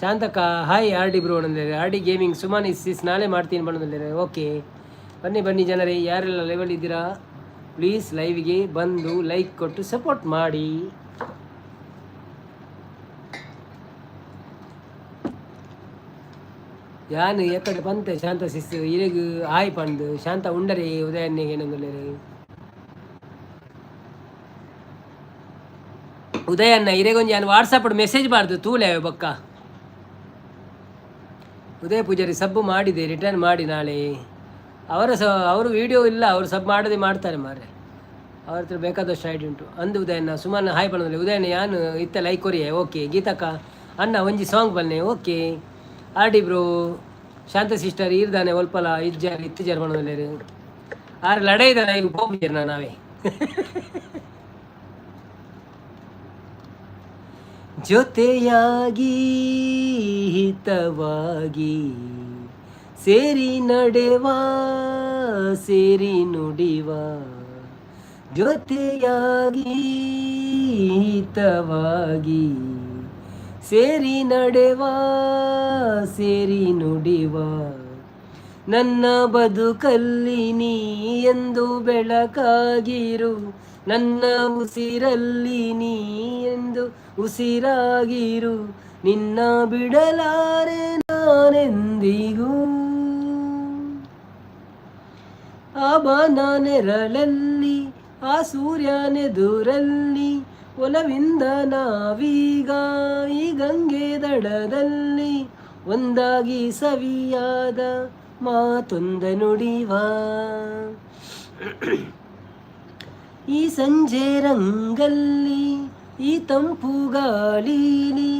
ಶಾಂತಕ ಹಾಯ್ ಆರ್ ಡಿ ಬ್ರೋ ಒಣದಲ್ಲೇರು. R D gaming Suman is is ನಾಳೆ ಮಾಡ್ತೀನಿ ಬಣ್ಣದಲ್ಲೇರು. ಓಕೆ, ಬನ್ನಿ ಬನ್ನಿ ಜನರೇ, ಯಾರೆಲ್ಲ ಲೈವಲ್ಲಿ ಇದ್ದೀರಾ ಪ್ಲೀಸ್ ಲೈವ್ಗೆ ಬಂದು ಲೈಕ್ ಕೊಟ್ಟು ಸಪೋರ್ಟ್ ಮಾಡಿ. ಯಾನು ಎಕ್ಕಡೆ ಬಂತೆ ಶಾಂತ ಸಿಸ್ ಇರೆಗ್ ಆಯ್ ಪಂದು ಶಾಂತ ಉಂಡರೆ ಉದಯನ್ನಿಗೆ ಏನಂದಲ್ಲೇರು. ಉದಯಣ್ಣ ಇರೆಗೊಂಜಿ ಯಾನ್ ವಾಟ್ಸಪ್ ಮೆಸೇಜ್ ಬಾರ್ದು ತೂಲೆ ಬೊಕ್ಕ. ಉದಯ ಪೂಜಾರಿ ಸಬ್ ಮಾಡಿದೆ, ರಿಟರ್ನ್ ಮಾಡಿ ನಾಳೆ. ಅವರ ಸ ಅವರು ವಿಡಿಯೋ ಇಲ್ಲ, ಅವರು ಸಬ್ ಮಾಡದೆ ಮಾಡ್ತಾರೆ ಮಾರ್ರೆ. ಅವ್ರ ಹತ್ರ ಬೇಕಾದಷ್ಟು ಐಡಿ ಉಂಟು. ಅಂದು ಉದಯಣ್ಣ ಸುಮನ್ ಹಾಯ್ ಪಣದಲ್ಲಿ. ಉದಯಣ್ಣ ಯಾನು ಇತ್ತ ಲೈಕ್ ಕೊರಿಯೆ. ಓಕೆ ಗೀತಕ್ಕ ಅಣ್ಣ ಒಂಜಿ ಸಾಂಗ್ ಬನ್ನೆ. Okay R D bro. Shanta sister ಈರ್ದಾನೆ ಒಲ್ಪಲ ಇಜ್ಜಾರ್ ಇತ್ತಿಜಾರ್ ಪಣದಲ್ಲೇರು. ಆರ್ ಲಡೈದಾನೆ ಈಗ ಪೋಪುಜೆರ್ ನಾವೇ. ಜೊತೆಯಾಗಿ ಹಿತವಾಗಿ ಸೇರಿ ನಡೆವ ಸೇರಿ ನುಡಿವ, ಜೊತೆಯಾಗಿ ಹಿತವಾಗಿ ಸೇರಿ ನಡೆವ ಸೇರಿ ನುಡಿವ, ನನ್ನ ಬದುಕಲ್ಲಿ ನೀ ಎಂದು ಬೆಳಕಾಗಿರು, ನನ್ನ ಉಸಿರಲ್ಲಿ ನೀ ಎಂದು ಉಸಿರಾಗಿರು, ನಿನ್ನ ಬಿಡಲಾರೆ ನಾನೆಂದಿಗೂ. ಆ ಬಾನ ನೆರಳಲ್ಲಿ ಆ ಸೂರ್ಯನೆದುರಲ್ಲಿ ಒಲವಿಂದ ನಾವೀಗ ಈ ಗಂಗೆ ದಡದಲ್ಲಿ ಒಂದಾಗಿ ಸವಿಯಾದ ಮಾತೊಂದ ನುಡಿವ. ಈ ಸಂಜೆ ರಂಗಲ್ಲಿ ಈ ತಂಪು ಗಾಳೀಲಿ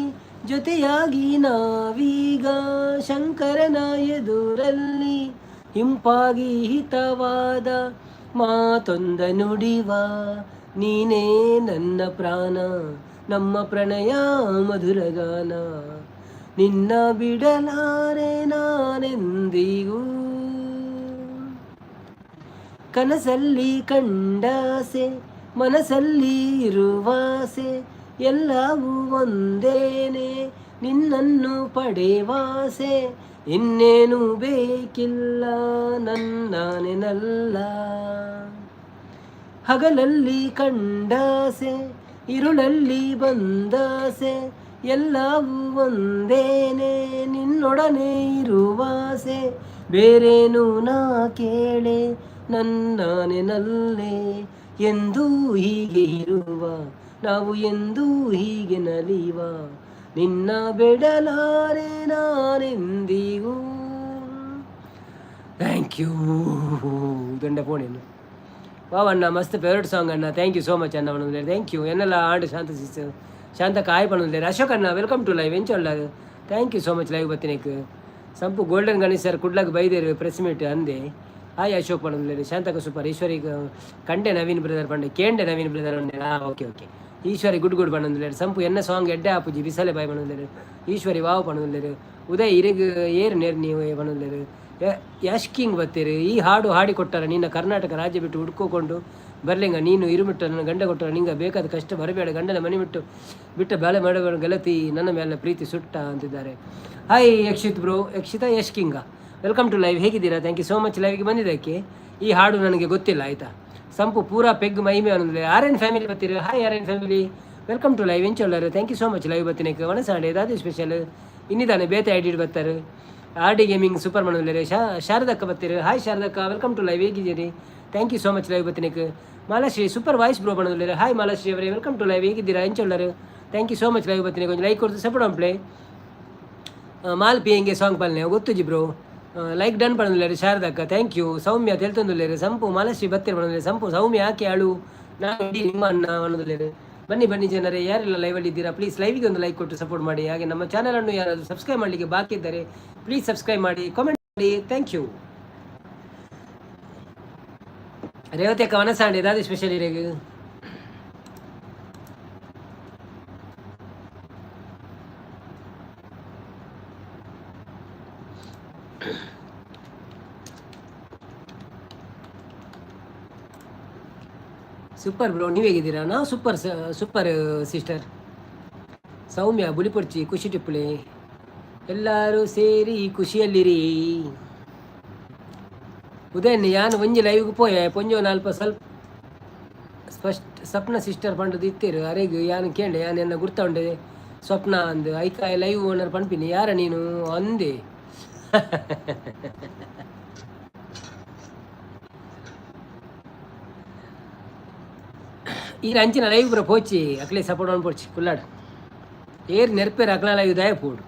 ಜೊತೆಯಾಗಿ ನಾವೀಗ ಶಂಕರನ ಎದುರಲ್ಲಿ ಇಂಪಾಗಿ ಹಿತವಾದ ಮಾತೊಂದ ನುಡಿವ. ನೀನೇ ನನ್ನ ಪ್ರಾಣ, ನಮ್ಮ ಪ್ರಣಯ ಮಧುರಗಾನ, ನಿನ್ನ ಬಿಡಲಾರೆ ನಾನೆಂದಿಗೂ. ಕನಸಲ್ಲಿ ಕಂಡಾಸೆ, ಮನಸ್ಸಲ್ಲಿ ಇರುವಾಸೆ, ಎಲ್ಲವೂ ಒಂದೇನೆ, ನಿನ್ನನ್ನು ಪಡೆವಾಸೆ, ಇನ್ನೇನು ಬೇಕಿಲ್ಲ ನನ್ನ ನೆನಲ್ಲ. ಹಗಲಲ್ಲಿ ಕಂಡಾಸೆ, ಇರುಳಲ್ಲಿ ಬಂದಾಸೆ, ಎಲ್ಲವೂ ಒಂದೇನೆ, ನಿನ್ನೊಡನೆ ಇರುವಾಸೆ, ಬೇರೇನು ನಾ ಕೇಳೆ ನನ್ನ ನೆನಲ್ಲೇ. ಎಂದೂ ಹೀಗೆ ಇರುವ ನಾವು, ಎಂದೂ ಹೀಗೆ ನಲಿವ, ನಿನ್ನ ಬಿಡಲಾರೆ ನಾನೆಂದಿಗೂ. Thank you. ದಂಡ ಫೋನೇನು ವಾವ್ ಅಣ್ಣ, ಮಸ್ತ್ ಫೇವ್ರೆಟ್ ಸಾಂಗ್ ಅಣ್ಣ. Thank you so much ಅಣ್ಣ. ಪಣೊಂದುಲ್ಲೆರ್, thank you. ಎನ್ನಲ ಆಂಡ್ ಶಾಂತ ಸಿಸ್ಟರ್, ಶಾಂತ ಕಾಯ್ ಪಣೊಂದುಲ್ಲೆರ್. ಅಶೋಕ್ ಅಣ್ಣ, welcome to live. ಎಂಚ ಉಲ್ಲರ್? Thank you so much live ಬತ್ತಿನೇಕ್. ಸಂಪು ಗೋಲ್ಡನ್ ಗಣೇಶ್ ಸರ್ ಕುಡ್ಲಾಗ ಬೈದೇರು ಪ್ರೆಸ್ ಮೀಟ್ ಅಂದೆ. ಹಾಯ್ ಅಶೋಕ್ ಪಣೊಂದುಲ್ಲೆರ್. ಶಾಂತಕ ಸೂಪರ್. ಈಶ್ವರಿ ಕಂಡೆ ನವೀನ್ ಬ್ರದರ್ ಪಂಡೆ, ಕೇಂಡೆ ನವೀನ್ ಬ್ರದರ್ ಪಂಡೆ. ಹಾಂ, okay okay. Eshwari good good ಪಣೊಂದುಲ್ಲೆರ್. ಸಂಪು ಎನ್ನ ಸಾಂಗ್ ಎಡ್ಡೆ ಆಪುಜಿ ಬಿಸಲೆ ಬಾಯ್ ಪಣೊಂದುಲ್ಲೆರ್. ಈಶ್ವರಿ ವಾವ್ ಪಣೊಂದುಲ್ಲೆರ್. ಉದಯ್ ಇರೆಗ್ ಏರ್ ನೇರ್ ನೀವು ಪಣೊಂದುಲ್ಲೆರ್. ಯಶ್ ಕಿಂಗ್ ಬತ್ತೀರಿ. ಈ ಹಾಡು ಹಾಡಿ ಕೊಟ್ಟಾರ ನಿನ್ನ ಕರ್ನಾಟಕ ರಾಜ್ಯ ಬಿಟ್ಟು ಹುಡ್ಕೋಕೊಂಡು ಬರ್ಲಿಂಗ. ನೀನು ಇರುಮಿಟ್ಟ ನನ್ನ ಗಂಡ ಕೊಟ್ಟರ ನಿಂಗೆ ಬೇಕಾದ ಕಷ್ಟ ಬರಬೇಡ. ಗಂಡನ ಮನೆ ಬಿಟ್ಟು ಬಿಟ್ಟ ಬಾಳೆ ಮಾಡಬೇಡ ಗೆಳತಿ, ನನ್ನ ಮೇಲೆ ಪ್ರೀತಿ ಸುಟ್ಟ ಅಂತಿದ್ದಾರೆ. Hi Yakshith bro, Yakshitha Yash king, welcome to live. ಹೇಗಿದ್ದೀರಾ? Thank you so much ಲೈವ್ಗೆ ಬಂದಿದ್ದಕ್ಕೆ. ಈ ಹಾಡು ನನಗೆ ಗೊತ್ತಿಲ್ಲ, ಆಯಿತಾ? ಸಂಪು ಪೂರಾ ಪೆಗ್ ಮಹಿಮೆ ಅನ್ನೋದಿಲ್ಲ. ಆರ್ ಎನ್ ಫ್ಯಾಮಿಲಿ ಬರ್ತೀರಿ. Hi R N family, welcome to live. ಎಂಚೊಲ್ಲರು? Thank you so much live ಬತ್ತಿನಕ್ಕೆ. ವನಸಾಂಡೆ ದಾದಿ ಸ್ಪೆಷಲ್ ಇನ್ನಿದಾನೆ ಬೇತೆ ಐಡಿ ಬರ್ತಾರೆ. ಆರ್ ಡಿ ಗೇಮಿಂಗ್ ಸೂಪರ್ ಮಾಡೋದಿಲ್ಲ. ಶಾರದಕ್ಕ ಬರ್ತೀರಿ. ಹಾಯ್ ಶಾರದಕ್ಕ, welcome to live. ಹೇಗಿದ್ದೀರಿ? Thank you so much live ಬತ್ತಿನಕ್ಕೆ. ಮಾಲಾಶ್ರೀ super voice bro ಮಾಡೋದಿಲ್ಲ. ಹಾಯ್ ಮಾಲಾಶ್ರೀ ಅವರೇ, welcome to live. ಹೇಗಿದ್ದೀರಾ? ಎಂಚೊಲ್ಲರು? Thank you so much live ಬತ್ತಿನಕ್ಕೆ. ಒಂದು ಲೈಕ್ ಕೊಡ್ತು ಸಪೋರ್ಟ್ ಆನ್ ಪ್ಲೇ. ಮಾಲ್ ಪಿಯಂಗೆ ಸಾಂಗ್ ಪಾಲನೆ ಗೊತ್ತುಜಿ ಬ್ರೋ. ಲೈಕ್ ಡನ್ ಪಣೊಂದುಲ್ಲೆರ್ ಶಾರದಕ್ಕ, thank you. ಸೌಮ್ಯ ತೆಲ್ತೊಂದುಲ್ಲೆರ್. ಸಂಪು ಮಾಲಶ್ರೀ ಬತ್ತೆರ್ ಪಣೊಂದುಲ್ಲೆರ್. ಸಂಪು ಸೌಮ್ಯ ಆಕೆ ಅಳು ನಾನು ಇಡೀ ನಿಮ್ಮ ಅಣ್ಣ ಅನ್ನೋದಿಲ್ಲೇರು. ಬನ್ನಿ ಬನ್ನಿ ಜನರೇ, ಯಾರೆಲ್ಲ ಲೈವಲ್ಲಿ ಇದ್ದೀರಾ, ಪ್ಲೀಸ್ ಲೈವಿಗೆ ಒಂದು ಲೈಕ್ ಕೊಟ್ಟು ಸಪೋರ್ಟ್ ಮಾಡಿ. ಹಾಗೆ ನಮ್ಮ ಚಾನಲನ್ನು ಯಾರಾದರೂ ಸಬ್ಸ್ಕ್ರೈಬ್ ಮಾಡಲಿಕ್ಕೆ ಬಾಕಿ ಇದ್ದರೆ ಪ್ಲೀಸ್ ಸಬ್ಸ್ಕ್ರೈಬ್ ಮಾಡಿ, ಕಾಮೆಂಟ್ ಮಾಡಿ. Thank you. Revathi ಅಕ್ಕ, ವನಸಾಂಡಿ ದಾದಿ ಸ್ಪೆಷಲ್ ಇರೇಗ್? ಸೂಪರ್ ಬ್ರೋ, ನೀವು ಹೇಗಿದ್ದೀರಾ? ನಾವು ಸೂಪರ್ ಸೂಪರ್ ಸಿಸ್ಟರ್. ಸೌಮ್ಯ ಬುಲಿಪೊರ್ಚಿ ಖುಷಿ ಟಿಪ್ಪುಳಿ. ಎಲ್ಲರೂ ಸೇರಿ ಖುಷಿಯಲ್ಲಿರಿ. ಉದಯನ್ ಯಾನ್ ಒಂಜಿ ಲೈವ್ಗೆ ಪೋಯೆ, ಪೊಂಜೋ ನಾಲ್ಪ ಸ್ವಲ್ಪ ಸ್ಪಷ್ಟ ಸ್ವಪ್ನ ಸಿಸ್ಟರ್ ಪಂಡದು ಇತ್ತೀರು. ಅರೆಗ್ ಯಾನ್ ಕೇಂಡೆ, ಯಾನ್ ಎನ್ನ ಗುರ್ತ ಉಂಡೆ ಸ್ವಪ್ನ ಅಂದು. ಐಕಾಯ್ ಲೈವ್ ಓನರ್ ಪನ್ಪಿನಿ, ಯಾರ ನೀನು ಅಂದೆ. ಈ ಅಂಚಿನ ಲೈವ್ ಪೂರ ಪೋಚಿ, ಅಕ್ಲೆ ಸಪೋರ್ಟ್ ಆನ್ ಪೋಚಿ ಕುಲ್ಲಾಡ್ ಏರ್ ನೆರ್ಪೇರ್ ಅಕ್ಲ ಲೈವ್ ದಯ ಪೋಡು.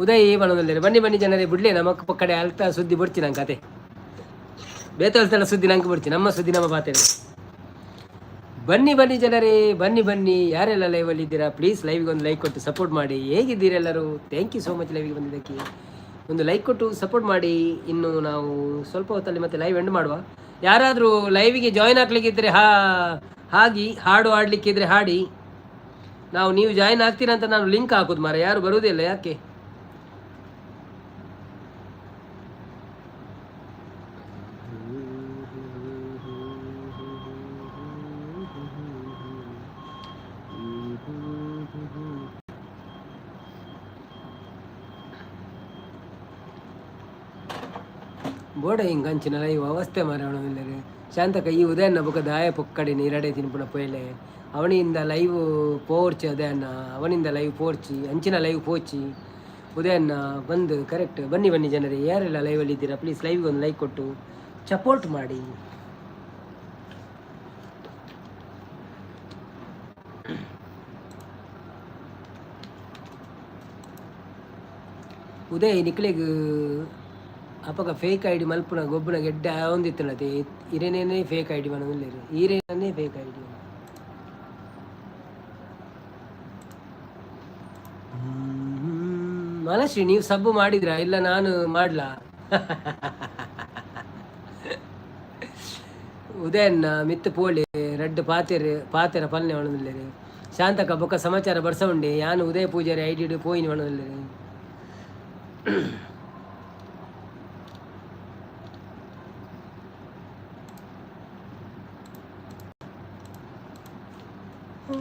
ಉದಯ್ ಪನೊಂದುಲ್ಲೆರ್. ಬನ್ನಿ ಬನ್ನಿ ಜನರೇ, ಬುಡ್ಲೆ ನಮಕ್ ಪಕ್ಕಡೆ ಅಲ್ತ ಸುದ್ದಿ ಬೊಡ್ಚಿ ನಂಗೆ ಕತೆ. ಬೇತಲ್ತಲ ಸುದ್ದಿ ನಂಗೆ ಬೊಡ್ಚಿ, ನಮ್ಮ ಸುದ್ದಿ ನಮ್ಮ ಪಾತೆರ. ಬನ್ನಿ ಬನ್ನಿ ಜನರೇ, ಬನ್ನಿ ಬನ್ನಿ. ಯಾರೆಲ್ಲ ಲೈವಲ್ಲಿ ಇದ್ದೀರಾ, ಪ್ಲೀಸ್ ಲೈವ್ಗೆ ಒಂದು ಲೈಕ್ ಕೊಟ್ಟು ಸಪೋರ್ಟ್ ಮಾಡಿ. ಹೇಗಿದ್ದೀರಾ ಎಲ್ಲರೂ? Thank you so much ಲೈವ್ಗೆ ಬಂದಿದ್ದಕ್ಕೆ. ಒಂದು ಲೈಕ್ ಕೊಟ್ಟು ಸಪೋರ್ಟ್ ಮಾಡಿ. ಇನ್ನು ನಾವು ಸ್ವಲ್ಪ ಹೊತ್ತಲ್ಲಿ ಮತ್ತೆ ಲೈವ್ ಎಂಡ್ ಮಾಡುವ. ಯಾರಾದರೂ ಲೈವಿಗೆ ಜಾಯ್ನ್ ಆಗ್ಲಿಕ್ಕಿದ್ರೆ ಹಾಗೆ ಹಾಡು ಹಾಡ್ಲಿಕ್ಕಿದ್ರೆ ಹಾಡಿ. ನಾವು ನೀವು ಜಾಯ್ನ್ ಆಗ್ತೀರಾ ಅಂತ ನಾನು ಲಿಂಕ್ ಹಾಕೋದು ಮಾರ, ಯಾರು ಬರುವುದಿಲ್ಲ ಯಾಕೆ? ಬೋಡ ಹಿಂಗೆ ಅಂಚಿನ ಲೈವ್ ಅವಸ್ಥೆ ಮಾರ. ಅವನ ಶಾಂತಕ ಈ ಉದಯನ್ನ ಬೊಕ ದಾಯ ಪೊಕ್ಕಡೆ ನೀರಡೆ ತಿನ್ಪುನ ಪೊಯ್ಲೆ. ಅವನಿಂದ ಲೈವ್ ಪೋರ್ಚಿ ಉದಯನ್ನ, ಅವನಿಂದ ಲೈವ್ ಪೋರ್ಚಿ, ಅಂಚಿನ ಲೈವ್ ಪೋಚಿ ಉದಯನ್ನ ಬಂದು ಕರೆಕ್ಟ್. ಬನ್ನಿ ಬನ್ನಿ ಜನರೇ, ಯಾರೆಲ್ಲ ಲೈವಲ್ಲಿ ಇದ್ದೀರಾ, ಪ್ಲೀಸ್ ಲೈವ್ಗೆ ಒಂದು ಲೈಕ್ ಕೊಟ್ಟು ಸಪೋರ್ಟ್ ಮಾಡಿ. ಉದಯ್ ನಿಕ್ಲೆಗ್ ಅಪಗ ಫೇಕ್ ಐಡಿ ಮಲ್ಪುನ ಗೊಬ್ಬುನ ಗೆಡ್ಡೆ ಆವೊಂದಿತ್ತುಂಡತೆ. ಇರೇನೇ fake ID ಪನೊಂದುಲ್ಲೆರ್, ಈರೇನೇ fake ID. Manashree, ನೀವು ಸಬ್ಬು ಮಾಡಿದ್ರಾ? ಇಲ್ಲ, ನಾನು ಮಾಡ್ಲಾ? ಉದಯನ್ನ ಮಿತ್ತು ಪೋಳಿ ರಡ್ಡ್ ಪಾತೆರ್ ಪಾತೆರ ಪಲ್ನೆ ಪನೊಂದುಲ್ಲೆರ್. ಶಾಂತಕ ಬೊಕ್ಕ ಸಮಾಚಾರ ಬರ್ಸ ಉಂಡೆ, ಯಾನ್ ಉದಯ ಪೂಜಾರಿ ಐಡಿಡ್ ಪೋಯಿನಿ ಪನೊಂದುಲ್ಲೆರ್. ಯಾನ್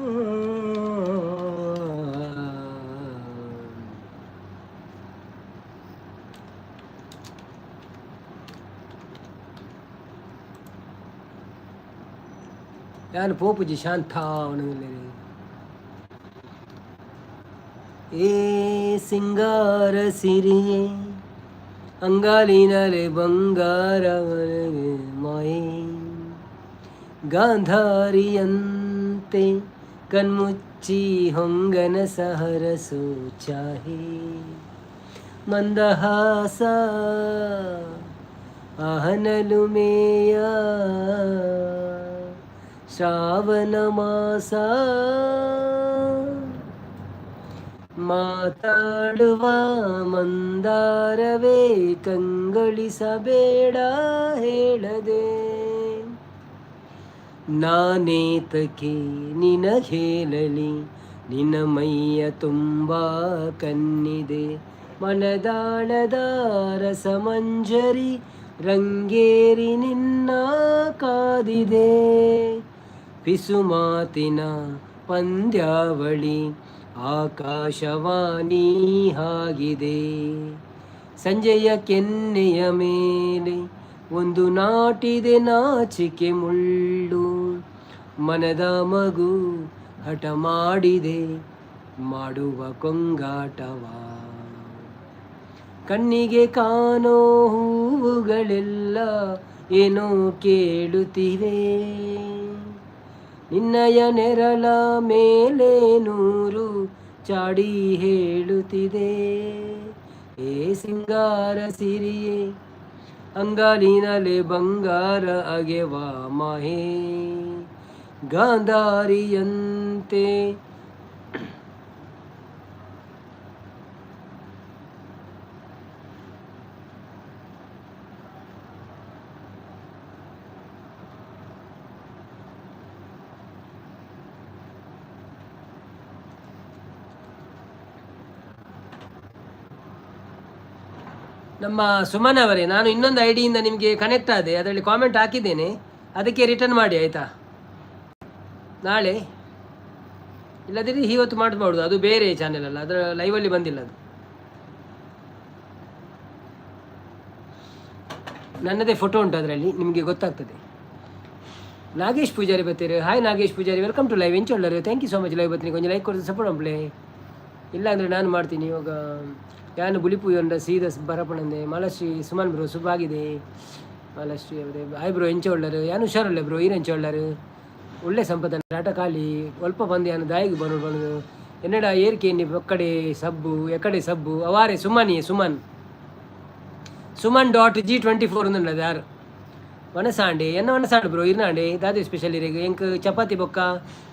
ಪೋಪುಜಿ ಶಾಂತ. ಏ ಸಿಂಗಾರ ಸಿರಿಯೇ, ಅಂಗಾಲಿನಲೆ ಬಂಗಾರ ಮಾಯೆ, ಗಾಂಧಾರಿಯಂತೆ ಕಣ್ಮುಚ್ಚಿ ಹೊಂಗನ ಸಹರಸು ಚಾಹೆ, ಮಂದಹಾಸ ಆಹನಲುಮೇಯ, ಶ್ರಾವಣ ಮಾಸ, ಮಾತಾಡುವ ಮಂದಾರವೇ, ಕಂಗೊಳಿಸಬೇಡ ಹೇಳದೆ, ನಾನೇತಕ್ಕೆ ನಿನಗೇಳಲಿ, ನಿನ್ನ ಮೈಯ ತುಂಬ ಕಣ್ಣಿದೆ, ಮನದಾಳದ ರಸಮಂಜರಿ ರಂಗೇರಿ ನಿನ್ನ ಕಾದಿದೆ, ಪಿಸುಮಾತಿನ ಪಂದ್ಯಾವಳಿ ಆಕಾಶವಾಣಿ ಆಗಿದೆ, ಸಂಜೆಯ ಕೆನ್ನೆಯ ಮೇಲೆ ಒಂದು ನಾಟಿದೆ ನಾಚಿಕೆ ಮುಳ್ಳು, ಮನದ ಮಗು ಹಠ ಮಾಡಿದೆ ಮಾಡುವ ಕೊಂಗಾಟವ, ಕಣ್ಣಿಗೆ ಕಾಣೋ ಹೂವುಗಳೆಲ್ಲ ಏನೋ ಕೇಳುತ್ತಿವೆ, ನಿನ್ನಯ ನೆರಳ ಮೇಲೆ ನೂರು ಚಾಡಿ ಹೇಳುತ್ತಿದೆ, ಏ ಸಿಂಗಾರ ಸಿರಿಯೇ, ಅಂಗಾಲಿನಲೆ ಬಂಗಾರ ಅಗೆವ ಮಹೇ, ಗಾಂಧಾರಿಯಂತೆ. ನಮ್ಮ ಸುಮನ್ ಅವರೇ, ನಾನು ಇನ್ನೊಂದು ಐಡಿಯಿಂದ ನಿಮಗೆ ಕನೆಕ್ಟ್ ಆದೆ, ಅದರಲ್ಲಿ ಕಾಮೆಂಟ್ ಹಾಕಿದ್ದೇನೆ, ಅದಕ್ಕೆ ರಿಟರ್ನ್ ಮಾಡಿ ಆಯಿತಾ? ನಾಳೆ ಇಲ್ಲದಿದ್ದರೆ ಇವತ್ತು ಮಾಡಬಹುದು, ಅದು ಬೇರೆ ಚಾನೆಲ್ ಅಲ್ಲ, ಅದರ ಲೈವಲ್ಲಿ ಬಂದಿಲ್ಲ ಅದು. ನನ್ನದೇ ಫೋಟೋ ಉಂಟು ಅದರಲ್ಲಿ, ನಿಮಗೆ ಗೊತ್ತಾಗ್ತದೆ. ನಾಗೇಶ್ ಪೂಜಾರಿ ಬರ್ತೀರಿ. Hi Nagesh Poojary, welcome to live. ಎಂಚೊಳ್ಳರು, thank you so much. Live ಬರ್ತೀನಿ, ಕೊಂಚ ಲೈಕ್ ಕೊಡ್ತು ಸಪೋರ್ಟ್ ಅಂಪ್ಲೆ. ಇಲ್ಲ ಅಂದರೆ ನಾನು ಮಾಡ್ತೀನಿ ಇವಾಗ. ಯಾನು ಬುಲಿಪು ಎಂಡ ಸೀದ ಬರಪಣಂದೆ. ಮಾಲಶ್ರೀ ಸುಮನ್ ಬ್ರೋ ಸುಬ್ಬಾಗಿದೆ. ಮಾಲಶ್ರೀ ಅವರೇ, ಹಾಯ್ ಬ್ರೋ, ಎಂಚ ಒಳ್ಳರು? ಯಾನು ಹುಷಾರಲ್ಲ ಬ್ರೋ, ಈರು ಎಂಚ ಒಳ್ಳರು? ಒಳ್ಳೆ ಸಂಪದ ಆಟ ಖಾಲಿ ಒಲ್ಪ ಬಂದು ಯಾನು ದಾಯಿಗೆ ಬನು ಬಂದು ಎನ್ನಡ ಏರ್ಕೆ ಎನ್ನಿ ಒಕ್ಕಡೆ ಸಬ್ಬು ಎಕ್ಕಡೆ ಸಬ್ಬು ಅವಾರೆ. ಸುಮನಿ ಸುಮನ್, ಸುಮನ್ ಡಾಟ್ ಜಿ 24 ಉಂದುಂಡದು ಯಾರು ವನಸಾಂಡೆ ಎನ್ನ ವನಸಾಂಡ್ ಬ್ರೋ ಇರ್ನಾಂಡೆ. ದಾದೆ ಸ್ಪೆಷಲ್ ಇರೆಗ್? ಎಂಕ್ ಚಪಾತಿ ಬೊಕ್ಕ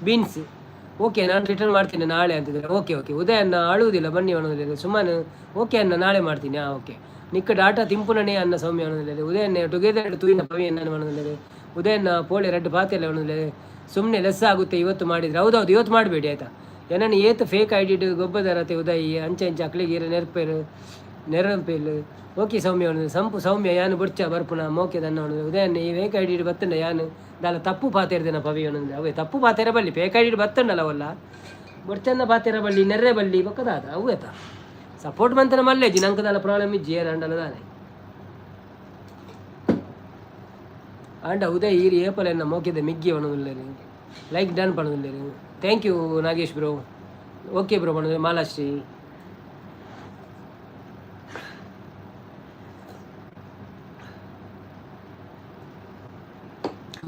ಬೀನ್ಸ್. ಓಕೆ, ನಾನು ರಿಟರ್ನ್ ಮಾಡ್ತೀನಿ ನಾಳೆ ಅಂತಿದ್ದಾರೆ. ಓಕೆ ಓಕೆ ಉದಯ್ ಅನ್ನ ಅಳುವುದಿಲ್ಲ ಬನ್ನಿ ಅನ್ನೋದಿಲ್ಲ. ಸುಮನ್ ಓಕೆ ಅನ್ನ, ನಾಳೆ ಮಾಡ್ತೀನಿ. ಹಾಂ ಓಕೆ. ನಿಕ್ಕ ಡಾಟಾ ತಿಂಪುನನೇ ಅನ್ನ ಸೌಮ್ಯ ಅನ್ನೋದಿಲ್ಲ. ಉದಯನ್ನ ಟುಗೆದರ್ ತೂಯಿನ ಪವಿ ಅನ್ನ ಅನ್ನೋದಿಲ್ಲ. ಉದಯನ್ನ ಪೋಳೆ ರೆಡ್ ಪಾತೆಲ್ಲ ಅನ್ನೋದಿಲ್ಲ. ಸುಮ್ಮನೆ ಲೆಸ್ ಆಗುತ್ತೆ ಇವತ್ತು ಮಾಡಿದರೆ. ಹೌದೌದು, ಇವತ್ತು ಮಾಡಬೇಡಿ ಆಯಿತಾ? ಏನನ್ನ ಏತ್ ಫೇಕ್ ಐಡಿಡ್ ಗೊಬ್ಬದರತೆ ಉದಯ್ ಅಂಚೆ ಅಂಚೆ ಅಕ್ಲಿಗೆ ಇರ ನೆರ್ಪೇರು ನೆರಂಪೇಲು. ಓಕೆ ಸೌಮ್ಯ ಅವನು ಸಂಪು ಸೌಮ್ಯ ಯಾನು ಬುಡ್ಚ ಬರ್ಪುನ ಮೋಕೆ ದನ್ನ ಅವನು. ಉದಯನ್ನ ಈ ಫೇಕ್ ಐಡಿಡ್ ಬತ್ತಂಡ ಯಾನು ದಾಲ ತಪ್ಪು ಪಾತೆರ್ದಿನ ಪವಿ ಅವನು. ಅವೇ ತಪ್ಪು ಪಾತೆರ ಬಲ್ಲಿ ಫೇಕ್ ಐಡಿಡ್ ಬತ್ತಂಡಲ್ಲ ಅವಲ್ಲ ಬೊಡ್ಚನ್ನ ಪಾತೆರ ಬಲ್ಲಿ ನೆರ್ರೆ ಬಲ್ಲಿ ಬೊಕ್ಕದಾದ ಅವೇತ ಸಪೋರ್ಟ್ ಮಂತನ ಮಲ್ಲೇಜಿ ನಂಕದಾಲ ಪ್ರಾಬ್ಲಮ್ ಇಜ್ಜಿ ಏರ್ ದಾನೆ ಆಂಡ ಉದಯ್ ಈರ್ ಏಪಲ್ ಎನ್ನ ಮೋಕೆದ ಮಿಗ್ಗಿ ಅವನು. ಲೈಕ್ ಡನ್ ಪಣದುಲ್ಲೇರು. Thank you Nagesh bro. Okay bro ಪಣದು ಮಾಲಾಶ್ರೀ.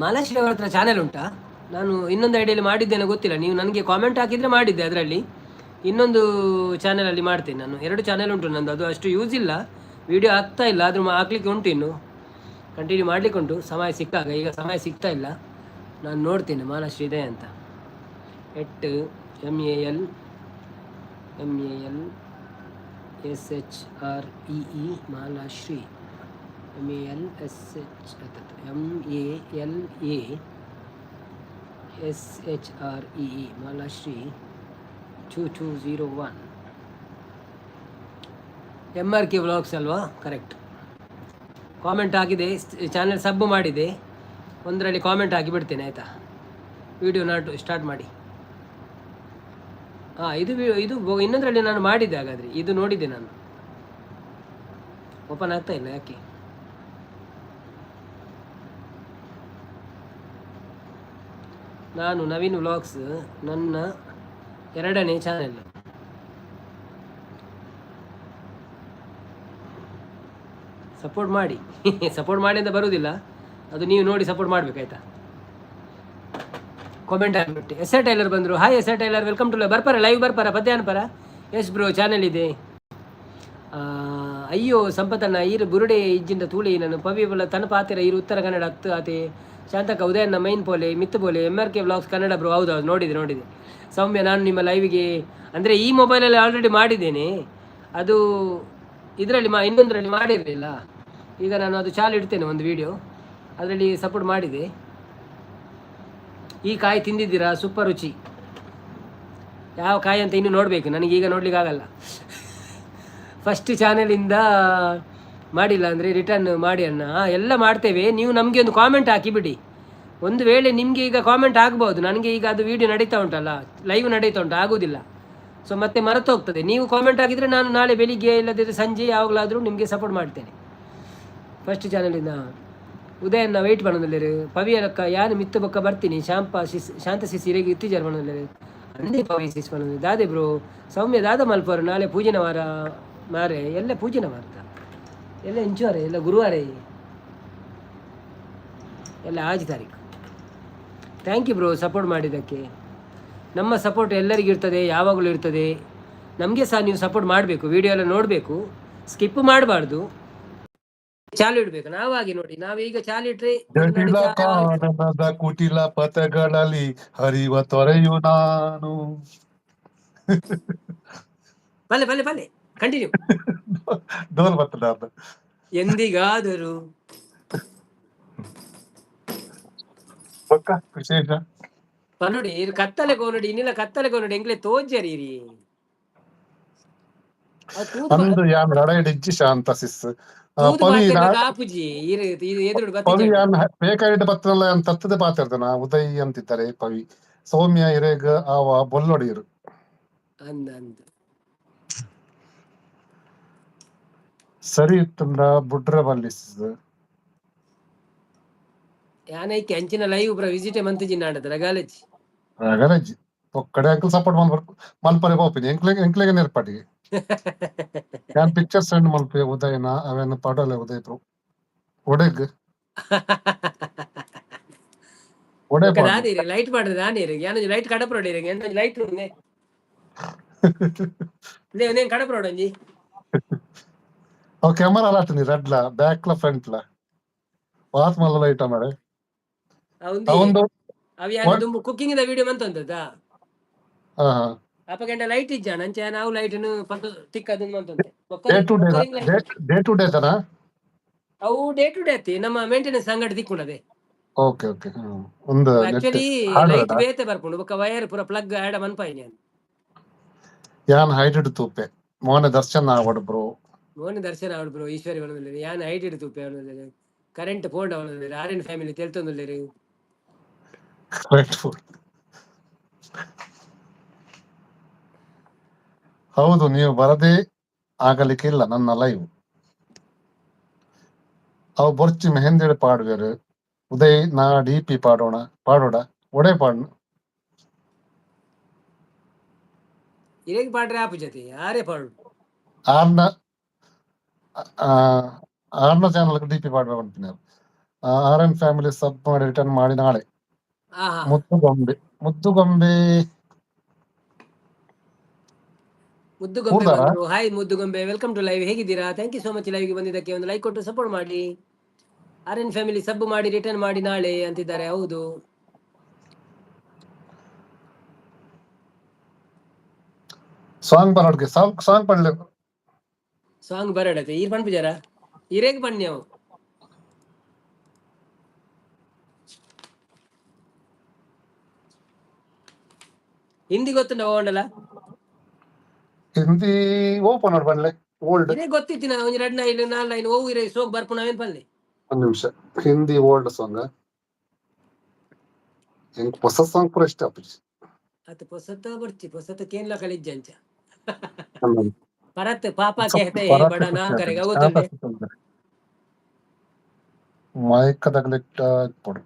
ಮಾಲಾಶ್ರೀ ಅವರ ಹತ್ರ ಚಾನೆಲ್ ಉಂಟಾ? ನಾನು ಇನ್ನೊಂದು ಐಡಿಯಲ್ಲಿ ಮಾಡಿದ್ದೇನೆ, ಗೊತ್ತಿಲ್ಲ. ನೀವು ನನಗೆ ಕಾಮೆಂಟ್ ಹಾಕಿದರೆ ಮಾಡಿದ್ದೆ ಅದರಲ್ಲಿ. ಇನ್ನೊಂದು ಚಾನೆಲಲ್ಲಿ ಮಾಡ್ತೇನೆ ನಾನು. ಎರಡು ಚಾನೆಲ್ ಉಂಟು ನಂದು. ಅದು ಅಷ್ಟು ಯೂಸ್ ಇಲ್ಲ, ವೀಡಿಯೋ ಆಗ್ತಾ ಇಲ್ಲ, ಆದರೂ ಹಾಕ್ಲಿಕ್ಕೆ ಉಂಟು, ಇನ್ನು ಕಂಟಿನ್ಯೂ ಮಾಡಲಿಕ್ಕೆ ಉಂಟು ಸಮಯ ಸಿಕ್ಕಾಗ. ಈಗ ಸಮಯ ಸಿಗ್ತಾ ಇಲ್ಲ. ನಾನು ನೋಡ್ತೇನೆ ಮಾಲಾಶ್ರೀ ಇದೆ ಅಂತ. At M A L M A L S H R E E Malashree, M A L S H M A L A S H R E E Malashree 2201. M R K vlogs ಅಲ್ವಾ? Correct. Comment ಆಗಿದೆ, channel sub ಮಾಡಿದೆ. ಒಂದರಲ್ಲಿ comment hockey ಬಿಡ್ತೇನೆ ಆಯಿತಾ? Video ನಾಟು start ಮಾಡಿ. ಹಾಂ, ಇದು ಇದು ಇನ್ನೊಂದರಲ್ಲಿ ನಾನು ಮಾಡಿದ್ದೆ. ಹಾಗಾದರೆ ಇದು ನೋಡಿದ್ದೆ ನಾನು. ಓಪನ್ ಆಗ್ತಾ ಇಲ್ಲ ಯಾಕೆ? ನಾನು ನವೀನ್ ವ್ಲಾಗ್ಸ್, ನನ್ನ ಎರಡನೇ ಚಾನೆಲ್. ಸಪೋರ್ಟ್ ಮಾಡಿ. ಸಪೋರ್ಟ್ ಮಾಡಿ ಅಂತ ಬರುವುದಿಲ್ಲ ಅದು. ನೀವು ನೋಡಿ ಸಪೋರ್ಟ್ ಮಾಡಬೇಕಾಯ್ತಾ. ಕಾಮೆಂಟ್ ಹಾಕ್ಬಿಟ್ಟು. ಎಸ್ ಆರ್ ಟೈಲರ್ ಬಂದರು. Hi S R tailor, welcome to. ಬರ್ಪಾರ live ಬರ್ಪಾರ ಪದ್ಯಾನ್ ಪರ. ಎಸ್ ಬ್ರೋ, ಚಾನೆಲ್ ಇದೆ. ಅಯ್ಯೋ ಸಂಪತಣ್ಣ, ಈರು ಬುರುಡೆ ಇಜ್ಜಿಂದ ತೂಳಿ ನಾನು ಪವಿ ಬಲ ತನ್ನ ಪಾತಿರ. ಈರು ಉತ್ತರ ಕನ್ನಡ ಹತ್ತು ಆತೆ. ಶಾಂತಕ ಉದಯಣ್ಣ main ಪೋಲೆ ಮಿತ್ತು ಪೋಲೆ. M R K vlogs Kannada bro. ಹೌದು ಹೌದು, ನೋಡಿದೆ ನೋಡಿದೆ. ಸೌಮ್ಯ, ನಾನು ನಿಮ್ಮ ಲೈವಿಗೆ ಅಂದರೆ ಈ ಮೊಬೈಲಲ್ಲಿ ಆಲ್ರೆಡಿ ಮಾಡಿದ್ದೇನೆ. ಅದು ಇದರಲ್ಲಿ ಇನ್ನೊಂದರಲ್ಲಿ ಮಾಡಿರಲಿಲ್ಲ. ಈಗ ನಾನು ಅದು ಚಾಲು ಇಡ್ತೇನೆ ಒಂದು ವಿಡಿಯೋ, ಅದರಲ್ಲಿ ಸಪೋರ್ಟ್ ಮಾಡಿದೆ. ಈ ಕಾಯಿ ತಿಂದಿದ್ದೀರಾ? ಸೂಪರ್ ರುಚಿ. ಯಾವ ಕಾಯಿ ಅಂತ ಇನ್ನೂ ನೋಡಬೇಕು, ನನಗೆ ಈಗ ನೋಡ್ಲಿಕ್ಕೆ ಆಗಲ್ಲ. ಫಸ್ಟ್ ಚಾನೆಲಿಂದ ಮಾಡಿಲ್ಲ ಅಂದರೆ ರಿಟರ್ನ್ ಮಾಡಿ ಅಣ್ಣ. ಎಲ್ಲ ಮಾಡ್ತೇವೆ. ನೀವು ನಮಗೆ ಒಂದು ಕಾಮೆಂಟ್ ಹಾಕಿಬಿಡಿ. ಒಂದು ವೇಳೆ ನಿಮಗೆ ಈಗ ಕಾಮೆಂಟ್ ಆಗ್ಬೋದು, ನನಗೆ ಈಗ ಅದು ವೀಡಿಯೋ ನಡೀತಾ ಉಂಟಲ್ಲ, ಲೈವ್ ನಡೀತಾ ಉಂಟು, ಆಗೋದಿಲ್ಲ. ಸೊ ಮತ್ತೆ ಮರೆತು ಹೋಗ್ತದೆ. ನೀವು ಕಾಮೆಂಟ್ ಹಾಕಿದರೆ ನಾನು ನಾಳೆ ಬೆಳಿಗ್ಗೆ ಇಲ್ಲದಿದ್ದರೆ ಸಂಜೆ ಯಾವಾಗಲಾದರೂ ನಿಮಗೆ ಸಪೋರ್ಟ್ ಮಾಡ್ತೇನೆ. ಫಸ್ಟ್ ಚಾನಲಿಂದ ಉದಯನ್ನ ವೆಯ್ಟ್ ಮಾಡೋದಿಲ್ಲ. ಪವಿ ಅಕ್ಕ, ಯಾನು ಮಿತ್ತು ಬೊಕ್ಕ ಬರ್ತೀನಿ. ಶಾಂಪ ಸಿಸ್, ಶಾಂತ ಸಿಸ್, ಇರೆಗೆ ಇತ್ತಿಜಾರ್ ಮಾಡೋದಿಲ್ಲ ಅಂದೇ. ಪವಿ ಸಿಸ್ ಮಾಡೋದು ದಾದೆ ಬ್ರೋ. ಸೌಮ್ಯ ದಾದ ಮಲ್ಪರು. ನಾಳೆ ಪೂಜಿನ ವಾರ ಮಾರೆ. ಎಲ್ಲ ಪೂಜಿನ ವಾರ, ಎಲ್ಲ ಇಂಚುವಾರ, ಎಲ್ಲ ಗುರುವಾರ, ಎಲ್ಲ ಆಜ್ ತಾರೀಕು. Thank you bro, support ಮಾಡಿದ್ದಕ್ಕೆ. ನಮ್ಮ ಸಪೋರ್ಟ್ ಎಲ್ಲರಿಗೂ ಇರ್ತದೆ, ಯಾವಾಗಲೂ ಇರ್ತದೆ. ನಮಗೆ ಸಹ ನೀವು ಸಪೋರ್ಟ್ ಮಾಡಬೇಕು. ವಿಡಿಯೋ ಎಲ್ಲ ನೋಡಬೇಕು, ಸ್ಕಿಪ್ ಮಾಡಬಾರ್ದು, ಚಾಲು ಇಡಬೇಕು. ನಾವಾಗಿ ನೋಡಿ, ನಾವೀಗ ಚಾಲು ಇಟ್ರೆ ಜಟಿಲ ಕಾನನದ ಕುಟಿಲ ಪಥಗಳಲ್ಲಿ ಹರಿವ ತೊರೆಯು ನಾನು. ಬಲೆ ಬಲೆ ಬಲೆ, ಕಂಟಿನ್ಯೂ. ಡೋಲ್ ಬರ್ತದ ಅದು. ಎಂದಿಗಾದರೂ. ಬೊಕ್ಕ ವಿಶೇಷ? ಪನೋಡಿ ಇರು, ಕತ್ತಲೆ ಕೋನಡಿ ಇನ್ನಿಲ್ಲ, ಕತ್ತಲೆ ಕೋನಡಿ ಎಂಗ್ಲೆ ತೋಜ್ಜರಿ ಇರಿ. ಅಂದು ಯಾನ್ ಲಡಾಯಿಡಿಜ್ಜಿ ಶಾಂತ ಸಿಸ್. ತೂದು ಪವಿ ಪಾತೆರ್ನ ಕಾಪುಜಿ ಇರು, ಇದು ಎದುರುಡು ಪವಿ ಬತ್ತಿಜ. ಯಾನ್ ಬೇಕಾಗಿಟ್ಟ ಬತ್ತನಲ್ಲ, ಯಾನ್ ತತ್ತದ ಪಾತೆರ್ದನ. ಉದಯ್ ಅಂತಿದ್ದಾರೆ ಪವಿ. ಸೌಮ್ಯ ಇರೇಗ ಆವ ಬೊಲ್ಲೊಡಿಯರು. ಅಂದ ಅಂದ. ಸರಿ ಇತ್ತಂದ ಬುಡ್ರ ಬಲ್ಲಿ ಸಿಸ್. ಯಾನೈಕೆ ಅಂಚಿನ ಲೈವ್ ಪುರ ವಿಸಿಟ್ ಮಂತಿಜಿ ನಾಡದ ರಗಾಲಜಿ. ರಗರಜ್ಜಿ ಒಕ್ಕಡೆ ಅಂಕಲ್ ಸಪೋರ್ಟ್ ಮಲ್ಪರೆ ಪೋಪಿನಿ. ಎಂಕ್ಲೆಗ್ ಎಂಕ್ಲೆಗೆ ನೇರ್ಪಾಟಿಗೆ ಯಾನ್ ಪಿಕ್ಚರ್ ಸೆಂಡ್ ಮಲ್ಪೆ ಉದಯನ, ಅವೇನು ಪಾಡೋಲೆ. ಉದಯ್ ಬ್ರೋ, ಒಡೆಗ್ ಒಡೆ ಪಾಡು. ದಾನಿರಿ ಲೈಟ್ ಮಾಡಿದ್ರೆ ದಾನಿರಿ ಯಾನೊಂಜಿ ಲೈಟ್ ಕಡಪ್ರೋಡಿ ಎಂತೊಂಜಿ ಲೈಟ್ ಉಂಡೆ ನೇನ್ ಕಡಪ್ರೋಡಂಜಿ. ಅವ್ ಕ್ಯಾಮರಾ ಅಲಾಟನಿ ರೆಡ್ಲ ಬ್ಯಾಕ್ ಲ ಫ್ರಂಟ್ ಲ ವಾತ್ ಮಲ್ಲ ಲೈಟ್ ಮಾರೆ. ಅವಂದು. ಅವ್ ಯಾನ ದುಂಬು ಕುಕ್ಕಿಂಗ್ the video ಮಂತೊಂದದಾ. ಹಾ ಹಾ. ಅಪಗಂಡ ಲೈಟ್ ಇಜ್ಜಾಣ ಅಂಚೆ ನಾವು ಲೈಟ್ ಪಂತ ತಿಕ್ಕದನ್ ಮಂತೊಂತೆ. Day to day, day to day ತನ. ಅವು ಡೇ ಟು ಡೇ ಅತ್ತಿ, ನಮ್ಮ ಮೇಂಟೆನೆನ್ಸ್ ಅಂಗಡಿ ತಿಕ್ಕೊಂಡದೆ. ಓಕೆ ಓಕೆ, ಒಂದು net actually hardware. Light ಬೇತೆ ಬರ್ಪುಂಡು, ಬೊಕ್ಕ ವೈರ್ ಪೂರ ಪ್ಲಗ್ ಆಡ ಮನ್ಪಾಯಿನಿ. ಯಾನ್ ಹೈಡೆಡ್ ತೂಪೆ. ಮೋನೆ ದರ್ಶನ ಆವಡ್ ಬ್ರೋ. ಮೋನೆ ದರ್ಶನ ಆವಡ್ ಬ್ರೋ. ಈಶ್ವರಿ ಅವನದಲ್ಲಿ ಯಾನ್ ಹೈಟೆಡ್ ತೂಪೆ ಅವನದಲ್ಲಿ. ಕರೆಂಟ್ ಪೋಂಡ್ ಅವನದಲ್ಲಿ. ಆರ್ ಎನ್ ಫ್ಯಾಮಿಲಿ ತೆಲ್ತೊಂದುಲ್ಲೆರ್. ಕರೆಕ್ಟ್. ಹೌದು, ನೀವು ಬರದೇ ಆಗಲಿಕ್ಕಿಲ್ಲ ನನ್ನ ಲೈವ್. ಅವು ಬೊರ್ಚಿ ಮೆಹಂದಿಡ್ ಪಾಡುವೆರ್ ಉದಯ್. ನಾ ಡಿ ಪಿ ಪಾಡೋಣ, ಪಾಡೋಡ ಒಡೆ ಪಾಡ್. ಇರೆಗ್ ಪಾಡ್ರೆ ಆಪು ಜತಿ ಆರೇ ಪಾಡು. ಆರ್ನ ಆರ್ನ ಚಾನಲ್ ಡಿ ಪಿ ಪಾಡ್ವೆ ಪನ್ಪಿನಾರ್. ಆರ್ ಎನ್ ಫ್ಯಾಮಿಲಿ ಸಬ್ ಮಾಡಿ ರಿಟರ್ನ್ ಮಾಡಿ ನಾಳೆ. ಆಹಾ. ಮುದ್ದುಗೊಂಬೆ ಮುದ್ದುಗೊಂಬೆ. ಮುದ್ದುಗೊಂಬೆ ಊರ್ದಾರಾ? ಬಂದ್ರು. ಹಾಯ್ ಮುದ್ದುಗೊಂಬೆ, welcome to live. ಹೇಗಿದ್ದೀರಾ? Thank you so much ಲೈವ್ಗೆ ಬಂದಿದ್ದಕ್ಕೆ. ಒಂದು ಲೈಕ್ ಕೊಟ್ಟು ಸಪೋರ್ಟ್ ಮಾಡಿ. ಆರ್ ಎನ್ ಫ್ಯಾಮಿಲಿ ಸಬ್ ಮಾಡಿ ರಿಟರ್ನ್ ಮಾಡಿ ನಾಳೆ ಅಂತಿದ್ದಾರೆ. ಹೌದು. ಸಾಂಗ್ ಬರೋಡ್ಗೆ ಸಾಂಗ್ ಸಾಂಗ್ ಪಡ್ಲೆ. ಸಾಂಗ್ ಬರಡತೆ ಈರ್ ಪನ್ಪುಜಾರ ಇರೇಗ್ ಬನ್ನಿ ಅವು. ಹಿಂದಿ ಗೊತ್ತುಂಡ ಓಂಡಲ? ಹಿಂದಿ ಓಪನ್ ನೋಡ್ ಬನ್ಲೆ ಓಲ್ಡ್. ಇರೇ ಗೊತ್ತಿತ್ತಿನ ಒಂಜಿ ರಡ್ಡ್ ಲೈನ್ ನಾಲ್ ಲೈನ್ ಓವು ಇರೇ ಸೋಗ್ ಬರ್ಪುನ ಅವೇನ್ ಪಲ್ಲೆ. ಒಂದ್ ನಿಮಿಷ, ಹಿಂದಿ ಓಲ್ಡ್ ಸಾಂಗ್, ಎಂಕ್ ಹೊಸ ಸಾಂಗ್ ಪೂರ ಇಷ್ಟ ಆಪುಜಿ. ಅತ್ ಪೊಸತ ಬರ್ಚಿ, ಪೊಸತ ಕೇನ್ಲ ಕಲಿಜ್ಜಂಚ. ಪರತ್ ಪಾಪಾ ಕೇಹತೆ ಹೇ ಬಡ ನಾಮ್ ಕರೆಗ ಗೊತ್ತುಂಡೆ. ಮೈಕದಗಲಿಟ್ಟ ಇಪ್ಪೊಡು.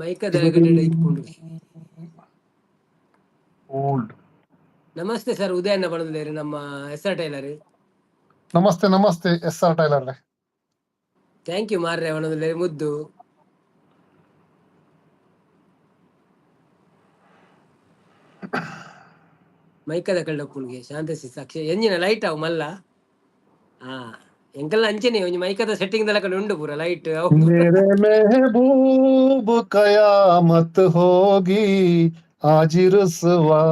ಮೈಕದಗಲಿಟ್ಟ ಇಪ್ಪುಂಡು. ಓಲ್ಡ್. ನಮಸ್ತೆ ಸರ್, ಉದಯಣ್ಣ ಬಂದಿದ್ದಾರೆ ನಮ್ಮ ಎಸ್ ಆರ್ ಟೈಲರ್. ನಮಸ್ತೆ ನಮಸ್ತೆ S R tailor. Thank you ಮಾರ್ರೆ ಅವನೊಂದು ಮುದ್ದು. ಮೈಕದ ಕಳ್ಳಪ್ಪುನ್ಗೆ ಶಾಂತಸಿ ಸಾಕ್ಷಿ ಎಂಜಿನ ಲೈಟ್ ಅವು ಮಲ್ಲ. ಹಾ ಎಂಕಲ್ನ ಅಂಚೆನೆ ಒಂಜಿ ಮೈಕದ ಸೆಟ್ಟಿಂಗ್ ದಲಕಡೆ ಉಂಡು ಪೂರ ಲೈಟ್ ಅವು. मेरे महबूब कयामत होगी, आज रुसवा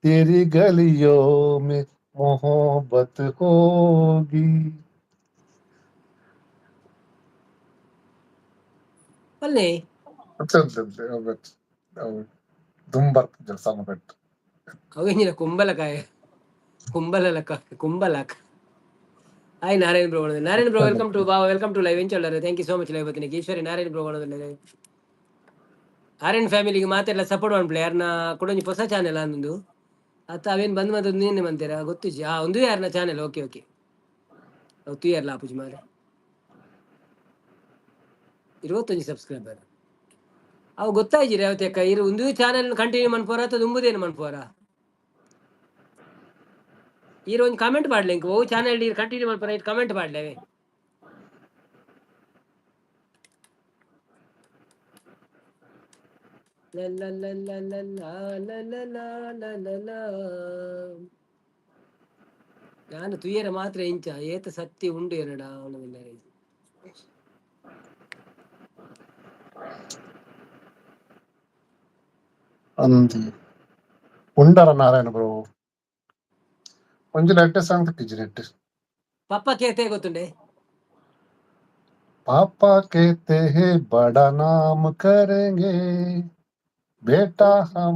तेरी गलियों में मोहब्बत होगी. ಪಲ್ಲೆ. ದುಂಬರ್ ಸಾಂಗ್ ಬೆಟ್. ಅವು ಎಂಜಿನ ಕುಂಬಲಕಾಯ ಕುಂಬಲಕ ಕುಂಬಲಕ. Hi Narayan bro, Narayan bro welcome to ಬಾವ, welcome to live. ಎಂಚೊಲ್ಲರು? Thank you so much live ಬತ್ತಿನ. ಈಶ್ವರಿ ನಾರಾಯಣ್ ಬ್ರೋ ಬಣ್ಣದಲ್ಲಿ ಆರ್ಯನ್ ಫ್ಯಾಮಿಲಿಗೆ ಮಾತೆಲ್ಲ ಸಪೋರ್ಟ್ ಮಾಡ್ಪ್ಲೆ. ಯಾರನ್ನ ಕುಡೊಂಜಿ ಹೊಸ ಚಾನೆಲ್ ಅಂದು ಅತ್ತ ಅವೇನು ಬಂದ್ ಬಂದದ್ದು ನೀನೆ ಮಂತೀರಾ ಗೊತ್ತಿಜ್ಜಿ. ಆ ಒಂದು ಯಾರನ್ನ ಚಾನೆಲ್. ಓಕೆ ಓಕೆ, ಅವು ತುಯರ್ಲ ಆಪುಜಿ ಮಾರೆ. 21 ಸಬ್ಸ್ಕ್ರೈಬರ್ ಅವು ಗೊತ್ತಾಯ್ಜಿರಿ ಅವತ್ತೆಕ್ಕ. ಇರು ಒಂದು ಚಾನೆಲ್ ಕಂಟಿನ್ಯೂ ಮನ್ಪೋರ ಅಥವಾ ದುಂಬುದೇನು ಮನ್ಪೋರ? ಈರ್ ಒಂದು ಕಾಮೆಂಟ್ ಮಾಡ್ಲೆ ಇಂಕ್. ಓ ಚಾನೆಲ್ ಇರ್ ಕಂಟಿನ್ಯೂ ಮನ್ಪೋರ ಇರ್ ಕಮೆಂಟ್ ಮಾಡ್ಲೆ. ಲ ಲ ಲ ಲ ಲ ಲ ಲ ಲ ಲ ಲ ಲ. ನಾನು ತುಯ್ಯರ ಮಾತ್ರ ಇಂಚ ಏತ ಸತ್ಯ ಉಂಡು ಎರಡ ಅವನ. ಅಂದಿ ಉಂಡರ ನಾರಾಯಣ ಬ್ರೋ, ಒಂಜಿ ನೆಟ್ಟೆ ಸಾಂಗ್ ತಿಕ್ಕಿಜಿ ನೆಟ್. ಪಪ್ಪ ಕೇತೆ ಗೊತ್ತುಂಡೆ. पापा कहते हैं बड़ा नाम करेंगे बेटा हम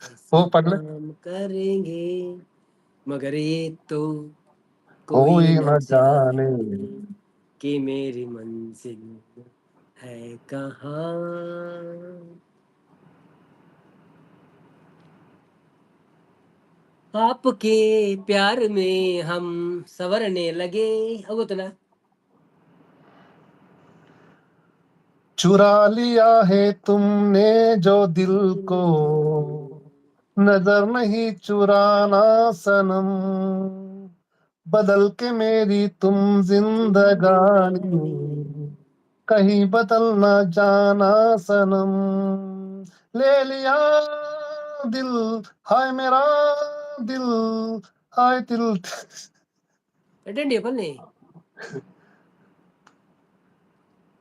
ऐसा ओ पढ़ ले। काम करेंगे मगर ये तो कोई कोई न न जाने जाने कि मेरी मंजिल है कहाँ. आपके प्यार में हम संवरने लगे ಗೊತ್ತಲ್ಲ. चुरा लिया है तुमने जो दिल को, नजर नहीं चुराना सनम. बदल के मेरी तुम जिंदगानी, कहीं बदल न जाना सनम. ले लिया दिल, हाय मेरा दिल, हाय दिल. ಎಡ್ಡೆಂಡಿ ಪನ್ನಿ.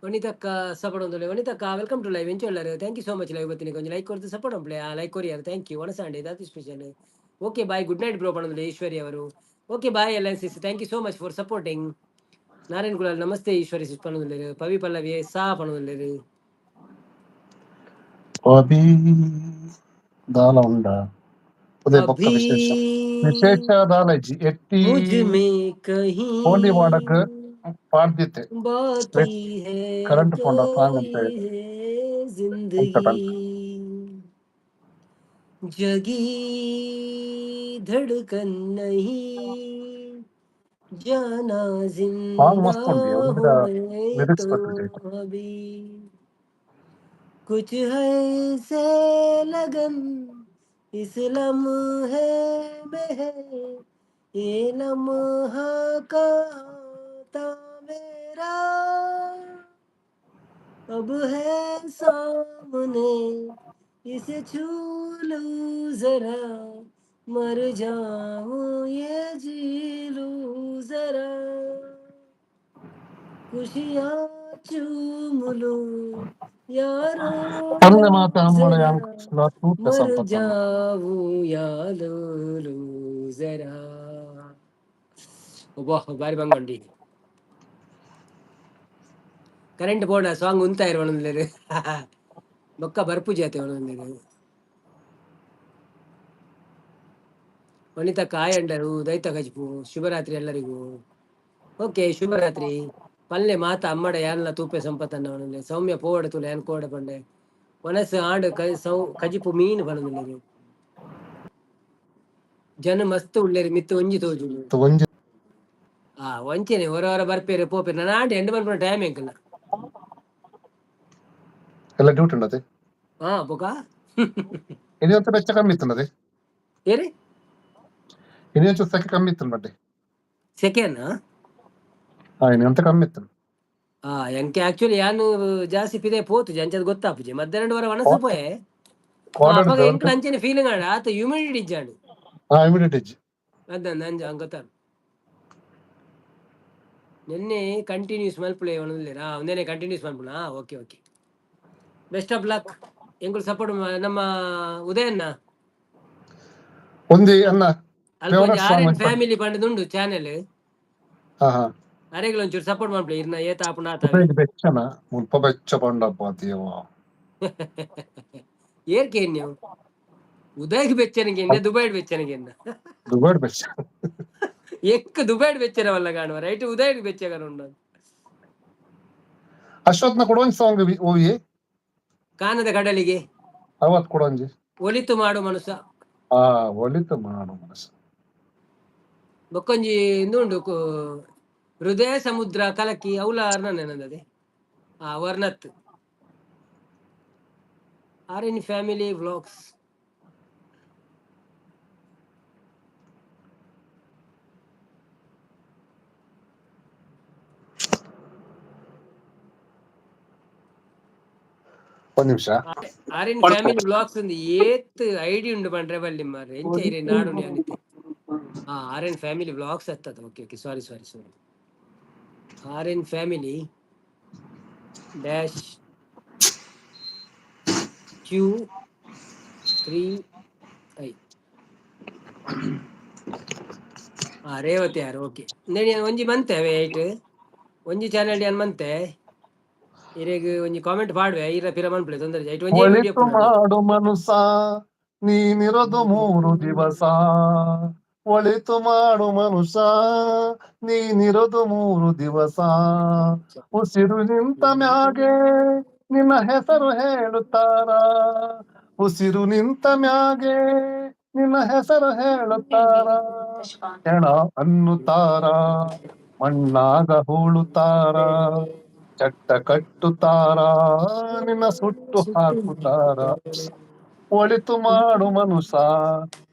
ವನಿತಕ್ಕ ಸಪೋರ್ಟ್ ಒಂದು. ವನಿತಕ್ಕ welcome to live. ಎಂಚೊಲ್ಲರು? Thank you so much live ಬತ್ತೀನಿ. ಕೊಂಚ ಲೈಕ್ ಕೊಡ್ತು ಸಪೋರ್ಟ್ ಉಂಪ್ಲೆ. ಆ ಲೈಕ್ ಕೊರಿಯರ್, thank you. ಒಣಸಾಂಡೆ ದಾತಿ special. Okay bye, good night bro ಪಣಂದ್ರೆ ಈಶ್ವರಿ ಅವರು. ಓಕೆ ಬಾಯ್ ಎಲ್ಲ sis, thank you so much for supporting. Narayan Kulal ನಮಸ್ತೆ. ಈಶ್ವರಿ ಸಿಸ್ ಪಣಂದುಲ್ಲೇರು. ಪವಿ ಪಲ್ಲವಿ ಸಾ ಪಣಂದುಲ್ಲೇರು. ಅಭಿ ದಾಲ ಉಂಡ ಉದಯ ಬೊಕ್ಕ. ಅಭಿ ವಿಶೇಷ ವಿಶೇಷ ದಾಲ ಇಜ್ಜಿ ಎತ್ತಿ. मुझ में कहीं ಹೋಲಿ ಮಾಡಕ್ ಪಾಡ್ದಿತ್ತೆ. बाकी है ಕರೆಂಟ್ ಪೋಂಡ ಸಾಂಗ್ ಅಂತ कोई है जिंदगी. जगी धड़कन नहीं जाना. ಸಾಂಗ್ जिंदा ಮಸ್ತ್ ಉಂಡು. हूँ मैं ಲಿರಿಕ್ಸ್ तो ಗೊತ್ತಿದೆ. अभी कुछ है से लगन इस लम्हे में है. ये लम्हा कहाँ था मेरा, अब है सामने. इसे छू लूं जरा, मर जाऊं ये जी लूं जरा. खुशियाँ चूम लूं यारो ಪಲ್ಲೆ ಮಾತ ಅಮ್ಮಳ जरा, ತೂತ मर ಸಂಪತ್ತನ್ನ. जाऊं या लो लूं जरा. ಒಬ್ಬ ಬಾರಿ ಬಂಗೊಂಡಿ. ಕರೆಂಟ್ ಬೋರ್ಡ್ ಸಾಂಗ್ ಉಂತ ಇರುವ ಬೊಕ್ಕ ಬರ್ಪು ಜಾತೆ ಒಂದೊಂದು. ವನಿತಾ ಕಾಯಂಡರು ದೈತ ಗಜ್ಪು. ಶುಭರಾತ್ರಿ ಎಲ್ಲರಿಗೂ. ಓಕೆ, ಶುಭರಾತ್ರಿ. ಪಲ್ಲೆ ಮಾತ ಅಮ್ಮಡ ಯಾನ್ಲ ತೂಪೆ ಸಂಪತ್ತನ್ನ. ಸೌಮ್ಯ ಪೋವಡ ತುಲೆ ಯಾನ್ ಕೋಡ ಪಂಡೆ. ವನಸ್ ಆಂಡ್ ಸೌ ಕಜಿಪು ಮೀನು ಪನೊಂದುಲ್ಲೆರ್. ಜನ ಮಸ್ತ್ ಉಲ್ಲೆರ್ ಮಿತ್ತ್ ಒಂಜಿ ತೋಜುಂಡು. ಒಂಜಿ. ಆ ಒಂಚೆನೆ ಒರ ಒರ ಬರ್ಪೇರು ಪೋಪೆರ್, ನನ ಆಂಡ್ ಎಂಡ್ ಮನ್ಪುನ ಟೈಮ್ ಎಂಕಲ್ನ. ಎಲ್ಲ ಡ್ಯೂಟಿ ಉಂಡತೆ? ಹಾ, ಬೊಕ? ಇನಿ ಒಂತೆ ಬೆಚ್ಚ ಕಮ್ಮಿ ಇತ್ತುಂಡದೆ. ಏರಿ? ಇನಿ ಒಂಚೂರು ಸೆಕೆ ಕಮ್ಮಿ ಇತ್ತುಂಡು ಬಡ್ಡೆ. ಸೆಕೆನಾ? ಹಾ, ಇನಿ ಒಂತೆ ಕಮ್ಮಿ ಇತ್ತುಂಡು. ಆ ಎಂಕೆ ಆಕ್ಚುಲಿ ಯಾನ್ ಜಾಸ್ತಿ ಪಿದೆ ಪೋತುಜಿ, ಅಂಚದ ಗೊತ್ತಾಪುಜಿ. ಮಧ್ಯಾಹ್ನ ವರ ವನಸು ಪೋಯೆ. ಕ್ವಾರ್ಟರ್. ಅಪಗ ಎಂಕ್ ಅಂಚನೆ ಫೀಲಿಂಗ್ ಆಂಡ, ಆತ ಹ್ಯೂಮಿಡಿಟಿ ಇಜ್ಜಾಂಡ್. ಹಾ, ಇಮಿಡಿಯೇಟ್ ಇಜ್ಜಿ. ಅದ ನಂಜ ಗೊತ್ತ. ನಿನ್ನೆ ಕಂಟಿನ್ಯೂಸ್ ಮಲ್ಪುಲೆ ಪನೊಂದುಲ್ಲೆರ್. ಆ ಉಂದೆನೆ ಕಂಟಿನ್ಯೂಸ್ ಮಲ್ಪುನ. Okay okay, best of luck. ಎಂಕುಲು ಸಪೋರ್ಟ್ ನಮ್ಮ ಉದಯಣ್ಣ. ಒಂಜಿ ಅನ್ನ ಅಲ್ಪ ಒಂಜಿ ಫೇವರೇಟ್ ಆರ್ ಸಾಂಗ್ ಎನ್ ಒಂಜಿ. Family ಪಂಡದುಂಡು channel. ಹಾ ಹಾ. ಅರೆಗ್ಲ ಒಂಚೂರು ಸಪೋರ್ಟ್ ಮಲ್ಪುಲೆ, ಇರ್ನ ಏತ್ ಆಪುಂಡು ಆತ. ಉದಯ್ ಬೆಚ್ಚನ ಮುಲ್ಪ ಬೆಚ್ಚ ಪಂಡಪ್ಪ ದೇವ. ಏರ್ ಕೇನ್ಯವು? ಉದಯ್ಗ್ ಬೆಚ್ಚನಿಗೆ ಎನ್ನ, ದುಬೈಡ್ ಬೆಚ್ಚನಿಗೆ ಎನ್ನ? ದುಬೈಡ್ ಬೆಚ್ಚ. ಎಕ್ ದುಬೈಡ್ ಬೆಚ್ಚರವಲ್ಲ ಕಾಣುವ ರೈಟ್, ಉದಯ್ಗ್ ಬೆಚ್ಚಗನ ಉಂಡು. ಅಶ್ವತ್ನ ಕೊಡೊಂಜಿ ಸಾಂಗ್ ಓವಿಯೇ. ಕಾನದ ಕಡಲಿಗೆ. ಅವತ್ ಕೊಡೊಂಜಿ. ಒಲಿತು ಮಾಡು ಮನುಷ್ಯ. ಆ, ಒಲಿತು ಮಾಡು ಮನಸ್ಸು. ಬೊಕ್ಕೊಂಜಿ ಇಂದುಂಡು ಹೃದಯ ಸಮುದ್ರ ಕಲಕಿ ಅವಲ ಅರ್ನ. ಆ ವರ್ಣತ್ ಆರ್ ಇನ್ ಫ್ಯಾಮಿಲಿ ವ್ಲಾಗ್ಸ್. ಒಂದ್ ನಿಮಿಷ. ಆರ್ ಇನ್ ಫ್ಯಾಮಿಲಿ ವ್ಲಾಗ್ಸ್ ಒಂದು ಏತ್ ಐಡಿ ಉಂಡು ಪಂಡ್ರೆ ಬಲ್ಲಿ ಮಾರ್ರೆ, ಎಂಚ ಇರೆ ನಾಡು ಅನಿತೆ. ಹಾ, ಆರ್ ಎನ್ ಫ್ಯಾಮಿಲಿ ವ್ಲಾಗ್ಸ್ ಹತ್ತದ. Okay okay, sorry sorry sorry. R N family dash Q three I. ಹಾ, ರೇವತಿ ಯಾರು? ಓಕೆ, ಒಂಜಿ ಮಂತೆ ಅವೇ ಐಟ್ ಒಂಜಿ ಚಾನೆಲ್ ಏನ್ ಮಂತೆ. ಇರೆಗ್ ಒಂಜಿ ಕಾಮೆಂಟ್ ಪಾಡ್ವೆ, ಇರ ಪಿರ ಮನ್ಪುಲೆ, ತೊಂದರೆ ಐಟ್ ಒಂಜಿ ವಿಡಿಯೋ. ಒಳಿತು ಮಾಡು ಮನುಸ, ನೀನಿರೋದು 3 ದಿವಸ. ಒಳಿತು ಮಾಡು ಮನುಷ, ನೀನಿರೋದು 3 ದಿವಸ. ಉಸಿರು ನಿಂತ ಮ್ಯಾಗೆ ನಿನ್ನ ಹೆಸರು ಹೇಳುತ್ತಾರ. ಉಸಿರು ನಿಂತ ಮ್ಯಾಗೆ ನಿನ್ನ ಹೆಸರು ಹೇಳುತ್ತಾರ. ಹೆಣ ಅನ್ನುತ್ತಾರ, ಮಣ್ಣಾಗ ಹೂಳುತ್ತಾರ, ಚಟ್ಟ ಕಟ್ಟುತ್ತಾರ, ನಿನ್ನ ಸುಟ್ಟು ಹಾಕುತ್ತಾರ. ಒಳಿತು ಮಾಡು ಮನುಷ,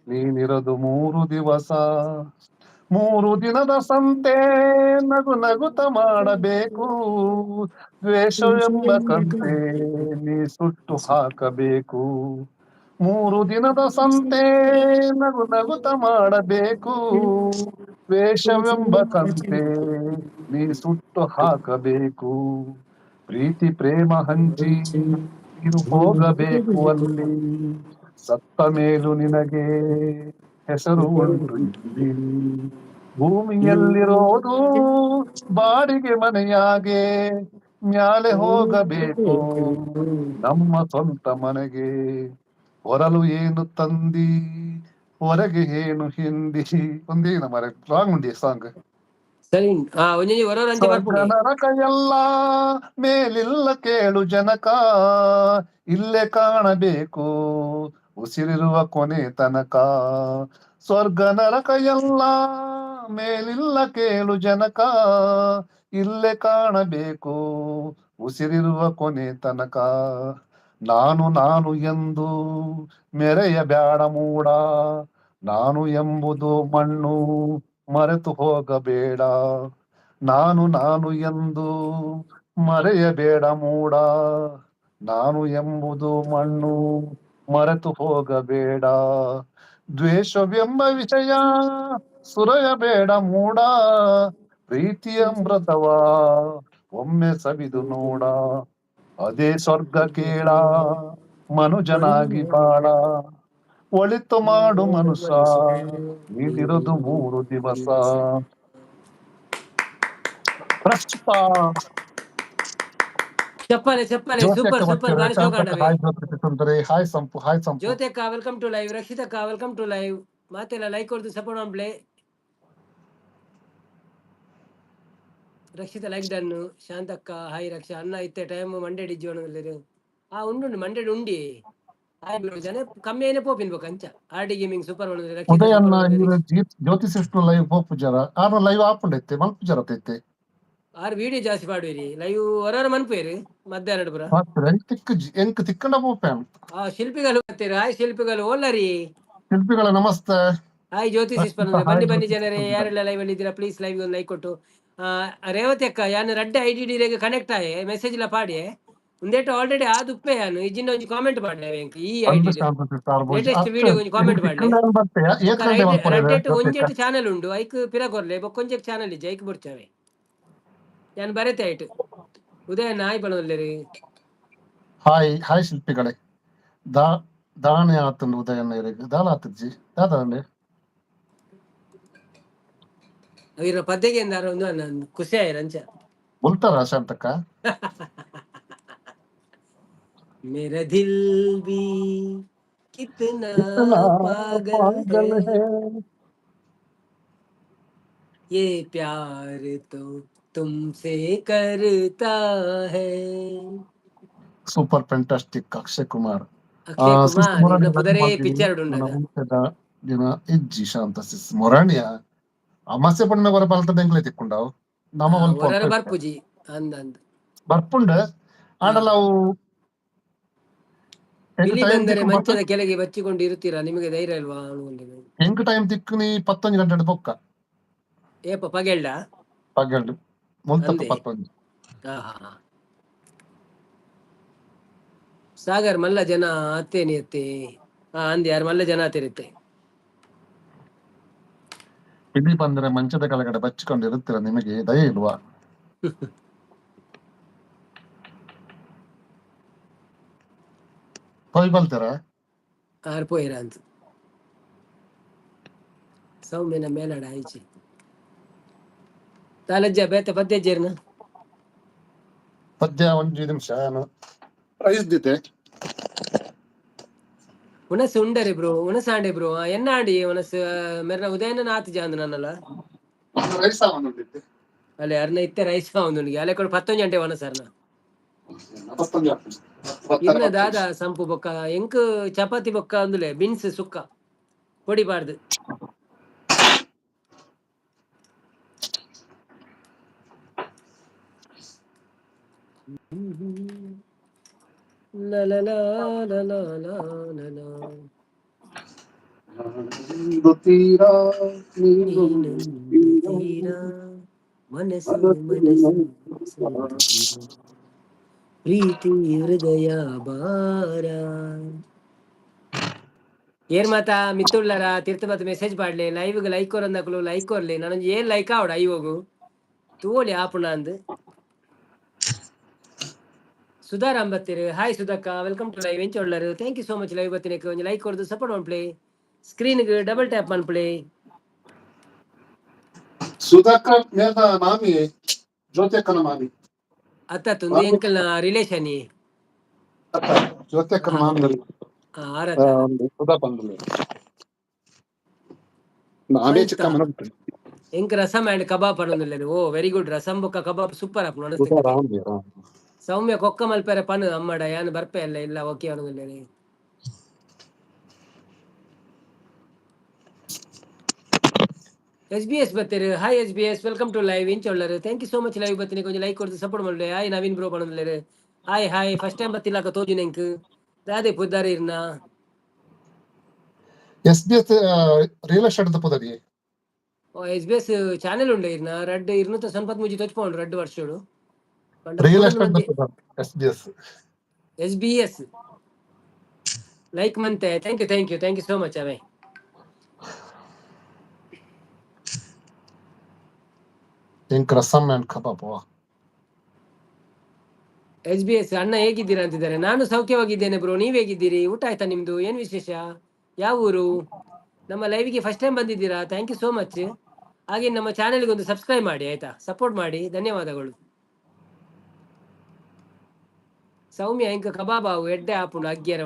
ನೀನಿರೋದು 3 ದಿವಸ. 3 ದಿನದ ಸಂತೆ ನಗು ನಗುತ ಮಾಡಬೇಕು. ದ್ವೇಷವೆಂಬ ಕಂತೆ ನೀ ಸುಟ್ಟು ಹಾಕಬೇಕು. 3 ದಿನದ ಸಂತೆ ನಗು ನಗುತ ಮಾಡಬೇಕು. ದ್ವೇಷವೆಂಬ ಕಂತೆ ನೀ ಸುಟ್ಟು ಹಾಕಬೇಕು. ಪ್ರೀತಿ ಪ್ರೇಮ ಹಂಚಿ ನೀನು ಹೋಗಬೇಕು ಅಲ್ಲಿ. ಸತ್ತ ಮೇಲೂ ನಿನಗೆ ಹೆಸರು ಉಂಟು ಇಲ್ಲಿ. ಭೂಮಿಯಲ್ಲಿರೋದು ಬಾಡಿಗೆ ಮನೆಯಾಗೆ, ಮ್ಯಾಲೆ ಹೋಗಬೇಕು ನಮ್ಮ ಸ್ವಂತ ಮನೆಗೆ. ಹೊರಲು ಏನು ತಂದಿ, ಹೊರಗೆ ಏನು ಹಿಂದಿ. ಒಂದೇನ ಮರ ರಾಂಗ್ ಉಂಡಿ ಸಾಂಗ್. ಸರಿ, ಆ ಒಂಜಿ ಒರ ಅಂಚೆ ಸ್ವರ್ಗ ಬರ್ಪುಂಡು. ನರಕ ಎಲ್ಲ ಮೇಲಿಲ್ಲ ಕೇಳು ಜನಕ, ಇಲ್ಲೇ ಕಾಣಬೇಕು ಉಸಿರಿರುವ ಕೊನೆ ತನಕ. ಸ್ವರ್ಗ ನರಕ ಎಲ್ಲ ಮೇಲಿಲ್ಲ ಕೇಳು ಜನಕ, ಇಲ್ಲೇ ಕಾಣಬೇಕು ಉಸಿರಿರುವ ಕೊನೆ ತನಕ. ನಾನು ನಾನು ಎಂದು ಮೆರೆಯ ಬ್ಯಾಡ ಮೂಡ, ನಾನು ಎಂಬುದು ಮಣ್ಣು ಮರೆತು ಹೋಗಬೇಡ. ನಾನು ನಾನು ಎಂದು ಮರೆಯಬೇಡ ಮೂಡ, ನಾನು ಎಂಬುದು ಮಣ್ಣು ಮರೆತು ಹೋಗಬೇಡ. ದ್ವೇಷವೆಂಬ ವಿಷಯ ಸುರಯಬೇಡ ಮೂಡ, ಪ್ರೀತಿಯ ಅಮೃತವ ಒಮ್ಮೆ ಸವಿದು ನೋಡ. ಅದೇ ಸ್ವರ್ಗ ಕೇಳ, ಮನುಜನಾಗಿ ಬಾಳ. ಒಳಿತು ಮಾಡು ಮನುಷ್ಯ, ನೀನಿರೋದು 3 ದಿವಸ. ಪ್ರಸ್ತುತ ಚಪ್ಪಾಲೆ ಚಪ್ಪಾಲೆ, ಸೂಪರ್ ಸೂಪರ್, ಬಾರಿ ಶೋಕಾಂಡವೆ. ಹಾಯ್ ಜ್ಯೋತಿ ಸುಂದರಿ, ಹಾಯ್ ಸಂಪು, ಹಾಯ್ ಸಂಪು. ಜ್ಯೋತಿ ಅಕ್ಕ, welcome to live. ರಕ್ಷಿತಕ್ಕ, welcome to live. ಮಾತೆಲ್ಲ ಲೈಕ್ ಕೊಡ್ದು ಸಪೋರ್ಟ್ ಮಾಡ್ಲೆ. ರಕ್ಷಿತ ಲೈಕ್ ಡನ್. ಶಾಂತಕ್ಕ ಹಾಯ್. ರಕ್ಷಾ ಅಣ್ಣ, ಇತ್ತೆ ಟೈಮ್ ಮಂಡೇ ಡಿಜ್ಜಿ. ಆ ಉಂಡು ಮಂಡೆಡ್ ಉಂಡಿ ಆಯ್ ಜನ ಕಮ್ಮಿ ಏನೇ ಪೋಪಿನ್ ಬೊಕ ಅಂಚ ಆರ್ ಡಿ ಗೇಮಿಂಗ್ ಸೂಪರ್. ಉದಯ ಅಣ್ಣ, ಇವ್ರು ಜ್ಯೋತಿ ಸಿಸ್ಟರ್ ಲೈವ್ ಪೋಪುಜಾರ? ಆರ್ನ ಲೈವ್ ಆಪುಂಡೈತೆ, ಮಲ್ಪುಜಾರ ತೈತೆ. ಆರ್ ವಿಡಿಯೋ ಜಾಸ್ತಿ ಪಾಡುವಿರಿ, ಲೈವ್ ಹೊರರ ಮನ್ಪೇರು ಮಧ್ಯಾಹ್ನ ಪುರ. ಎಂಕ್ ತಿಕ್ಕುಜಿ, ಎಂಕ್ ತಿಕ್ಕಂಡ ಪೋಪೆ. ಆ ಶಿಲ್ಪಿಗಳು ಬರ್ತೀರಿ. ಹಾಯ್ ಶಿಲ್ಪಿಗಳು, ಓಲ್ಲರಿ? ಶಿಲ್ಪಿಗಳ ನಮಸ್ತೆ. ಹಾಯ್ ಜ್ಯೋತಿ ಸಿಸ್. ಹಾಯ್. ಬನ್ನಿ ಬನ್ನಿ. ಜ್ಯೋತಿ. ಜನರೇ, ಯಾರೆಲ್ಲ ಲೈವ್ ಅಲ್ಲಿ ಇದ್ದೀರಾ, ಪ್ಲೀಸ್ ಲೈವ್ ಒಂದು ಲೈಕ್ ಕೊಟ್ಟು. ರೇವತಿ ಅಕ್ಕ, ಯಾನ್ ರಡ್ಡೆ I D ಡಿ ಕನೆಕ್ಟ್ ಆಯೆ, ಮೆಸೇಜ್ ಲ ಪಾಡಿ. ಉಂದೇಟ ಆಲ್ರೆಡಿ ಆದ್ ಉಪ್ಪೆ. ಯಾನು ಇಜ್ಜಿಂಡ ಒಂಜಿ ಕಾಮೆಂಟ್ ಪಾಡ್ಲೆ ಎಂಕ್ ಈ ಐಡಿ. ಲೇಟೆಸ್ಟ್ ವಿಡಿಯೋ ಒಂಜಿ ಕಾಮೆಂಟ್ ಪಾಡ್ಲೆ. ರಡ್ಡೆಟ್ ಒಂಜೆಟ್ ಚಾನೆಲ್ ಉಂಡು, ಐಕ್ ಪಿರ ಕೊರ್ಲೆ. ಬೊಕ್ಕೊಂಜೆಟ್ ಚಾನೆಲ್ ಇಜ್ಜಿ, ಐಕ್ ಬೊಡ್ಚಾವೆ. ಯಾನ್ ಬರೆತೆ ಆಯ್ತು. ಉದಯ ನಾಯಿ ಬಣೊಲ್ಲೆರಿ. Hi hi ಶಿಲ್ಪಿಗಳೇ. ದಾ ದಾನೆ ಆತಂಡು ಉದಯಣ್ಣ ಇರೆಗ್ ದಾಲ ಆತಜ್ಜಿ ದಾದ? ಇರ ಪದ್ದೆಗೆ ಎಂದಾರ ಒಂದು ಖುಷಿ ಆಯ್ರ ಅಂಚ. ಬುಲ್ತಾರ ಶಾಂತಕ್ಕ? मेरा दिल भी कितना कितना पागल पागल है है, ये प्यार तो तुमसे करता है. Super fantastic Akshay Kumar. ಅಕ್ಷಯ್ ಕುಮಾರ್ ಇನ್ನ ಪುದರೇ ಪಿಕ್ಚರ್ ಉಂಡದ. ದಿನ ಇಜ್ಜಿ ಶಾಂತ ಸಿಸ್ ಮೊರಾಣಿಯ ಅಮಾಸೆ ಪಣ್ಣ ಬರ ಬಲ್ತದ ಎಂಗ್ಲೆ ತಿಕ್ಕೊಂಡವು ನಮ್ಮ ಒಲ್ಪ. ಹೊರರ ಬರ್ಪುಜಿ ಅಂದ ಅಂದ್. ಬರ್ಪುಂಡ, ಆಂಡಲ ಅವು ಎಂಕ್ ಬಿಳಿ ಟೈಮ್ ಬಂದರೆ ಮಂಚದ ಕೆಳಗೆ ಬಚ್ಚಿಕೊಂಡು ಇರುತ್ತೀರಾ, ನಿಮಗೆ ಧೈರ್ಯ ಅಲ್ವಾ ಅನ್ಕೊಂಡಿದ್ದೀನಿ. ಎಂಕ್ ಟೈಮ್ ತಿಕ್ಕುನಿ 11 ಗಂಟೆ ಬೊಕ್ಕ. ಏಪ ಪಗೆಲ್ಡ? ಪಗಲ್ಡ್ ಮುಲ್ತಪ್ಪ. ಅಂದೆ. 11. ಹಾ ಹಾ ಹಾ. ಸಾಗರ್ ಮಲ್ಲ ಜನ ಅತ್ತೇನಿ ಅತ್ತೆ. ಹಾ ಅಂದೆ, ಯಾರು ಮಲ್ಲ ಜನ ಆತಿರುತ್ತೆ. ಪಿಲಿ ಬಂದ್ರೆ ಮಂಚದ ಕೆಳಗಡೆ ಬಚ್ಚಿಕೊಂಡು ಇರುತ್ತೀರ, ನಿಮಗೆ ದಯೆ ಇಲ್ವಾ? ಹೋಯ್ ಬಲ್ತೀರಾ? ಆರ್ ಪೋಯಿರ ಅಂತ ಸೌಮ್ಯನ ಮೇಲಾಡ ಆಯ್ಚಿ ತಾಲಜ್ಜ ಬೇತೆ ಪದ್ಯ ಜೇರ್ನ. ಪದ್ಯ ಒಂಜಿ ನಿಮಿಷ, ನಾನು ರೈಸ್ ದಿತೆ. ಉಣಸು ಉಂಡರಿ ಬ್ರೋ, ಉಣಸಾಂಡೆ ಬ್ರೋ. ಎನ್ನ ಆಂಡಿ ಉಣಸು ಮೆರ್ನ ಉದಯನ ಆತು ಜಾಂದು ನನ್ನಲ್ಲ. ರೈಸ್ ಆವೊಂದಿತ್ತೆ. ಅಲ್ಲೇ ಅರ್ನ ಇತ್ತೆ ರೈಸ್ ಆವೊಂದುಂಡು. ಅಲ್ಲೇ ಕೊಡು 11 ಗಂಟೆ ಒಣಸರ್ನ. 11. ಇನ್ನ ದಾದ ಸಂಪು ಬೊಕ್ಕ ಎಂಕ್ ಚಪಾತಿ ಬೊಕ್ಕ ಅಂದುಲೆ ಬೀನ್ಸ್ ಸುಕ್ಕ ಪೊಡಿ ಬಾರ್ದು. ಲ ಲ ಲ ಲ ಲ ಲ ಲ ಲ. ತೀರಾ ನೀನೊಂದು ತೀರಾ ಮನಸ್ಸು ಮನಸ್ಸು ಮನಸ್ಸು ಪ್ರೀತಿ ಹೃದಯ ಭಾರ. ಏರ್ ಮಾತಾ ಮಿತ್ತುಳ್ಳರ ತೀರ್ಥ ಮಾತ ಮೆಸೇಜ್ ಪಾಡ್ಲೆ. ಲೈವ್ ಲೈಕ್ ಕೊರಂದಕ್ಲು ಲೈಕ್ ಕೊರ್ಲೆ. ನಾನೊಂದು ಏನ್ ಲೈಕ್ ಆವಡ ಐವೋಗು ತೂವೊಲಿ ಆಪುಣ ಅಂದ್. ಸುಧಾರಾಮ್ ಬತ್ತೀರು. ಹಾಯ್ ಸುಧಕ್ಕ, welcome to live. ಎಂಚ ಉಳ್ಳರು? Thank you so much live ಬತ್ತಿನಕ್ಕೆ. ಒಂಜಿ ಲೈಕ್ ಕೊರ್ದು ಸಪೋರ್ಟ್ ಮನ್ಪುಲೆ. ಸ್ಕ್ರೀನ್ ಡಬಲ್ ಟ್ಯಾಪ್ ಮನ್ಪುಲೆ. ಸುಧಾಕರ್ ಮೇರ್ನ ಮಾಮಿ, ಜ್ಯೋತಿ ಅಕ್ಕನ ಮಾಮಿ. ಅತ್ತ ಒಂದು ಎಂಕಲ್ನ ರಿಲೇಷನ್. ಅತ್ತ, ಜ್ಯೋತಿ ಅಕ್ಕನ ಮಾಮಿ. ಆರತ್ತ. ಸುಧಾ ಬಂದ್ಲು ನಾವೇ ಚಿಕ್ಕ ಮನ. ಎಂಕ್ ರಸಮ್ ಅಂಡ್ ಕಬಾಬ್ ಪನೊಂದುಲ್ಲೆರ್. ಓ ವೆರಿ ಗುಡ್, ರಸಂ ಬೊಕ್ಕ ಕಬಾಬ್ ಸೂಪರ್ ಆಪುಂಡು. ಸುಧಾ ರಾಮ್. ಸೌಮ್ಯ ಕೊಕ್ಕ ಮಲ್ಪೆರೆ ಪನು ಅಮ್ಮಡ, ಯಾನ್ ಬರ್ಪೆ ಅಲ್ಲ ಇಲ್ಲ ಓಕೆ ಪನೊಂದುಲ್ಲೆರ್. ಎಸ್ ಬಿ ಎಸ್ ಬತ್ತೀರು. Hi S B S, welcome to live. ಇಂಚ ಉಳ್ಳರು? Thank you so much live ಬತ್ತೀನಿ. ಕೊಂಚ ಲೈಕ್ ಕೊಡ್ದು ಸಪೋರ್ಟ್ ಮಲ್ಲೆ. ಹಾಯ್ ನವೀನ್ ಬ್ರೋ ಪನೊಂದುಲ್ಲೆರ್. ಹಾಯ್ ಹಾಯ್, ಫಸ್ಟ್ ಟೈಮ್ ಬತ್ತಿಲ್ಲಕ ತೋಜುನ ಎಂಕ್. ದಾದೆ ಪುದ್ದಾರಿ ಇರ್ನ? S B S real estate ಪುದರಿ. ಓ ಎಸ್ ಬಿ ಎಸ್ ಚಾನೆಲ್ ಉಂಡೆ ಇರ್ನ? ರಡ್ಡ್ ಇರ್ನುತ ಸಂಪತ್ ಮುಜಿ ತೊಚ್ಪೌಂಡು ರಡ್ಡ್ ವರ್ಷಡು. Real estate S B S. S B S like ಮಂತೆ. Thank you, thank you, thank you so much ಅವೇ. ಎಂಕ್ ರಸಮ್ ಅಂಡ್ ಕಬಾಬ್. ಎಸ್ ಬಿ ಎಸ್ ಅಣ್ಣ ಹೇಗಿದ್ದೀರಾ ಅಂತಿದ್ದಾರೆ. ನಾನು ಸೌಖ್ಯವಾಗಿದ್ದೇನೆ ಬ್ರೋ, ನೀವ್ ಹೇಗಿದ್ದೀರಿ? ಊಟ ಆಯ್ತಾ ನಿಮ್ದು? ಏನ್ ವಿಶೇಷ? ಯಾವ ಊರು? ನಮ್ಮ ಲೈವ್ಗೆ ಫಸ್ಟ್ ಟೈಮ್ ಬಂದಿದ್ದೀರಾ? Thank you so much. ಹಾಗೆ ನಮ್ಮ ಚಾನೆಲ್ಗೆ ಒಂದು ಸಬ್ಸ್ಕ್ರೈಬ್ ಮಾಡಿ ಆಯ್ತಾ? ಸಪೋರ್ಟ್ ಮಾಡಿ. ಧನ್ಯವಾದಗಳು. ಸೌಮ್ಯ ಇಂಕ ಕಬಾಬ್ ಅವು ಎಡ್ಡೆ ಆಪುಂಡು ಅಗ್ಗಿಯರ.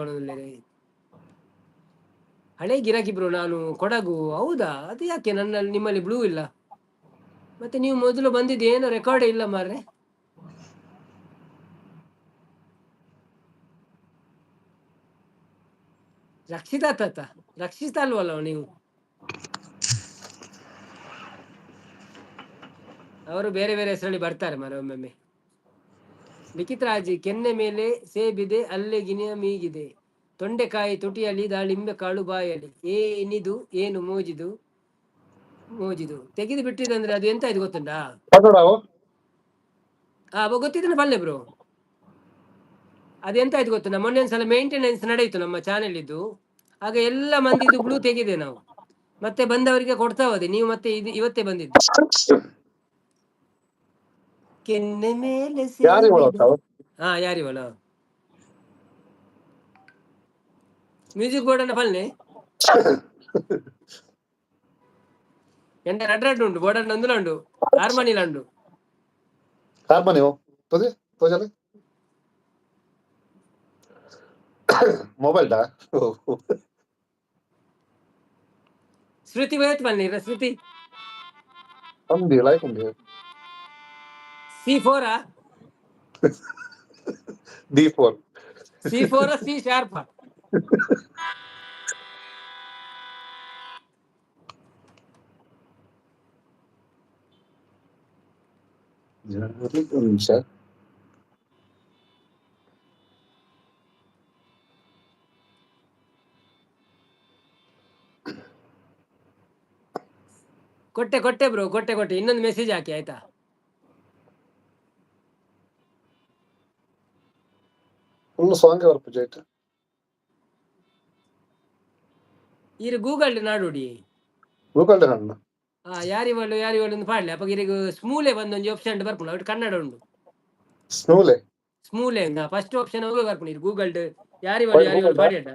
ಹಳೆ ಗಿರಾಕಿ ಬ್ರೋ ನಾನು, ಕೊಡಗು. ಹೌದಾ? ಅದು ಯಾಕೆ ನನ್ನಲ್ಲಿ ನಿಮ್ಮಲ್ಲಿ ಬ್ಲೂ ಇಲ್ಲ? ಮತ್ತೆ ನೀವು ಮೊದಲು ಬಂದಿದ್ದು ಏನೋ ರೆಕಾರ್ಡ್ ಇಲ್ಲ ಮಾರ್ರೆ. ರಕ್ಷಿತಾ ತಾತ, ರಕ್ಷಿತಾ ಅಲ್ವಲ್ಲ ನೀವು? ಅವರು ಬೇರೆ ಬೇರೆ ಹೆಸರಲ್ಲಿ ಬರ್ತಾರೆ ಮರ ಒಮ್ಮೊಮ್ಮೆ. ಲಿಖಿತ್ ರಾಜ್, ಕೆನ್ನೆ ಮೇಲೆ ಸೇಬಿದೆ, ಅಲ್ಲೆ ಗಿನಿಯ ಮೀಗಿದೆ, ತೊಂಡೆಕಾಯಿ ತುಟಿಯಲ್ಲಿ, ದಾಳಿಂಬೆ ಕಾಳು ಬಾಯಲ್ಲಿ, ಏನಿದು ಏನು ಮೋಜಿದು ಮೋಜಿದು ತೆಗೆದು ಬಿಟ್ಟಿದೆ ಅದು ಎಂತ ಇದು ಗೊತ್ತುಂಟಾ? ಪಡೋಡಾವು. ಆ ಗೊತ್ತಿದ್ರೆ ಬಲ್ಲೆ ಬ್ರೋ. ಅದೆಂತ ಆಯ್ತು ಗೊತ್ತುಂಟಾ? ಮೊನ್ನೆ ಒಂದ್ಸಲ ಮೇಂಟೆನೆನ್ಸ್ ನಡೆಯಿತು ನಮ್ಮ ಚಾನೆಲ್ ಇದ್ದು, ಆಗ ಎಲ್ಲ ಮಂದಿದ್ದು ಬ್ಲೂ ತೆಗಿದೆ ನಾವು, ಮತ್ತೆ ಬಂದವರಿಗೆ ಕೊಡ್ತಾ ಹೋದೆ. ನೀವು ಮತ್ತೆ ಇದು ಇವತ್ತೇ ಬಂದಿದ್ದು. ಕೆನ್ನೆ ಮೇಲೆ ಯಾರಿಗೆ ಸೇಬಿದೆ. ಹಾ, ಯಾರಿವಳ ಮ್ಯೂಸಿಕ್ ಬೋರ್ಡ್ ಅನ್ನ ಪಲ್ನೆ ಎಂಟ ರಡ್ ರಡ್ ಉಂಟು, ಬೋರ್ಡ್ ನಂದುಲ ಉಂಟು, ಹಾರ್ಮೋನಿಲ ಉಂಟು. ಹಾರ್ಮೋನಿಯಂ ತೋಜೆ ತೋಜಲೆ ಮೊಬೈಲ್ ಡಾ. ಶ್ರುತಿ ಹೋಯ್ತು ಬನ್ನಿ ಶ್ರುತಿ. ಅಂದಿ like ಉಂದಿ. C four, D4. C four, C sharp. ಒಂದು ನಿಮಿಷ. ಕೊಟ್ಟೆ ಕೊಟ್ಟೆ ಬ್ರೋ, ಕೊಟ್ಟೆ ಕೊಟ್ಟೆ. ಇನ್ನೊಂದು ಮೆಸೇಜ್ ಹಾಕಿ ಆಯ್ತಾ? ಫುಲ್ ಸಾಂಗ್ ಬರ್ಪು ಜೈಟ್. ಇರು ಗೂಗಲ್ ನಾಡೋಡಿ. ಗೂಗಲ್ ನನ್ನ. ಆ ಯಾರಿವಳು ಯಾರಿವಳು ಒಂದು ಪಾಡ್ಲೆ ಅಪ್ಪ ಇರಿಗೆ ಸ್ಮೂಲೆ ಬಂದು ಒಂಜಿ ಆಪ್ಷನ್ ಬರ್ಪುಂಡು, ಅವು ಕನ್ನಡ ಉಂಟು. ಸ್ನೂಲೆ. ಸ್ಮೂಲೆ ಫಸ್ಟ್ ಆಪ್ಷನ್ ಹೋಗಿ ಬರ್ಪುಂಡು ಇರು ಗೂಗಲ್ ಯಾರಿವಳು ಯಾರಿವಳು ಪಾಡಿ ಅಡ್ಡ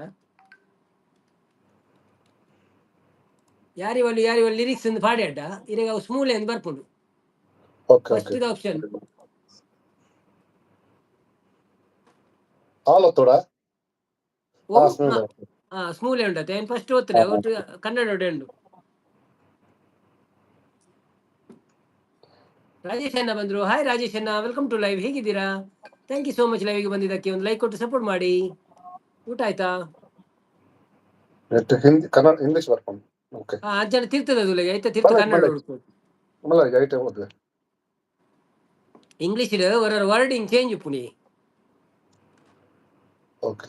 ಯಾರಿವಳು ಯಾರಿವಳು ಲಿರಿಕ್ಸ್ ಒಂದು ಪಾಡಿ ಅಡ್ಡ ಇರಿಗೆ ಅವು ಸ್ಮೂಲೆ ಅಂತ ಬರ್ಪುಂಡು. Okay first okay. Option. All ಒತ್ತೋಡ. ಹಾ, ಸ್ನೂಲೆ. ಹಾ, ಸ್ಮೂಲೆ ಉಂಟು. ಏನು ಫಸ್ಟ್ ಓದ್ತಾರೆ ಒಟ್ಟು ಕನ್ನಡ ಉಂಟು. ರಾಜೇಶ್ ಅಣ್ಣ ಬಂದ್ರು. ಹಾಯ್ ರಾಜೇಶ್ ಅಣ್ಣ, welcome to live. ಹೇಗಿದ್ದೀರಾ? Thank you so much ಲೈವ್ಗೆ ಬಂದಿದ್ದಕ್ಕೆ. ಒಂದು ಲೈಕ್ ಕೊಟ್ಟು ಸಪೋರ್ಟ್ ಮಾಡಿ. ಊಟ ಆಯ್ತಾ? ನೆಟ್ ಹಿಂದಿ ಕನ್ನಡ ಇಂಗ್ಲಿಷ್ ಬರ್ಪುಂಡು. ಓಕೆ. ಹಾ, ಅಜ್ಜನ ತಿರ್ತದ ಅದು ಆಯ್ತಾ, ತಿರ್ತ ಬಲ್ಲ ಕನ್ನಡ ಬಲ್ಲ. ಹುಡುಕು. ಮಲ್ಲ ಐಟೆ ಓದ್ವೆ. ಇಂಗ್ಲಿಷ್ ಹೊರ ವರ್ಡಿಂಗ್ ಚೇಂಜ್ ಉಪ್ಪುನಿ. ಓಕೆ.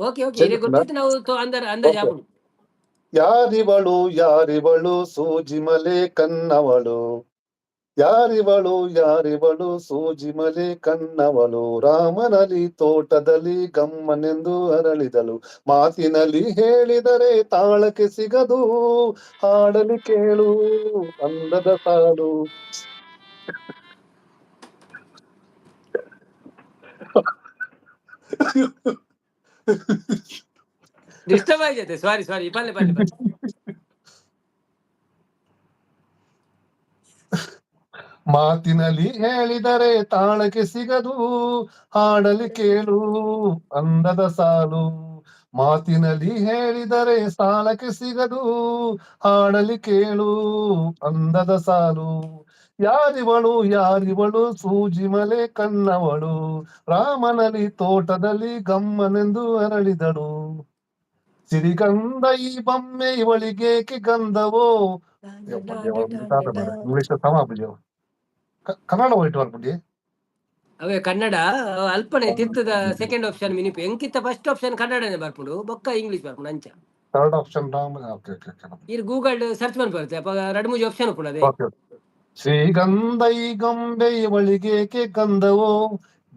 ಓಕೆ ಓಕೆ, ಚೇಂಜ್ ಇದೇ ಗೊತ್ತಿತ್ತು ನಾವು ಅಂದಾಜು ಓಕೆ. ಹಾಪುಂಡು. ಯಾರಿವಳು ಯಾರಿವಳು ಸೂಜಿಮಲೆ ಕನ್ನವಳು, ಯಾರಿವಳು ಯಾರಿವಳು ಸೂಜಿಮಲೆ ಕನ್ನವಳು, ರಾಮನಲಿ ತೋಟದಲ್ಲಿ ಗಮ್ಮನೆಂದು ಅರಳಿದಳು, ಮಾತಿನಲ್ಲಿ ಹೇಳಿದರೆ ತಾಳಕ್ಕೆ ಸಿಗದು, ಹಾಡಲಿ ಕೇಳು ಅಂದದ ಸಾಲು. ಡಿಸ್ಟರ್ಬ್ ಆಗಿದೆ, ಸಾರಿ ಸಾರಿ. ಪಲ್ಲೆ ಪಲ್ಲೆ ಪಲ್ಲೆ. ಮಾತಿನಲ್ಲಿ ಹೇಳಿದರೆ ತಾಳಕ್ಕೆ ಸಿಗದು, ಹಾಡಲಿ ಕೇಳು ಅಂದದ ಸಾಲು, ಮಾತಿನಲ್ಲಿ ಹೇಳಿದರೆ ಸಾಲಕ್ಕೆ ಸಿಗದು, ಹಾಡಲಿ ಕೇಳು ಅಂದದ ಸಾಲು, ಯಾರಿವಳು ಯಾರಿವಳು ಸೂಜಿಮಲೆ ಕನ್ನವಳು, ರಾಮನಲಿ ತೋಟದಲ್ಲಿ ಗಮ್ಮನೆಂದು ಅರಳಿದಳು, ಸಿರಿಗಂಧ ಈ ಬೊಮ್ಮೆ ಇವಳಿಗೇಕೆ ಗಂಧವೋ. ಇಂಗ್ಲಿಷ್ ಸಮ ಕನ್ನಡ ಹೋಯ್ತು ಬರ್ಬಿಡಿ. ಅವೇ ಕನ್ನಡ ಅಲ್ಪನೆ ತಿರ್ತದ ಸೆಕೆಂಡ್ ಆಪ್ಷನ್ ಮಿನಿಪ್ ಎಂಕಿತ್ತ ಫಸ್ಟ್ ಆಪ್ಷನ್ ಕನ್ನಡನೇ ಬರ್ಪುಂಡು, ಬೊಕ್ಕ ಇಂಗ್ಲಿಷ್ ಬರ್ಪುಂಡು ಅಂಚ. Third option Rama. Okay okay okay. ಇರ್ ಗೂಗಲ್ ಸರ್ಚ್ ಬರುತ್ತೆ ಅಪ್ಪ, ಎರಡು ಮೂರು ಆಪ್ಷನ್ ಉಪ್ಪುಂಡು ಅದೇ. ಓಕೆ. ಶ್ರೀಗಂಧ ಈ ಗೊಂಬೆ ಇವಳಿಗೇಕೆ ಗಂಧವೋ,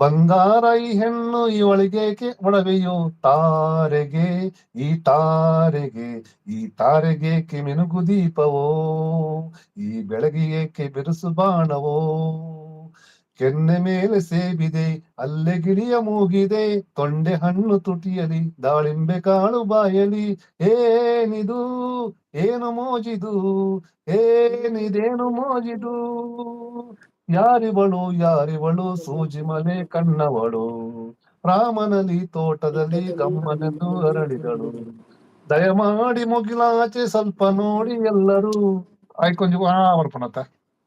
ಬಂಗಾರ ಈ ಹೆಣ್ಣು ಇವಳಿಗೇಕೆ ಒಡವೆಯೋ, ತಾರೆಗೆ ಈ ತಾರೆಗೆ ಈ ತಾರೆಗೇಕೆ ಮಿನುಗು ದೀಪವೋ, ಈ ಬೆಳಗಿಗೇಕೆ ಬಿರುಸು ಬಾಣವೋ, ಕೆನ್ನೆ ಮೇಲೆ ಸೇಬಿದೆ, ಅಲ್ಲೆ ಗಿಳಿಯ ಮೂಗಿದೆ, ತೊಂಡೆ ಹಣ್ಣು ತುಟಿಯಲಿ, ದಾಳಿಂಬೆ ಕಾಳು ಬಾಯಲಿ, ಏನಿದು ಏನು ಮೋಜಿದು, ಏನಿದೇನು ಮೋಜಿದು, ಯಾರಿವಳು ಯಾರಿವಳು ಸೂಜಿಮಲೆ ಕಣ್ಣವಳು, ರಾಮನಲಿ ತೋಟದಲ್ಲಿ ಗಮ್ಮನೆಂದು ಅರಳಿದಳು, ದಯಮಾಡಿ ಮುಗಿಲಾಚೆ ಸ್ವಲ್ಪ ನೋಡಿ ಎಲ್ಲರೂ ಆಯ್ಕೊಂಜಿ ಆ ಬರ್ಪಣತ್ತ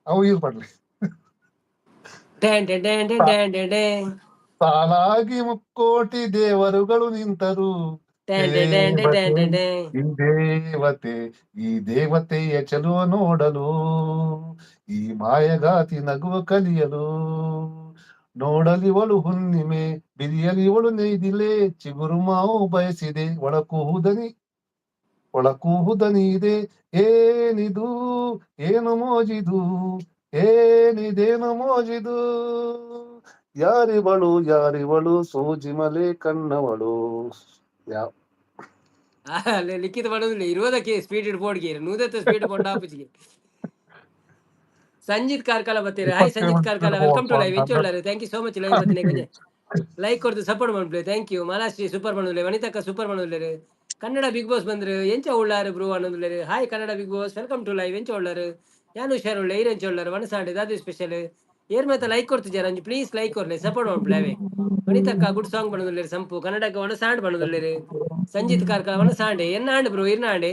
ಅವು ಈರ್ ಪಡ್ಲಿ. Ten ten ten ten ten ten ten. ಸಾಲಾಗಿ ಮುಕ್ಕೋಟಿ ದೇವರುಗಳು ನಿಂತರು. ಟ್ಯಾನ್ ಟ್ಯಾನ್ ಟ್ಯಾನ್ ಟ್ಯಾನ್ ದೇವತೆ ಟ್ಯಾನ್ ಟ್ಯಾನ್. ಈ ದೇವತೆ, ಈ ದೇವತೆಯ ಚೆಲುವ ನೋಡಲು, ಈ ಮಾಯಗಾತಿ ನಗುವ ಕಲಿಯಲು, ನೋಡಲಿವಳು ಹುಣ್ಣಿಮೆ, ಬಿರಿಯಲಿವಳು ನೇಯ್ದಿಲೆ, ಚಿಗುರು ಮಾವು ಬಯಸಿದೆ, ಒಳಕೂಹುದನಿ ಒಳಕೂಹುದನಿ ಇದೆ, ಏನಿದು ಏನು ಮೋಜಿದು, ಏನಿದೇನು ಮೋಜಿದು, ಯಾರಿವಳು ಯಾರಿವಳು ಸೂಜಿಮಲೆ ಕಣ್ಣವಳು. ಯಾವ ಅಲ್ಲಿ ಲಿಖಿತ ಮಾಡೋದಿಲ್ಲ ಇರುವುದಕ್ಕೆ ಸ್ಪೀಡ್ ಇಡ್ಬೋಡ್ಗೆ ನೂದತ್ತ ಸ್ಪೀಡ್ ಕೊಂಡ ಆಪುಜಿಗೆ. Sanjith Karkala ಬತ್ತೀರಿ. Hi Sanjith Karkala, welcome to live. ಎಂಚೊಳ್ಳಾರು? Thank you so much live ಬತ್ತೀನಿ. ಕೊಂಚ ಲೈಕ್ ಕೊಡ್ದು ಸಪೋರ್ಟ್ ಮಾಡ್ಲಿ. Thank you. Malashri super பண்ணுಲೆ, ವನಿತಕ್ಕ ಸೂಪರ್ பண்ணுಲೆ. ಕನ್ನಡ ಬಿಗ್ ಬಾಸ್ ಬಂದ್ರು, ಎಂಚ ಉಳ್ಳಾರು ಬ್ರೋ ಅನ್ನೊಂದುಲ್ಲೇರು. Hi Kannada big boss, welcome to live. ಎಂಚ ಉಳ್ಳಾರು? ಯಾನು ಹುಷಾರು ಉಳ್ಳೆ, ಈರ್ ಎಂಚ ಉಳ್ಳಾರು? ವನಸಾಂಡೆ ದಾದು ಸ್ಪೆಷಲ್? ಏರ್ ಮಾತ ಲೈಕ್ ಕೊಡ್ತಿದ್ದಾರೆ? ಅಂಜು ಪ್ಲೀಸ್ ಲೈಕ್ ಕೊರ್ಲೆ, ಸಪೋರ್ಟ್ ಮಾಡ್ಲೆ. ಅವೇ ವನಿತಕ್ಕ ಗುಡ್ ಸಾಂಗ್ பண்ணுದುಲ್ಲೇರು. ಸಂಪು ಕನ್ನಡಕ್ಕೆ ವನಸಾಂಡ್ பண்ணுದುಲ್ಲೇರು. ಸಂಜಿತ್ ಕಾರ್ಕಳ ವನಸಾಂಡೆ ಎನ್ನ ಆಂಡ್ ಬ್ರೋ ಇರ್ನಾಂಡೆ.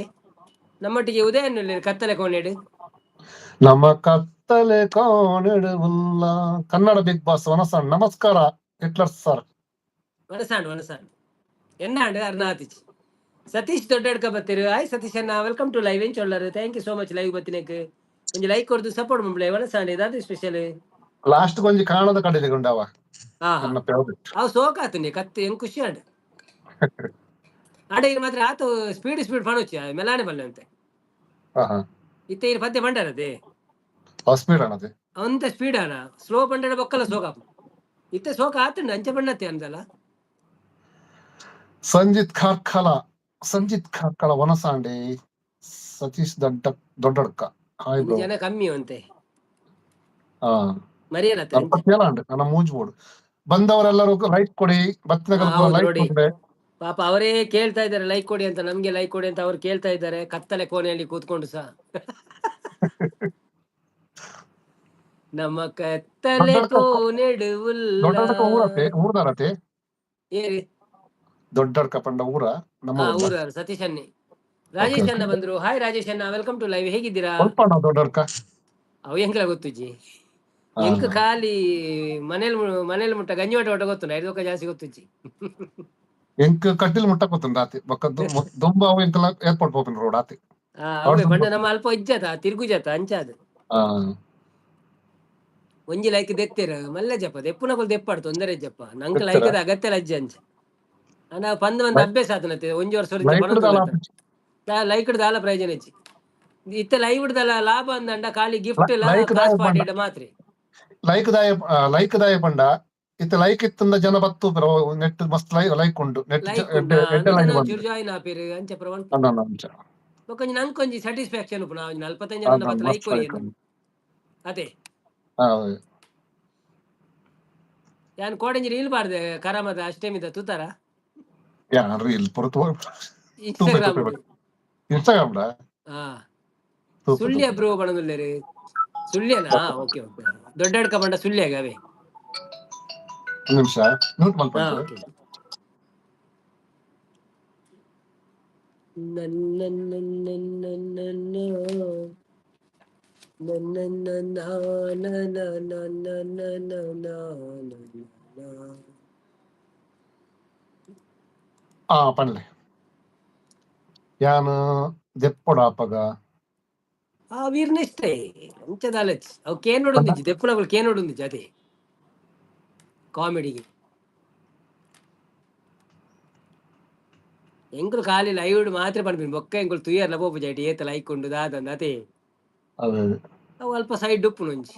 ನಮ್ಮೊಟ್ಟಿಗೆ ಉದಯ ಅನ್ನುಲ್ಲೇರು ಕತ್ತಲೆ ಕೋಣೆಡು. ನಮ್ಮ ಕತ್ತಲೆ ಕಾಣಿಡುವುಲ್ಲ. ಕನ್ನಡ ಬಿಗ್ ಬಾಸ್ ವನಸಣ್ಣ ನಮಸ್ಕಾರ ಹಿಟ್ಲರ್ ಸರ್. ವನಸಾಂಡ್ ವನಸಾಂಡ್ ಎನ್ನ ಆಂಡ್ ಅರ್ನಾತಿಚ್. ಸತೀಶ್ ದೊಡ್ಡಡ್ಕ ಬತ್ತೀರು. ಹಾಯ್ ಸತೀಶ್ ಅಣ್ಣ, welcome to live. ಎಂಚೊಳ್ಳಾರು? Thank you so much live ಬತ್ತಿನಕ್. ಒಂಜಿ ಲೈಕ್ ಕೊರ್ದು ಸಪೋರ್ಟ್ ಮಾಡ್ಲೆ. ವನಸಾಂಡೆ ದಾದ ಸ್ಪೆಷಲ್? ಲಾಸ್ಟ್ ಕೊಂಜಿ ಕಾಣದ ಕಡೆಗೆ ಉಂಡವ. ಹಾ ಹಾ. ನನ್ನ ಫೇವರಿಟ್. ಅವು ಸೋಕಾತುಂಡೆ ಕತ್ತೆ, ಎಂಕ್ ಖುಷಿ ಆಂಡ್. ಆಂಡ ಇರ್ ಮಾತ್ರ ಆತು ಸ್ಪೀಡ್ ಸ್ಪೀಡ್ ಪಣೊಚ್ಚಿ ಮೆಲಾನೆ ಬಲ್ಲೆ ಅಂತೆ. ಹಾ ಹಾ. ಇತ್ತೆ ಇರ್ ಪದ್ಯ ಪಂಡರದೆ. ಸ್ಪೀಡ್ ಅಣ್ಣದೆ. ಅಂತ ಸ್ಪೀಡ್ ಅಣ್ಣ, ಸ್ಲೋ ಪಂಡರ ಬೊಕ್ಕಲ ಸೋಕಾಪು. ಇತ್ತೆ ಸೋಕ ಆತುಂಡು, ಅಂಚೆ ಪಣ್ಣತ್ತೆ ಅಂದಲ್ಲ. ಸಂಜಿತ್ ಕಾರ್ಕಳ, ಸಂಜಿತ್ ಕಾರ್ಕಳ ವನಸಾಂಡೆ. ಸತೀಶ್ ದೊಡ್ಡ ದೊಡ್ಡಡ್ಕ ಹಾಯ್ ಇನ್ನು ಬ್ರೋ. ಜನ ಕಮ್ಮಿ ಅಂತೆ. ಹಾ. ಮರಿಯಲತ್ತ ಅಂಚೆ. ಅಂಡ್ ನನ್ನ ಮೂಜ್ ಬೋರ್ಡ್ ಬಂದವರೆಲ್ಲರೂ ಲೈಕ್ ಕೊಡಿ. ಹಾ, ಹೌದು ಬತ್ತಿನ ಲೈಕ್ ನೋಡಿ. ಕೊಡಿ. ಪಾಪ ಅವರೇ ಕೇಳ್ತಾ ಇದ್ದಾರೆ ಲೈಕ್ ಕೊಡಿ ಅಂತ, ನಮ್ಗೆ ಲೈಕ್ ಕೊಡಿ ಅಂತ ಅವ್ರು ಕೇಳ್ತಾ ಇದ್ದಾರೆ ಕತ್ತಲೆ ಕೋಣೆಯಲ್ಲಿ ಕೂತ್ಕೊಂಡು ಸಹ. ನಮ್ಮ ಕತ್ತಲೆ ದೊಡ್ಡಡ್ಕ ಕೋನೆಡುವುಲ್ಲ. ದೊಡ್ಡಡ್ಕ ಊರತೆ, ಊರ್ದಾರತೆ? ಏರಿ? ದೊಡ್ಡಡ್ಕ ಪಂಡ ಊರ ನಮ್ಮ ಹಾ. ಊರ. ಊರು ಸತೀಶ್ ಅನ್ನಿ. Okay Rajesh okay. ಅಣ್ಣ ಬಂದ್ರು. ಹಾಯ್ ರಾಜೇಶ್ ಅಣ್ಣ, welcome to live. ಹೇಗಿದ್ದೀರಾ? ಸ್ವಲ್ಪ ಅಣ್ಣ ದೊಡ್ಡಡ್ಕ. ಅವು ಎಂಕ್ಲ ಗೊತ್ತುಜಿ. ಹಾ. ಎಂಕ್ ಖಾಲಿ ಮನೇಲಿ ಮನೇಲಿ ಮುಟ್ಟ ಗಂಜಿ ಮಟ್ಟ ಒಟ್ಟ ಗೊತ್ತುಂಡು, ಐದು ಜಾಸ್ತಿ ಗೊತ್ತುಜ್ಜಿ. ಎಂಕ್ ಕಟ್ಟಿಲ್ ಮುಟ್ಟ ಗೊತ್ತುಂಡು ಆತಿ ಬೊಕ್ಕ ದುಂಬ ಅವು ಎಂಕಲ ಏರ್ಪೋರ್ಟ್ ಪೋಪಿನ ರೋಡ್ ಆತಿ. ಹಾ, ಅವೇ ಪಂಡ ಅವ್ರು ನಮ್ಮ ಅಲ್ಪ ಇಜ್ಜತ ತಿರುಗುಜತ ಅಂಚಾದ. ಹಾ. ಒಂಜಿ ಲೈಕ್ ದೆತ್ತೆರ್ ಮಲ್ಲ ಜಪ್ಪ ದೆಪ್ಪುನಕುಲು ದೆಪ್ಪಾಡು, ತೊಂದರೆ ಜಪ್ಪ ನಂಕ್. ದೆತ್ತೆರ? ಲೈಕ್ ಅಗತ್ಯ ಲಜ್ಜೆ ಅಂಚ. ಅಂಡ ಪಂದ್ ಬಂದ್ ಅಭ್ಯಾಸ ಆತನತ್ತೆ, ಒಂಜಿ ವರ್ಷ ಲೈಕ್ ದಾಲ. ಲೈಕ್ ದಾಲ ಪ್ರಯೋಜನ ಇಜ್ಜಿ. ಇತ್ತೆ ಲೈವ್ ದಾಲ ಲಾಭ ಅಂದಂಡ ಖಾಲಿ ಗಿಫ್ಟ್ ಲ ಲೈಕ್ ಕಾಸ್ ದಾಯ ಪಂಡ ಪಾಡಿಡ ಮಾತ್ರ. ಲೈಕ್ ದಾಯ, ಲೈಕ್ ದಾಯ ಪಂಡ ಇತ್ತೆ ಲೈಕ್ ಇತ್ತಂದ ಜನ ಬತ್ತು ನೆಟ್ ಮಸ್ತ್ ಲೈಕ್ ಉಂಡು ನೆಟ್. ಲೈಕ್ ಉಂಡಾ? ಎಡ್ಡೆ ಲೈನ್ ಅಂಚ ಬಂದು ಚೂರು ಜಾಯಿನ್ ಆಪೇರು ಅಂಚ ಪ್ರವಣ್. ಅಣ್ಣ ಅಂಚ. ಬೊಕ್ಕ ನಂಗೆ ಒಂಜಿ ಸ್ಯಾಟಿಸ್ಫ್ಯಾಕ್ಷನ್ ಉಪ್ಪುನ ಒಂಜಿ 45 ಜನ ಬತ್ತು ಲೈಕ್ ಮಸ್ತ್ ಕೊರಿಯೆರ್. ಲೈಕ್ ಉಂಡು. ಅದೇ. ಹಾ. ಯಾನ್ ಕೋಡಂಜಿ ರೀಲ್ ಪಾಡ್ದೆ ಕರಾಮದ ಅಷ್ಟಮಿದ, ತೂತಾರ? ಯಾ ರೀಲ್ ಪೊರತು ತೂಪೆ. ಇನ್ಸ್ಟಾಗ್ರಾಮ್. ತೂಪೆ ಇನ್ಸ್ಟಾಗ್ರಾಮ್. ಹಾ. ತೂಪೆ. ಸುಳ್ಯ ತೂಪೆ. ಬ್ರೋ ಪಣದುಲ್ಲೇರು, ಸುಳ್ಯನಾ? ಓಕೆ ಓಕೆ, ದೊಡ್ಡಡ್ಕ ಪಂಡ ಸುಳ್ಯಾಗ ಅವೇ. ಒಂದು ನಿಮಿಷ ಮ್ಯೂಟ್ ಹಾ. ಮಲ್ಪಂಡು. ಓಕೆ. ನನ್ನ ನನ್ನ ನನ್ನ ನನ್ನ ನನ್ನ ನನ್ನ ನನ್ನ ನನ್ನ. ಆ ಪನ್ಲೆ, ಯಾನ್ ದೆಪ್ಪೊಡ ಅಪಗ. ಆ ವೀರ್ನಿಷ್ಟೇ ಅಂಚದಾಲಚ್ ಅವು ಕೇನ್ ನೋಡೊಂದಿಜ್ಜಿ, ದೆಪ್ಪುನಕುಲು ಕೇನ್ ನೋಡೊಂದಿಜ್ಜಿ ಅದೇ ಕಾಮಿಡಿಗೆ. ಎಂಕುಲು ಖಾಲಿ ಲೈವ್ ಮಾತ್ರ ಪನ್ಪಿನಿ, ಬೊಕ್ಕ ಎಂಕುಲು ತುಯರ್ಲ ಪೋಪುಜ ಐಟ್ ಏತ ಲೈಕ್ ಉಂಡು ದಾದಂದ್ ಅದೇ. ಅದೇ ಅದೇ. ಅವು ಅಲ್ಪ ಸೈಡ್ ಉಪ್ಪುನು ಒಂಜಿ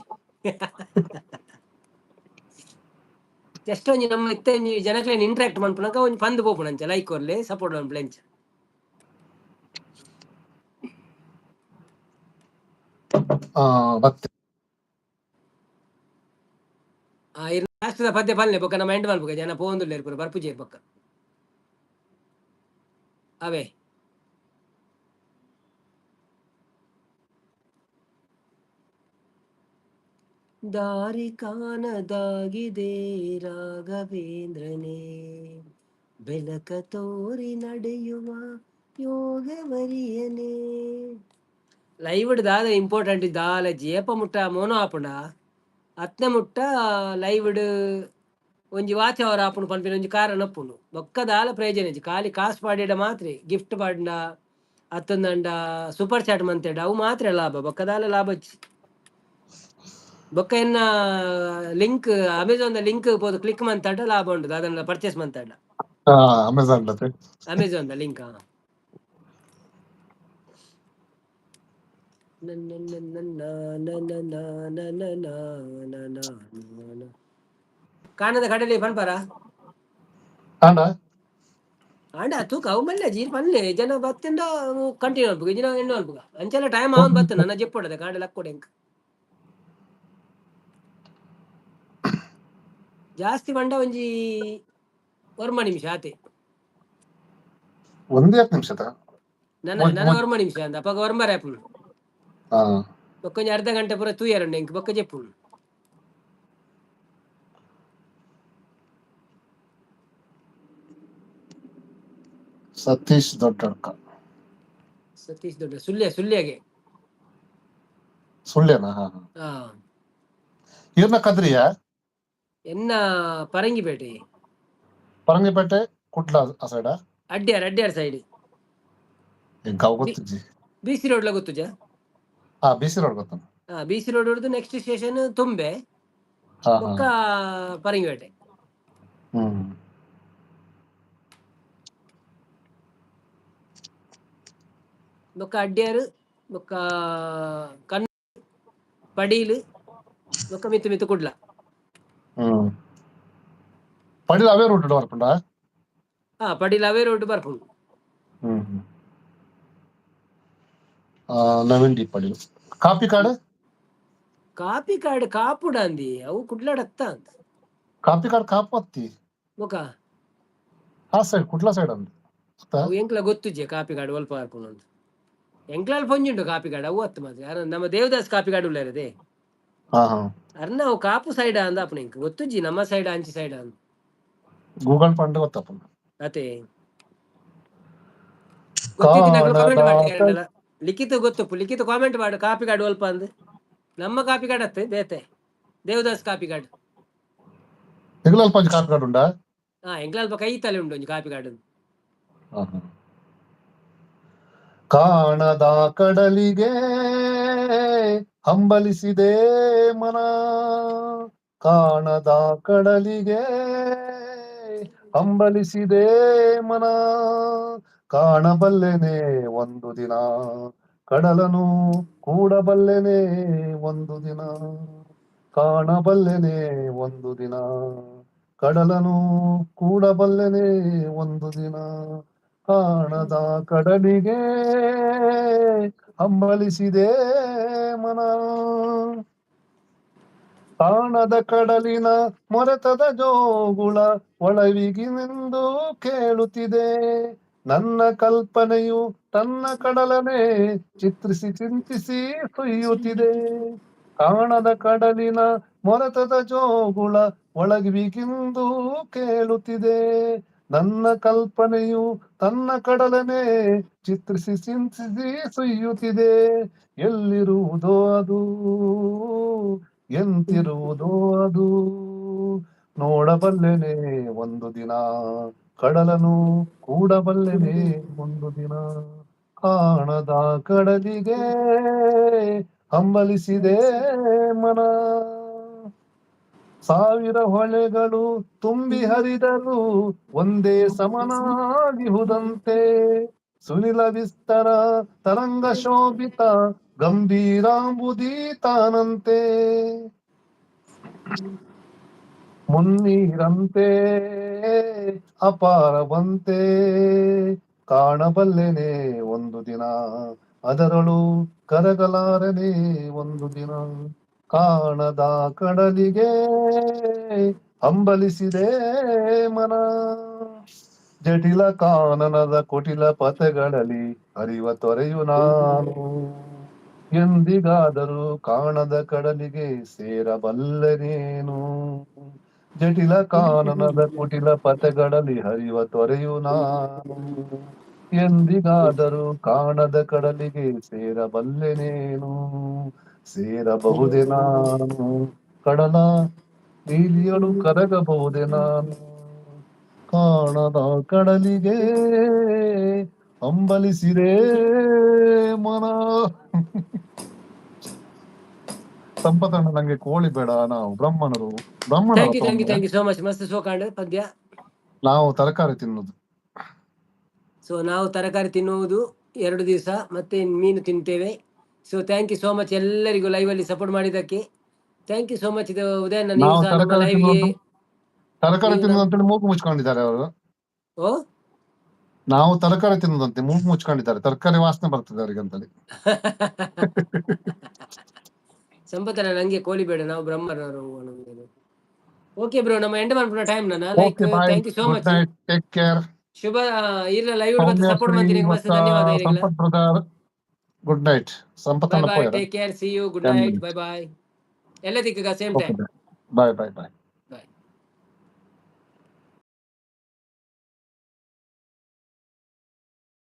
ಜಸ್ಟ್ ಒಂಜಿ ನಮ್ಮ ಇತ್ತೆ ಒಂಜಿ ಜನಕ್ಲೆನ್ ಇಂಟ್ರಾಕ್ಟ್ ಮನ್ಪುನಕ ಒಂಜಿ ಪಂದ್ ಪೋಪುನು ಅಂಚ, ಲೈಕ್ ಕೊರ್ಲೆ, ಸಪೋರ್ಟ್ ಮನ್ಪುಲೆ ಅಂಚ. ಆ ಬತ್ತೆ. ಆ ಇರ್ ಲಾಸ್ಟ್ ಪದ್ಯ ಪಲ್ಲೆ, ಬೊಕ್ಕ ನಮ್ಮ ಎಂಡ್ ಮನ್ಪುಗ. ಜನ ಪೋವೊಂದುಲ್ಲೆರ್ ಪೂರ, ಬರ್ಪುಜೆರ್ ಬೊಕ್ಕ ಅವೇ. ದಾರಿ ಕಾಣದಾಗಿದೆ ರಾಘವೇಂದ್ರನೇ, ಬೆಳಕ ತೋರಿ ನಡೆಯುವ ಯೋಗವರಿಯನೇ. ಲೈವ್ ದಾದ ಇಂಪಾರ್ಟೆಂಟ್ ದಾಲ ಏಪ ಮುಟ್ಟ ಮೋನೋ ಆಪುಂಡ ಅತ್ನೆ ಮುಟ್ಟ ಲೈವ್. ಒಂಜಿ ವಾಚವರ ಆಪುಂಡು ಪನ್ಪಿನ ಒಂಜಿ ಕಾರಣ ಉಪ್ಪುಂಡು. ಬೊಕ್ಕ ದಾಲ ಪ್ರಯೋಜನ ಇಜ್ಜಿ. ಖಾಲಿ ಕಾಸ್ ಪಾಡಿಡ ಮಾತ್ರ, ಗಿಫ್ಟ್ ಪಾಡಿಂಡ ಅತ್ತಂದಂಡ ಸೂಪರ್ ಚಾಟ್ ಮಂತೆಡ ಅವು ಮಾತ್ರ ಲಾಭ, ಬೊಕ್ಕ ದಾಲ ಲಾಭ ಇಜ್ಜಿ. ಬೊಕ್ಕ ಎನ್ನ ಲಿಂಕ್, ಅಮೆಝಾನ್ the link ಪೋದು ಕ್ಲಿಕ್ ಮಂತಾಡ ಲಾಭ ಉಂಡು, ಅದನ್ನ ಪರ್ಚೇಸ್ ಮಂತಾಡ. ಅಮೆಝಾನ್. Amazon the link. ಕಾಣದ ಕಡಲೆ ಪನ್ಪರ. ಆಂಡ. ಆಂಡ ತೂಕ ಅವು ಮಲ್ಲೆ ಜೀರ್ ಪನ್ಲೆ ಜನ ಬತ್ತಿಂಡ ಕಂಟಿನ್ಯೂ ಅನ್ಪುಗ ಇಜಿನ ಎಣ್ಣು ಅನ್ಪುಗ ಅಂಚೆಲ್ಲ ಟೈಮ್ ಅವನ್ ಬತ್ತ ನನ್ನ ಜೆಪ್ಪೊಡದೆ ಕಾಂಡ ಲಕ್ಕೊಡೆ ಎಂಕ್ ಜಾಸ್ತಿ ಪಂಡ ಒಂಜಿ ಒರ್ಮ ನಿಮಿಷ ಆತೆ. ಒಂದೇ 10 ನಿಮಿಷದ. ನನ್ನ ನನ್ನ ಒರ್ಮ ನಿಮಿಷ ಅಂದ ಅಪಗ ಒರ್ಮರೆ ಆಪುಂಡು. ಬೊಕ್ಕ ಒಂಜಿ ಅರ್ಧ ಗಂಟೆ ಪೂರ ತೂಯರುಂಡು ಎಂಕ್, ಬೊಕ್ಕ ಜೆಪ್ಪುಂಡು. ಸತೀಶ್ ದೊಡ್ಡಡ್ಕ. ಸತೀಶ್ ದೊಡ್ಡ ಸುಳ್ಯ, ಸುಳ್ಯಗೆ. ಸುಳ್ಯನಾ? ಹಾ. ಹಾ. ಇವ್ರನ್ನ ಕದ್ರಿಯಾ? ಎನ್ನ ಪರಂಗಿಪೇಟೆ. ಪರಂಗಿಪೇಟೆ, ಕುಡ್ಲ ಆ ಸೈಡಾ? ಅಡ್ಯಾರ್, ಅಡ್ಯಾರ್ ಸೈಡ್. ಎಂಕ್ ಗೊತ್ತಿಜ್ಜಿ. ಬಿ ಸಿ ರೋಡ್ ಲ ಗೊತ್ತುಜಾ? ಹಾ, ಬಿ ಸಿ ರೋಡ್ ಗೊತ್ತ. ಹಾ, ಬಿ ಸಿ ರೋಡ್ ಹೊಡ್ದು ನೆಕ್ಸ್ಟ್ ಸ್ಟೇಷನ್ ತುಂಬೆ. ಹಾ. ಬೊಕ್ಕ ಪರಂಗಿಪೇಟೆ. ಬೊಕ್ಕ ಅಡ್ಯಾರ್, ಬೊಕ್ಕ ಕಣ್ ಪಡೀಲ್, ಬೊಕ್ಕ ಮಿತ್ತು ಮಿತ್ತು ಕುಡ್ಲ. ಪಡಿಲ ಅವೇ ರೂಟ್ ಬರ್ಪುಂಡ? ಹಾ, ಪಡೀಲ್ ಅವೇ ರೋಡ್ ಬರ್ಪುಂಡು. ಹ್ಮ್ ಹ್ಮ್. ನವೀನ್ ಡಿ ಪಡೀಲ್, ಕಾಪಿ ಕಾಡು. ಕಾಪಿ ಕಾಡು ಕಾಪುಡಂದಿ, ಅವು ಕುಡ್ಲಾಡತ್ತ ಅಂತ. ಕಾಪಿ ಕಾಡು ಕಾಪು ಅತ್ತಿ. ಬೊಕ್ಕ? ಆ ಸೈಡ್, ಕುಡ್ಲ ಸೈಡ್ ಅಂದ್. ಅವು ಎಂಕ್ಲ ಗೊತ್ತುಜೆ ಕಾಪಿ ಕಾಡು ಒಲ್ಪ ಬರ್ಪುಂಡು ಅಂತ. ಎಂಕ್ಲಾಲ್ ಪೊಂಜುಂಡು ಕಾಪಿ ಕಾಡು, ಅವು ಅತ್ತು ಮಾತ್ರ. ಯಾರ ನಮ್ಮ ದೇವದಾಸ್ ಕಾಪಿ ಕಾಡು ಉಳ್ಳಾರದೆ. ಹಾ ಹಾ. ಅರ್ನ ಅವು ಕಾಪು ಸೈಡ್ ಅಂದ ಅಪ್ಪನ ಎಂಕ್ ಗೊತ್ತುಜ್ಜಿ, ನಮ್ಮ ಸೈಡ್ ಅಂಚಿ ಸೈಡ್ ಅಂದ. ಗೂಗಲ್ ಪಂಡ್ ಗೊತ್ತಪ್ಪ. ಅತೆ, ಗೊತ್ತಿದ್ದಿನಕುಲು ಕಾಮೆಂಟ್ ಮಾಡಿ ಯಾರಂಡಲ. ಲಿಖಿತ ಗೊತ್ತುಪ್ಪು, ಲಿಖಿತ ಕಾಮೆಂಟ್ ಮಾಡು, ಕಾಪಿ ಕಾಡು ಒಲ್ಪ ಅಂದ್. ನಮ್ಮ ಕಾಪಿ ಕಾಡು ಅತ್ತೆ, ಬೇತೆ ದೇವದಾಸ್ ಕಾಪಿ ಕಾಡು. ಎಂಗ್ಲಲ್ಪ ಒಂಜಿ ಕಾಪಿ ಕಾಡು ಉಂಡಾ? ಹಾ, ಎಂಕ್ಲಲ್ಪ ಕೈ ತಲೆ ಉಂಟು ಒಂಜಿ ಕಾಪಿ ಕಾಡು. ಕಾಣದ ಕಡಲಿಗೆ ಹಂಬಲಿಸಿದೆ ಮನ, ಕಾಣದ ಕಡಲಿಗೆ ಹಂಬಲಿಸಿದೆ ಮನ, ಕಾಣಬಲ್ಲೆನೆ ಒಂದು ದಿನ, ಕಡಲನು ಕೂಡಬಲ್ಲೆನೆ ಒಂದು ದಿನ, ಕಾಣಬಲ್ಲೆನೆ ಒಂದು ದಿನ, ಕಡಲನು ಕೂಡಬಲ್ಲೆನೆ ಒಂದು ದಿನ, ಕಾಣದ ಕಡಲಿಗೆ ಹಂಬಲಿಸಿದೆ ಮನ. ಕಾಣದ ಕಡಲಿನ ಮೊರೆತದ ಜೋಗುಳ ಒಳವಿಗಿನೆಂದು ಕೇಳುತ್ತಿದೆ. ನನ್ನ ಕಲ್ಪನೆಯು ತನ್ನ ಕಡಲನೆ ಚಿತ್ರಿಸಿ ಚಿಂತಿಸಿ ಸುಯ್ಯುತ್ತಿದೆ. ಕಾಣದ ಕಡಲಿನ ಮೊರೆತದ ಜೋಗುಳ ಒಳಗಿವಿಗಿಂದು ಕೇಳುತ್ತಿದೆ. ನನ್ನ ಕಲ್ಪನೆಯು ತನ್ನ ಕಡಲನೆ ಚಿತ್ರಿಸಿ ಚಿಂತಿಸಿ ಸುಯ್ಯುತ್ತಿದೆ. ಎಲ್ಲಿರುವುದೋ ಅದು, ಎಂತಿರುವುದೋ ಅದು, ನೋಡಬಲ್ಲೆನೆ ಒಂದು ದಿನ, ಕಡಲನು ಕೂಡಬಲ್ಲೆನೆ ಒಂದು ದಿನ, ಕಾಣದ ಕಡಲಿಗೆ ಹಂಬಲಿಸಿದೆ ಮನ. ಸಾವಿರ ಹೊಳೆಗಳು ತುಂಬಿ ಹರಿದರು ಒಂದೇ ಸಮನಾಗಿಹುದಂತೆ, ಸುನಿಲ ವಿಸ್ತರ ತರಂಗ ಶೋಭಿತ ಗಂಭೀರಾಂಬುದಿ ತಾನಂತೆ, ಮುನ್ನೀರಂತೆ ಅಪಾರವಂತೆ, ಕಾಣಬಲ್ಲೆನೆ ಒಂದು ದಿನ, ಅದರಳು ಕರಗಲಾರನೆ ಒಂದು ದಿನ, ಕಾಣದ ಕಡಲಿಗೆ ಹಂಬಲಿಸಿದೆ ಮನ. ಜಟಿಲ ಕಾನನದ ಕುಟಿಲ ಪಥಗಳಲ್ಲಿ ಹರಿವ ತೊರೆಯು ನಾನು, ಎಂದಿಗಾದರೂ ಕಾಣದ ಕಡಲಿಗೆ ಸೇರಬಲ್ಲೆನೇನು? ಜಟಿಲ ಕಾನನದ ಕುಟಿಲ ಪಥಗಳಲ್ಲಿ ಹರಿವ ತೊರೆಯು ನಾನು, ಎಂದಿಗಾದರೂ ಕಾಣದ ಕಡಲಿಗೆ ಸೇರಬಲ್ಲೆನೇನು? ಸೇರಬಹುದೇ ನಾನು ಕಡಲ? ನೀಲಿಯಳು ಕರಗಬಹುದೇ ನಾನು? ಕಾಣದ ಕಡಲಿಗೆ ಹಂಬಲಿಸಿದೆ ಮನ. ಸಂಪತಣ್ಣ, ನಂಗೆ ಕೋಳಿ ಬೇಡ, ನಾವು ಬ್ರಾಹ್ಮಣರು. Thank you, thank you. ಬ್ರಾಹ್ಮಣರ. Thank you so much. ಮಸ್ತ್ ಸೋಕಾಂಡ್ ಪದ್ಯ. ನಾವು ತರಕಾರಿ ತಿನ್ನುದು. ಸೊ ನಾವು ತರಕಾರಿ ತಿನ್ನುವುದು 2 ದಿವಸ, ಮತ್ತೆ ಮೀನು ತಿಂತೇವೆ. So thank you so much ಎಲ್ಲರಿಗೂ, ಲೈವ್ ಅಲ್ಲಿ ಸಪೋರ್ಟ್ ಮಾಡಿದ್ದಕ್ಕೆ. Thank you so much. ಇದು ಉದಯಣ್ಣ, ನೀವು ನಾವು ಸಹ ನಮ್ಮ ತರಕಾರಿ ಲೈವ್ಗೆ ತಿನ್ನುವಂತ, ತರಕಾರಿ ನೀವು ತಿನ್ನುದು ಅಂತೇಳಿ ಮೂಗು ಮುಚ್ಕೊಂಡಿದ್ದಾರೆ ಅವರು. ಓ. ನಾವು ತರಕಾರಿ ತಿನ್ನುದಂತೆ, ಮೂಗು ಮುಚ್ಕೊಂಡಿದ್ದಾರೆ. ತರಕಾರಿ ವಾಸನೆ ಬರ್ತದೆ ಅವರಿಗೆ ಅಂತೇಳಿ. ಸಂಪತ್ತಣ್ಣ, ನಂಗೆ ಕೋಳಿ ಬೇಡ, ನಾವು ಬ್ರಹ್ಮರವರು. ಓಕೆ ಬ್ರೋ, ನಮ್ಮ ಎಂಡ್ ಮಾಡ್ಬಿಡೋ ಟೈಮ್ ನನ್ನ like. Okay, bye. Thank you so good much. Night, take care. ಶುಭ ಇರ್ಲ. ಲೈವ್ ಮತ್ತೆ ಸಪೋರ್ಟ್ ಮಾಡ್ತೀನಿ, ಮಸ್ತ್ ಧನ್ಯವಾದ ಇರ್ಲ. ಸಂಪತ್ ಬ್ರದರ್, ಗುಡ್ ನೈಟ್. ಸಂಪತ್ ಬಾಯ್ ಅಣ್ಣ boy. ಪೋಯರ. Take care, see you, good 10 night. Minutes. Bye bye. ಎಲ್ಲ ದಿಕ್ಕ same okay. Time. Bye bye bye.